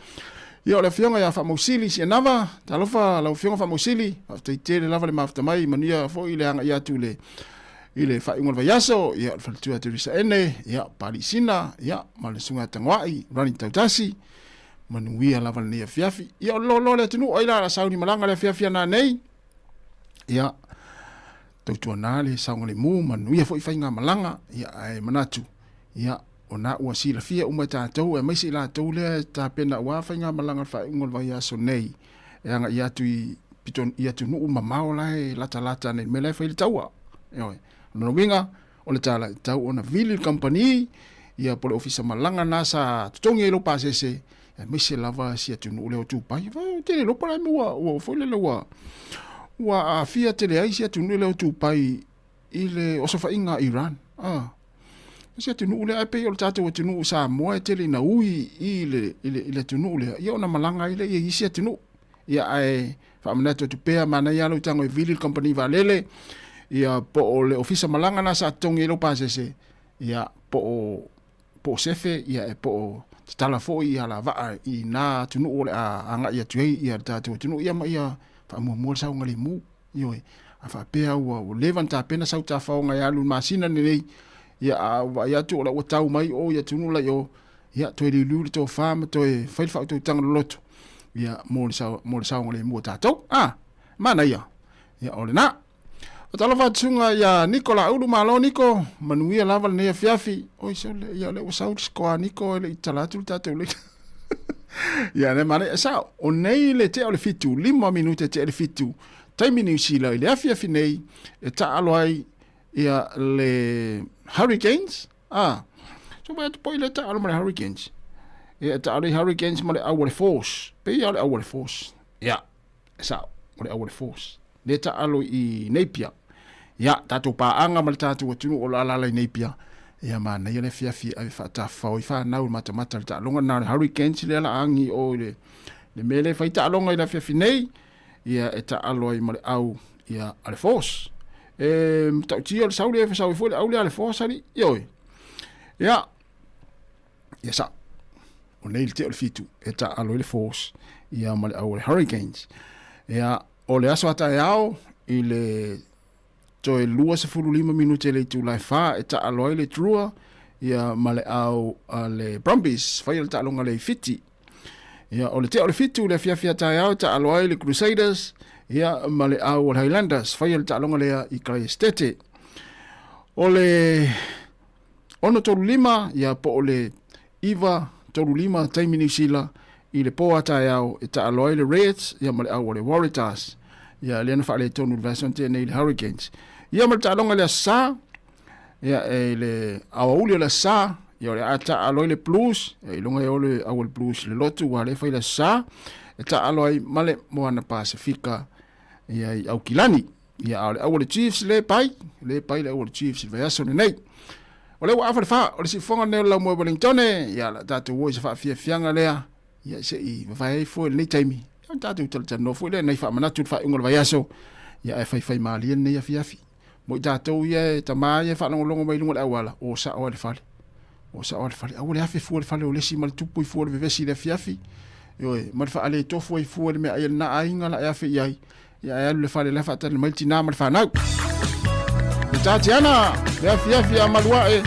Ia o le afioga ia Faamausili Sianava, talofa lau afioga Faamausili, faafetai tele lava le mafuta mai, manuia foi le agai atu i le i le faaiuga o le vaiaso, ia o le faletua Teresa Ene, ia Pali Sina, ia ma le Susuga Tagoai, Running Tautasi. Manuia lava lenei afiafi. Ia o le loaloa le atunuu ai la la sauni malaga le afiafi ana nei. Ia tautuana le saogalemu manuia foi faiga malaga. Ia ae manatu ia o na ua silafia uma e tatou aemaise i latou lea e tapena aua faiga malaga le faaiuga o le vaiaso nei e agai atu i pito i atunuu mamao la e latalata nei i le mea la e fai le taua. Ioe. O lona uiga, o le tala e tatau ona vili le kamupani ia po o le ofisa malaga lena sa totogi ai lou pasese aemaise lava si atunuu lea o Dubai. Ou te le iloa po o le a le mea ua ua foi lele ua ua aafia tele ai si atunuu lea o Dubai i le osofaiga a Iran. Ah. Si atunuu lea ae pei o le tatou atunuu o Samoa e tele ina ui i le, i le, i le atunuu lea, ia ona malaga ai lea i isi atunuu. Ia ae faamanatu atu pea, manaia lava lou tago e vili le kamupani vaalele, ia po o le ofisa malaga lena sa totogi ai lou pasese, ia po o po o sefe, ia e po o tatala foi ia alavaa i na atunuu o le a agai atu ai ia le tatou atunuu, ia ma ia faamuamua le saogalemu. Ioe, a faapea ua ua leva ona tapena sau tafaoga e alu i le masina lenei, ia a ou vaai atu o la ua tau mai o i atunuu la i o, ia toe liuliu le tofa ma toe fai le faautautaga loloto, ia mo le sao, mo le saogalemu o tatou. A, manaia. Ia o lena. Faatalofa atu susuga ia Niko Laulu, malo Niko, manuia lava lenei afiafi. Oi sole, ia o lea ua sau le sikoa a Niko e le i tatala atu le tatou leina. Ia le manaia, sao, o nei le tea o le fitu, 5 minute tea le fitu, taimi Niu Sila i le afiafi nei e taalo ai ia le Hurricanes, ah, so mai atu poi le taalo ma le Hurricanes. Ia e taalo i Hurricanes ma le au o le Force, pei ia o le au o le Force. Ia, e sao, o le au o le Force. Le taalo i Napier. Ia, tatou paaga ma le tatou atunuu o lo o alaala i Napier. Ia, manaia le afiafi e ave faatafafao ai fanau i le matamata i le taaloga lena o le Hurricanes lea la agi o i le, le mea lea e fai taaloga i le afiafi nei, ia e taalo ai ma le au ia, a le Force. E matautia o le sau lea e sau ai foi le au lea a le Force alii. Ioe. Ia, ia sao. O nei le tea o le fitu e taalo ai le Force ia ma le au o le Hurricanes. Ia, O le aso a taeao i le toe 25 minute le itula e 4 e taalo ai le Drua ia ma le au a le Brumbies, faia le taaloga lea i Fiti. Ia, o le tea o le fitu le afiafi a taeao e taalo ai le Crusaders ia ma le au o le Highlanders, faia le taaloga lea i Kalaesetete. O le 6:35 ia po o le 9:35 taimi Niu Sila i le pō a taeao e taalo ai le Reds ia ma le au o le Waratahs. Ia lea na faaletonu i le vaiaso na tea nei i le Hurricanes. Ia ma le taaloga i le Aso Sa. Ia, e i le aoauli o le Aso Sa, ia o le a taaalo ai le Blues, ia iloga e o le au o le Blues i le lotu, ua le fai le Aso Sa, e taaalo ai ma le Moana Pasefika ia i Aukilani. Ia, a o le au o le Chiefs le pai, le pai le au o le Chiefs i le vaiaso lenei. O lea ua afa le fa, o le siufofoga lenei o le Laumua i Wellingtone, ia, o le a tatou o i se faafiafiaga lea, ia se i vavae ai fua i lenei taimi, ia ona tatou talatalanoa foi lea, nai faamanatu i le faaiuga o le vaiaso, ia ae faifai malie lenei afiafi. Mo i tatou ia e tama ia e faalogologo mai i luga o le auala, o sao lava i le fale. O sao lava i le fale. Aua le afe fua i le fale o le isi ma le tupu i fua o le vevesi i le afiafi. Ioe, ma le faaletofo ai fua i le meaai a lena aiga la e afe i ai. Ia ae alu i le fale la e faatali mai le tina ma le fanau. Le Tatiana, le afiafi a Maluae.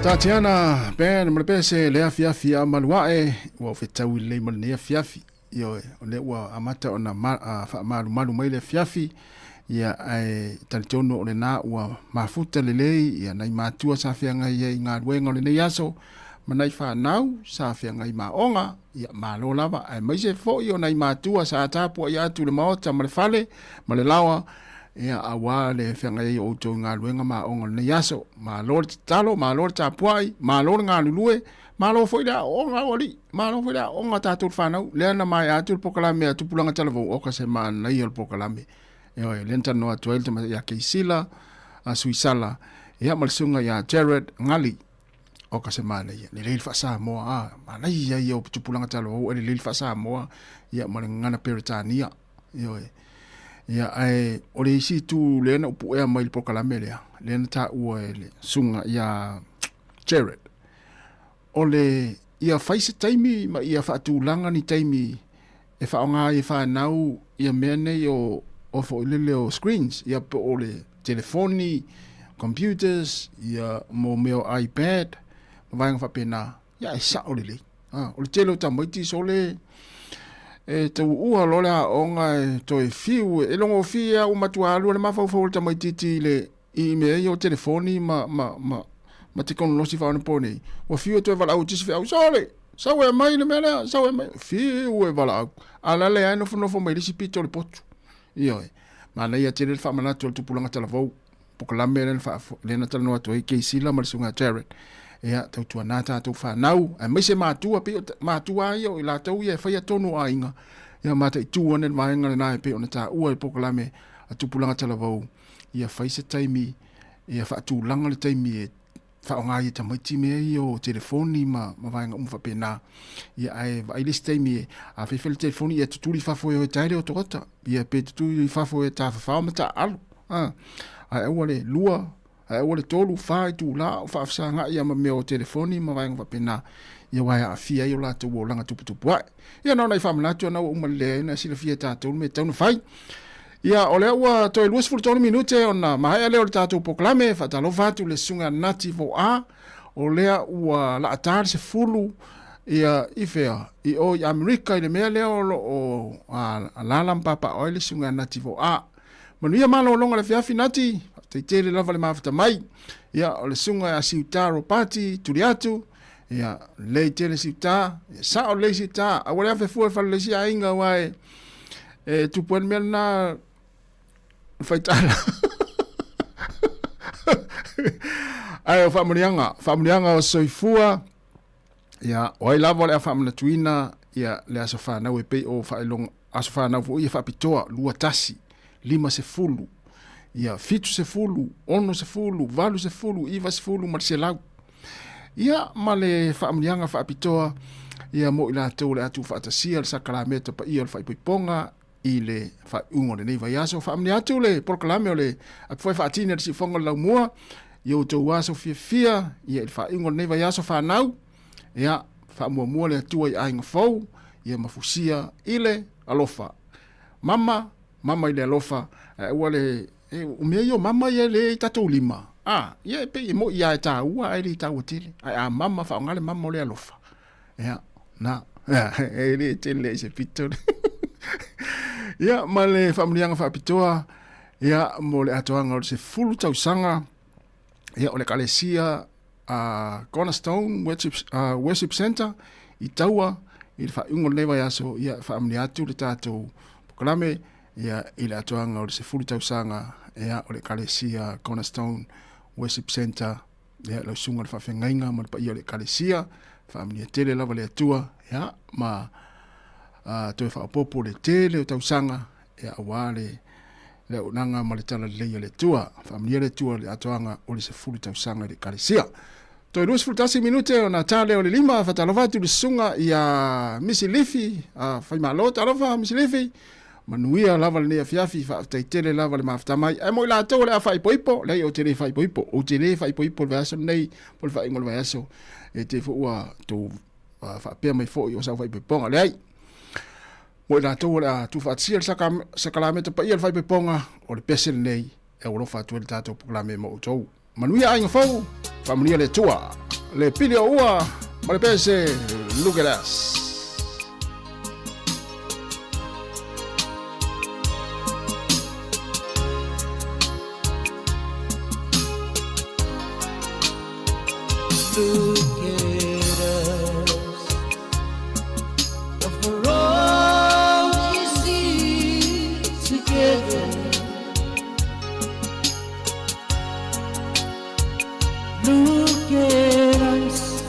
Tatiana Ben ma le pese le afiafi a Maluae ua ou fetaui lelei ma lenei afiafi. Ioe, o lea ua amata ona faamalumalu mai le afiafi, ia ae talitonu o lena ua mafuta lelei ia nai matua sa feagai ai i galuega o lenei aso ma nai fanau sa feagai ma aoga, ia malo lava, aemaise foi o nai matua sa tapuaia atu i le maota ma le fale ma le laoa, ia aua le feagai ai o outou i galuega ma aoga o lenei aso. Malo le tatalo, malo le tapuai, malo le galulue, Malo foi le aoaoga au alii, malo foi le aoaoga a tatou fanau. Lea na maea atu le polokalame a Tupulaga Talavou, oka se manaia o le polokalame. Ioe, lea na talanoa atu ai le tama ia Keisila, a Suisala, ia ma le susuga ia Jared Ngali. O ka se manaia, lelei le faa-Samoa, a, manaia ia o tupulaga talavou e lelei le faa-Samoa, ia ma le gagana Peretania. Ioe. Ia, ae o le isi itu lea na ou puea mai le polokalame lea, lea na taua e le susuga ia Jared, o le ia fai se taimi ma ia faatulaga ni taimi e faaaoga ai e fanau ia mea nei o o foi lele o screens, ia po o le telefoni, computers, ia mo mea o iPad, ma vaega faapena, ia e sao lelei. A, o le tele o tamaiti sole e tauua loa le aoga e toe fiu, e logofie lava ua matua alu lava le mafaufau o le tamaitiiti i le i mea ia o telefoni ma, ma, ma, ma tekonolosi faaonaponei, ua fiu e toe valaau i tisi feau, sole, sau e mai le mea lea, sau e mai, fiu e valaau. A la lea e nofonofo mai le isi pito o le potu. Ioe, manaia tele le faamanatu o le tupulaga talavou, polokalame lea na faa, lea na talanoa atu ai Keisila ma le susuga Jared. Ia, tautuana tatou fanau, aemaise matua, pei o matua ia o i latou ia e faia tonu o aiga. Ia, mataitu ane le vaega lena e pei ona taua i polokalame a tupulaga talavou. Ia fai se taimi, ia faatulaga le taimi e faaaoga ai e tamaiti mea ia o telefoni ma, ma vaega uma faapena. Ia ae vaai le isi taimi e, a fai fai le telefoni ia tutuli i fafo e o e tae le otaota. Ia pe tutuli i fafo e tafafao ma taaalo. A, ae aua le lua, ae aua le tolu, fa itula o faafesagai ia ma mea o telefoni ma vaega faapena. Ia aua e aafia ai o latou olaga tuputupu ae. Ia na ona i faamanatu ana ua uma lelei ai ona silafia e tatou le mea e tatau ona fai. Ia, o lea ua toe 23 minute ona maea lea o le tatou polokalame. Faatalofa atu le susuga Nati Voa, o lea ua laata le 10 ia i fea, i o i Amerika i le mea lea o lo o alaala ma papaaao ai le susuga Nati Voa. Manuia malologa le afiafi Nati, faafetai tele lava le mafuta mai. Ia, o le susuga ia Siuta Ropati, tuli atu, ia, lelei tele Siuta, ia, sao lelei Siuta, aua le afe fua i fale le isi aiga aua e, e tupu ai le mea lena, le faitala. Ae o faamanuiaga, faamanuiaga o soifua, Ia, o ai lava o le a faamanatuina ia le aso fanau e pei o faailoga aso fanau foi ia faapitoa 21, 50, ia 70, 60, 80, 90 ma le 100. Ia, ma le faamanuiaga faapitoa ia mo i latou o le a tuufaatasia le sakalameta paia o le faaipoipoga i le faaiuga o lenei vaiaso. Faamanuia atu le polokalame o le Api Foi Faatini a le Siufofoga o le Laumua i outou aso fiafia ia i le faaiuga o lenei vaiaso fanau. Ia, faamuamua le Atua i aiga fou, ia mafusia i le alofa. Mama, mama i le alofa, ae aua le e, o mea ia o mama ia le i tatou lima. A, ia e pei e moi lava e taua ae le taua tele. Ae a mama, faaaoga le mama o le alofa. Ia, na, e le tele i se pito. Ia, ma le faamanuiaga faapitoa, ia, mo le atoaga o le 10 tausaga, ia, o le Ekalesia a Cornerstone Worship, Worship Center i Taua, i le faaiuga o lenei vaiaso, ia, faamanuia atu le tatou polokalame, ia, i le atoaga o le 10 tausaga, ia, o le Ekalesia Cornerstone Worship Center Ia, lau susuga i le faafeagaiga ma le paia o le Ekalesia, faamanuia tele lava le Atua, ia, ma toe faaopoopo le tele o tausaga, ia, aua le le auaunaga ma le talalelei a le Atua. Faamanuia le Atua i le atoaga o le 10 tausaga i le Ekalesia. Toe 21 minute ona ta lea o le lima, faatalofa atu i le susuga ia Misi Lifi, Faimalo, talofa Misi Lifi, Manuia lava lenei afiafi, faafetai tele lava le mafuta mai. Ae mo i latou o le a faaipoipo, leai ou te le faaipoipo, ou te le faaipoipo le vaiaso lenei, po le faaiuga o le vaiaso, e te foi ua tou faapea mai foi o sau faaipoipoga. Leai, mo i latou o le a tuufaatasia le sakalameta paia o le faaipoipoga, o le pese lenei e aualofa atu ai le tatou polokalame mo outou. Manuia aiga fou, faamanuia le Atua. Le pili o ua ma le pese, look at us. Look at us. For all you see together. Look at us.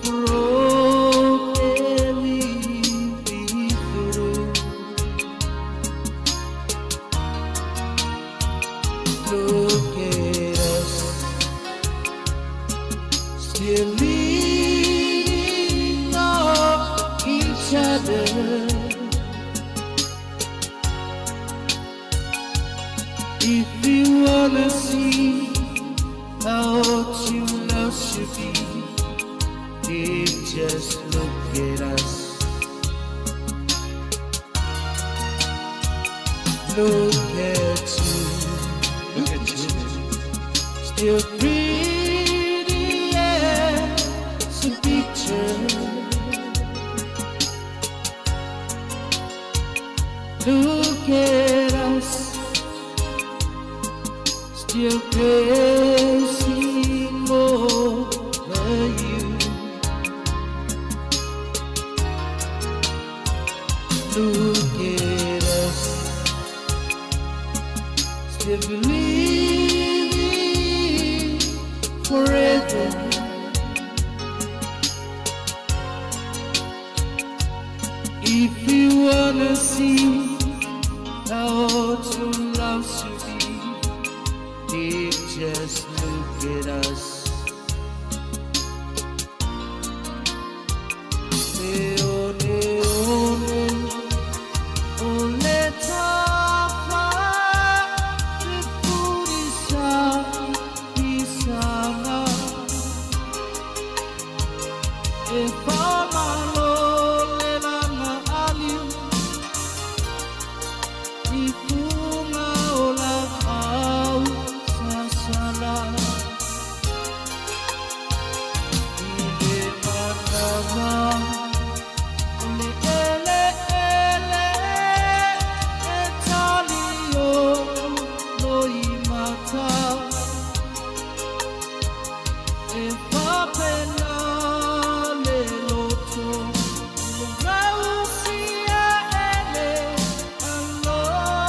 For all that we've been through. Still leaning on each other. If you wanna see how true love should be, then just look at us. Look at you. Look at you. Still pretty as a picture. Look at us. Still crazy over you. Look at us. Still believing forever. If you wanna see how true love should be, then just look at us. Le one one, o le tafa fefulisa isaga. E faamalo le laga aliu i fuga o laau sasala. I le manawa o le eleele e tali o loimata. E faapena le loto ua gausia e le alofa.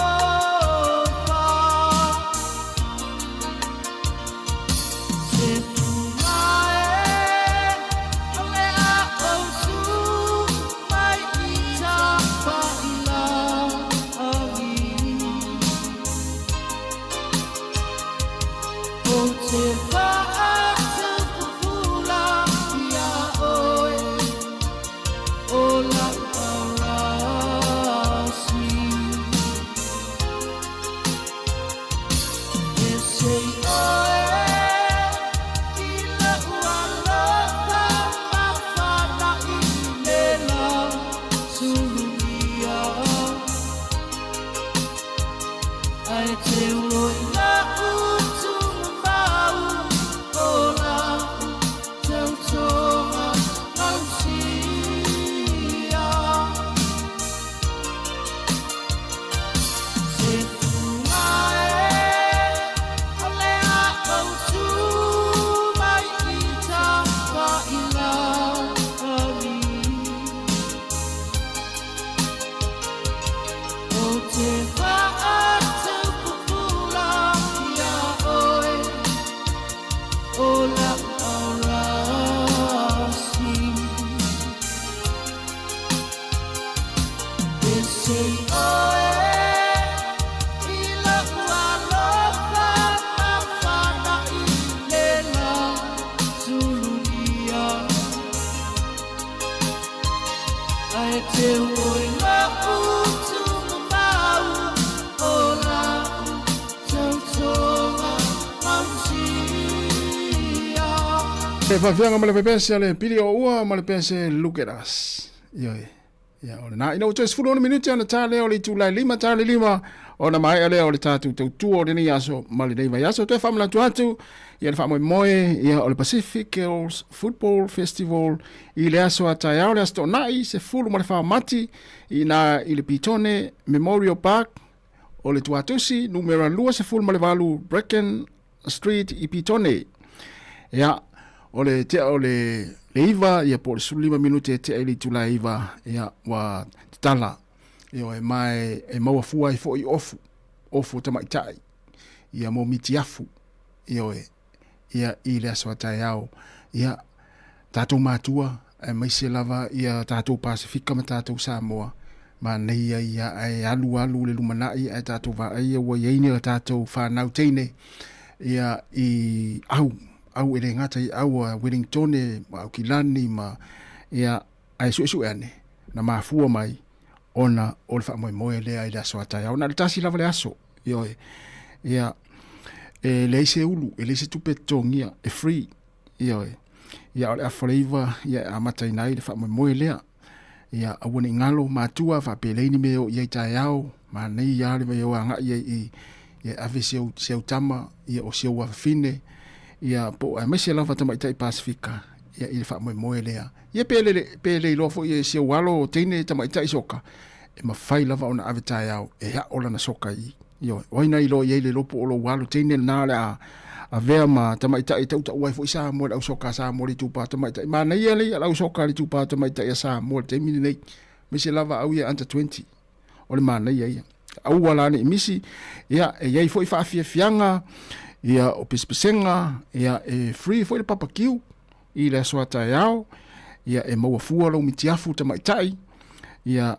Se fuga e o le a usu mai i Tafailagi. Ou te faatupupula iā oe o la'u aurasi. E sei oe i la'u alofa mafana i le lā suluia. Ae teu oe i la'u tumau o la'u tautoga gausia. Se fuga e o le a usu mai i Tafailagi. Ou te faatupupula iā oe o la'u aurasi. E sei oe i la'u alofa mafana i le lā suluia. Ae teu oe i la'u tumau o la'u tautoga gausia. E faafiaga ma le pepese a le pili o ua ma le pese Look at Us. Ioe. Ia, o lena ina ua toe 16 minute ona ta lea o le itula e 5 ta le 5 ona maea lea o le tatou tautua o lenei aso ma lenei vaiaso. Toe faamanatu atu ia le faamoemoe ia o le Pacific Girls Football Festival i le aso a taeao le Aso Toonai 14 Mati i ina i le Petone Memorial Park o le Tuatusi numera 28 Bracken Street i Petone. Ia, o le tea o le le 9 ia po o le 15 minute e tea i le itula e 9 ia ua tatala. Ioe, ma e, e maua fua ai foi ofu, ofu o tamaitai ia mo mitiafu. Ioe, ia i le aso a taeao. Ia, tatou matua, aemaise lava ia tatou Pasefika ma tatou Samoa, manaia ia ae alualu le lumanai ae tatou vaaia ua i ai ni a tatou fanau teine ia i au au e le gata i au a Wellingtone ma Aukilani ma ia ae suesue ane na mafua mai ona o le faamoemoe lea i le aso a taeao. Na o le tasi lava le aso, ioe. Ia, e leai se ulu, e leai se tupe e totogia, e free, ioe. Ia, o le afa o le 9, ia e amataina ai le faamoemoe lea. Ia, aua ne i galo matua faapelei ni mea e o i ai taeao, manaia lava le mea e o agai ai i, ia e ave si au, si au tama, ia o si au afafine, ia po o aemaise lava tamaitai Pasefika, ia i le faamoemoe lea. Ia pe le, pe le iloa foi e si ou alo teine tamaitai soka, e mafai lava ona ave taeao e ao lana soka i. Ioe, o ai na iloa i ai le iloa po o lou alo teine lena o le a avea ma tamaitai e tautau ai foi Samoa i le au soka a Samoa i le itupa tamaitai. Manaia le ia le au soka a le itupa tamaitai a Samoa i le taimi lenei. Aemaise lava au ia under 20. O le manaia ia. Aua la ne i misi, ia, e i ai foi faafiafiaga, ia, o pesepesega, ia, e free foi le papakiu i le aso a taeao, ia, e maua fua lou mitiafu tamaitai, ia,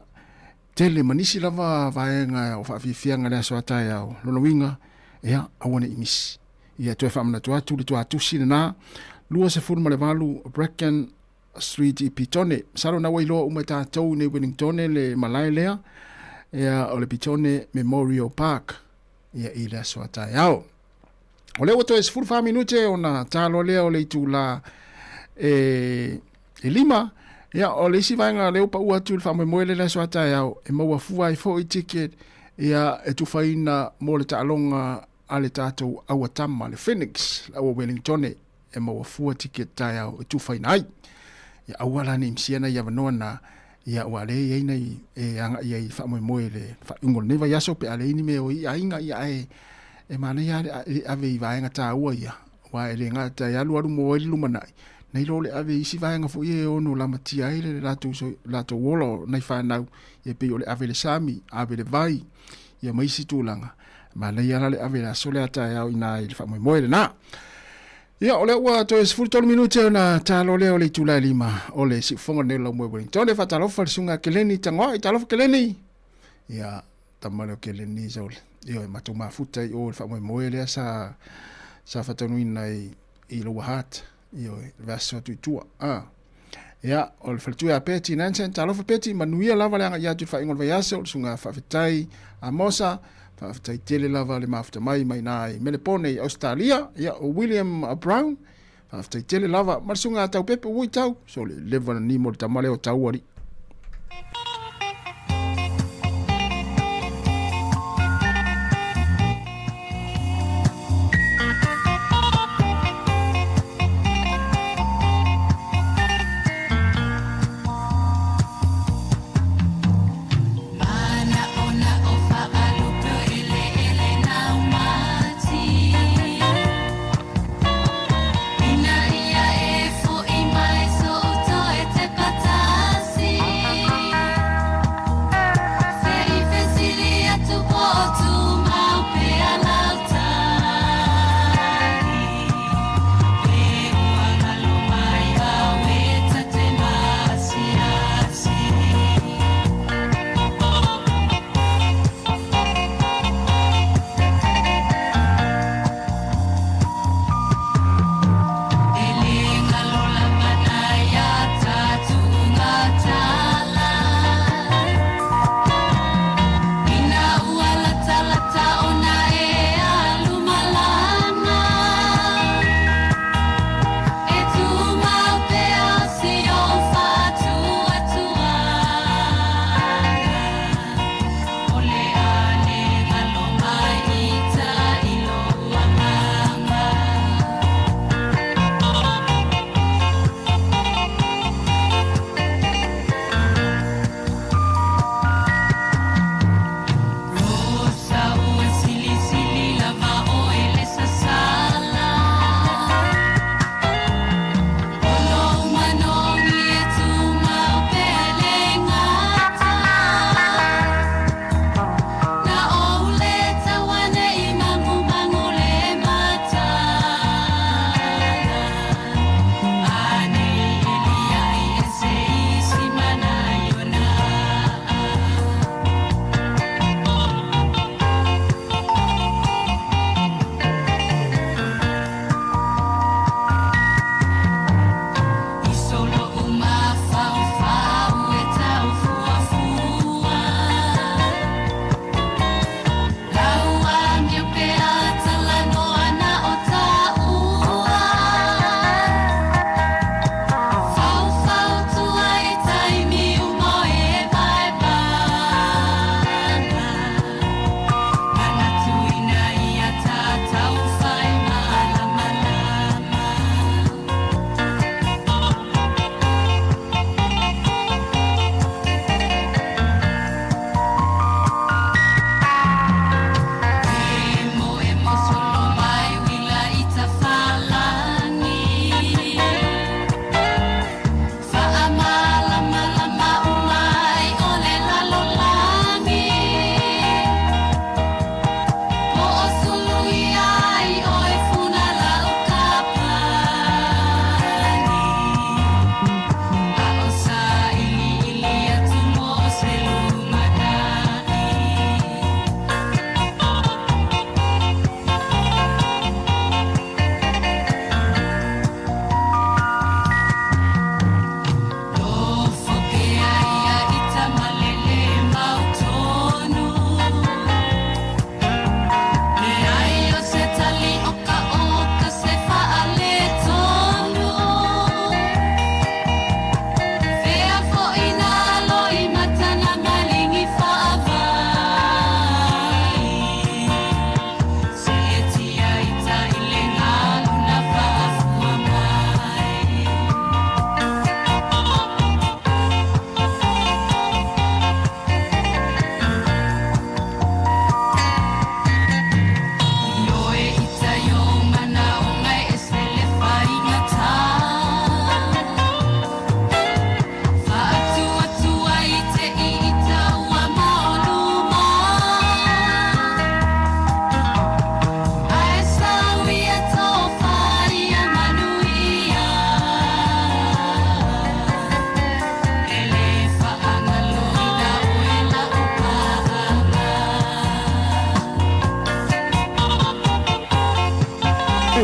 tele ma nisi lava vaega o faafiafiaga i le aso a taeao, lona uiga, ia, aua ne i misi. Ia, toe faamanatu atu le tuatusi lena, 28 Bracken Street i Petone. Masalo na ua iloa uma e tatou i nei Wellingtone le malae lea, ia, o le Petone Memorial Park, ia, i le aso a taeao. O lea ua toe 14 minute ona talo lea o le itula e, e lima, ia, o le isi vaega lea ua pau atu i le faamoemoe lea le aso a taeao, e maua fua ai foi ticket, ia, e tufaina mo le taaloga a le tatou auatama, le Phoenix, le aua Wellingtone, e maua fua ticket taeao e tufaina ai. Ia aua la ne i misia nai avanoa na, ia aua lea e i ai nai e agai ai i faamoemoe i le faaiuga o lenei vaiaso pe a leai ni mea o i aiga, ia ae e manaia lava le ave i vaega taua ia, aua e le gata e alualu mo ai le lumanai, nai lo le ave i isi vaega foi ia e ono lamatia ai le latou, latou ola o nai fanau, ia pei o le ave i le sami, ave i le vai, ia ma isi tulaga. Manaia la le ave i le aso lea taeao i ina i le faamoemoe lena. Ia, o lea ua toe 13 minute ona talo lea o le itula e lima o le siufofoga lenei o Laumua Wellington. E faatalofa le susuga Keleni Tagoai. Talofa Keleni. Ia, tama lea o Keleni sa ole. Ia, e matou mafuta i o le faamoemoe lea sa sa faataunuina i i Lower Hutt. Ioe, le vaiaso atu i tua. Ah. Ia, o le faletua ia Betty Nansen, talofa Betty, manuia lava le agai atu i le faaiuga o le vaiaso, le susuga faafetai Amosa, faafetai tele lava le mafuta mai mai ina i Melepone i Ausetalia, ia, o William Brown, faafetai tele lava, ma le susuga Taupepe ui tau, so le leva na nimo le tama lea o Taualii. Ina ia e fo'i mai so'u toe tepa tasi.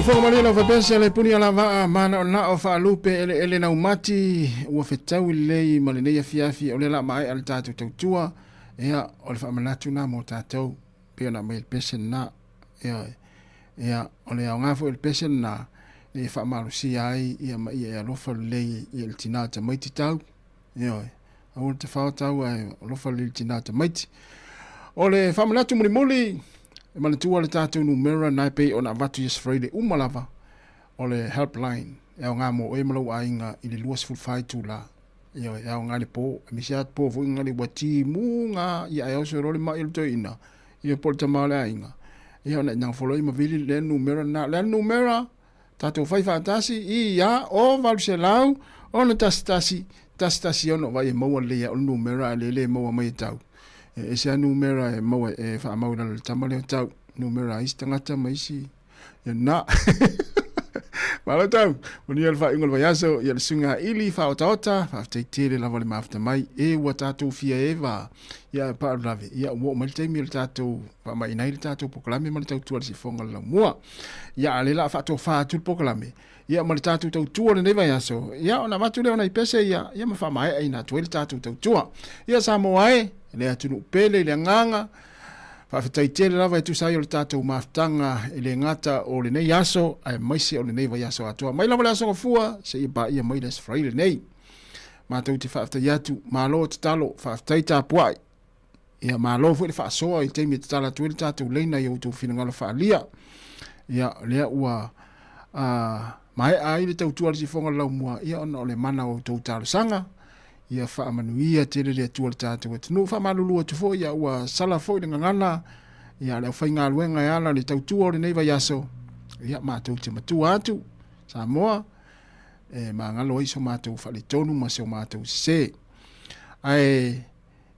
Siufofoga malie lau faapea se le puni ala vaa manaonao faalupe eleele laumati ua fetaui lelei ma lenei afiafi o lea la maea le tatou tautua. Ia, o le faamanatu na mo tatou pei ona aumai le pese lena. Ioe. Ia, o le aoga foi o le pese lena e faamalosia ai ia ma ia e alofa lelei i le tinā tamaiti tau. Ioe. Aua le tafao tau ae alofa lelei i le tinā tamaiti. O le faamanatu mulimuli, e manatua le tatou numera na e pei ona avatu i Aso Faraile uma lava, o le helpline e aoga mo oe ma lou aiga i le 24 itula. Ioe, e aoga i le po, aemaise lava po foi ngale ua timuga, ia ae oso loa le mai o le toeaina, ia po o le tama o le aiga. Ia ona e nagafolo ai ma vili lea numera lena. O le a le numera? Tatou fai faatasi, i a o 800 6 11 116. Vaai e maua lelei lava o le numera ae le le maua mai e tau. E ese lava numera e maua e faamau i lalo o le tama lea o tau. Numera a isi tagata ma isi ia na. Malo tau. Manuia le faaiuga o le vaiaso, ia le suiga ili faaotaota, faafetai tele lava le mafuta mai. E ua tatou fia eva, ia paalavelave, ia ua oo mai le taimi o le tatou faamaina ai le tatou polokalame ma le tautua i le sifoga o le laumua. Ia a o lea o le a faatofa atu le polokalame, ia ma le tatou tautua o lenei vaiaso, ia ona avatu lea o nai pese ia, ia ma faamaeaina atu ai le tatou tautua. Ia Samoa e, le atunuu pele i le agaga, faafetai tele lava e tusa ai o le tatou mafutaga e le gata o lenei aso, aemaise o lenei vaiaso atoa. Mai lava le aso Gafua, seia paia mai le Aso Faraile nei. Matou te faafetai atu, malo tatalo, faafetai tapuai. Ia malo foi le faasoa i le taimi e tatala atu ai le tatou laina i outou finagalo faaalia. Ia lea ua maea ai le tautua a le sifoga o le laumua, ia ona o le mana o outou talosaga. Ia faamanuia tele le Atua i le tatou atunuu. Faamalulu atu foi, ia ua sala foi le gagana ia a le aufaigaluega e ala i le tautua o lenei vaiaso. Ia matou te matua atu Samoa e magalo ai so matou faaletonu ma so matou sese. Ae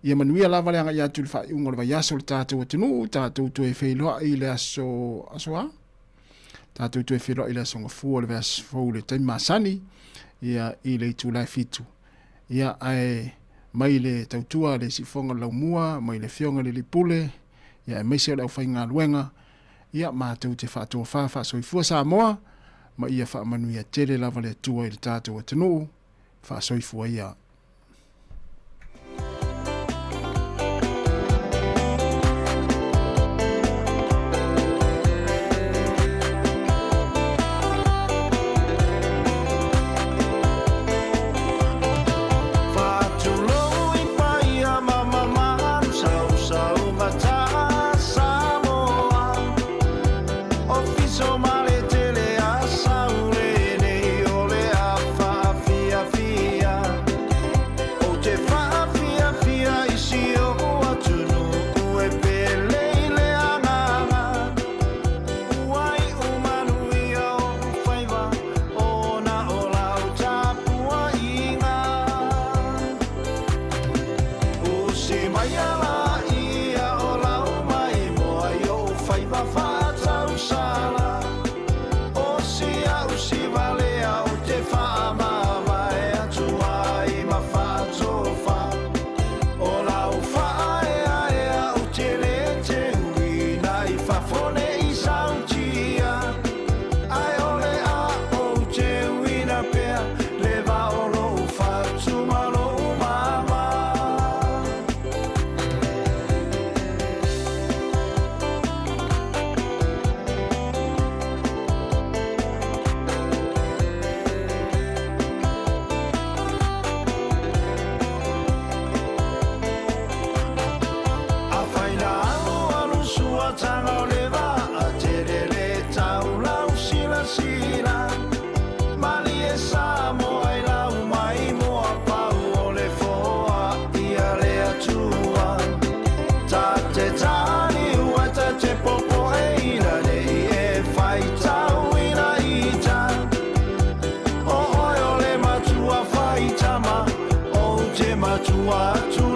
Ia manuia lava le agai atu i le faaiuga o le vaiaso o le tatou atunuu, tatou toe feiloai i le aso, aso a? Tatou toe feiloai i le aso Gafua o le vaiaso fou i le taimi masani, ia, i le itula e 7. Ia, ae mai le tautua a le Siufofoga o le Laumua, mai le Afioga i le Alii Pule, ia, aemaise o le aufaigaluega, ia, matou te faatofa faasoifua Samoa, ma ia faamanuia tele lava le Atua i le tatou atunuu, faasoifua ia. Faatulou i paia ma mamalu sausaugata Samoa Ofiso ma le tele a Saulelei o le a faafiafia Ou te faafiafia i si ou atunuu e pele i le agaga Ua iu manuia ou faiva ona o lau tapuaiga Usi mai ala ia o lau maimoa i ou faiva faatausala O si au si valea ou te faamavae atu ai ma faatofa O lau faaeaea ou te le teuina i fafo ne i sautia Ae o le a ou teuina pea le va o lou fatu ma lou mama. Afai na alualu suataga o le vaa tele le taulau silasila Malie Samoa i lau mai moa pau o le foa ia le Atua Ta te tāniu ai ta te popoe ina nei e faitauina ita O oe o le matua whai tama, ou te matua atu.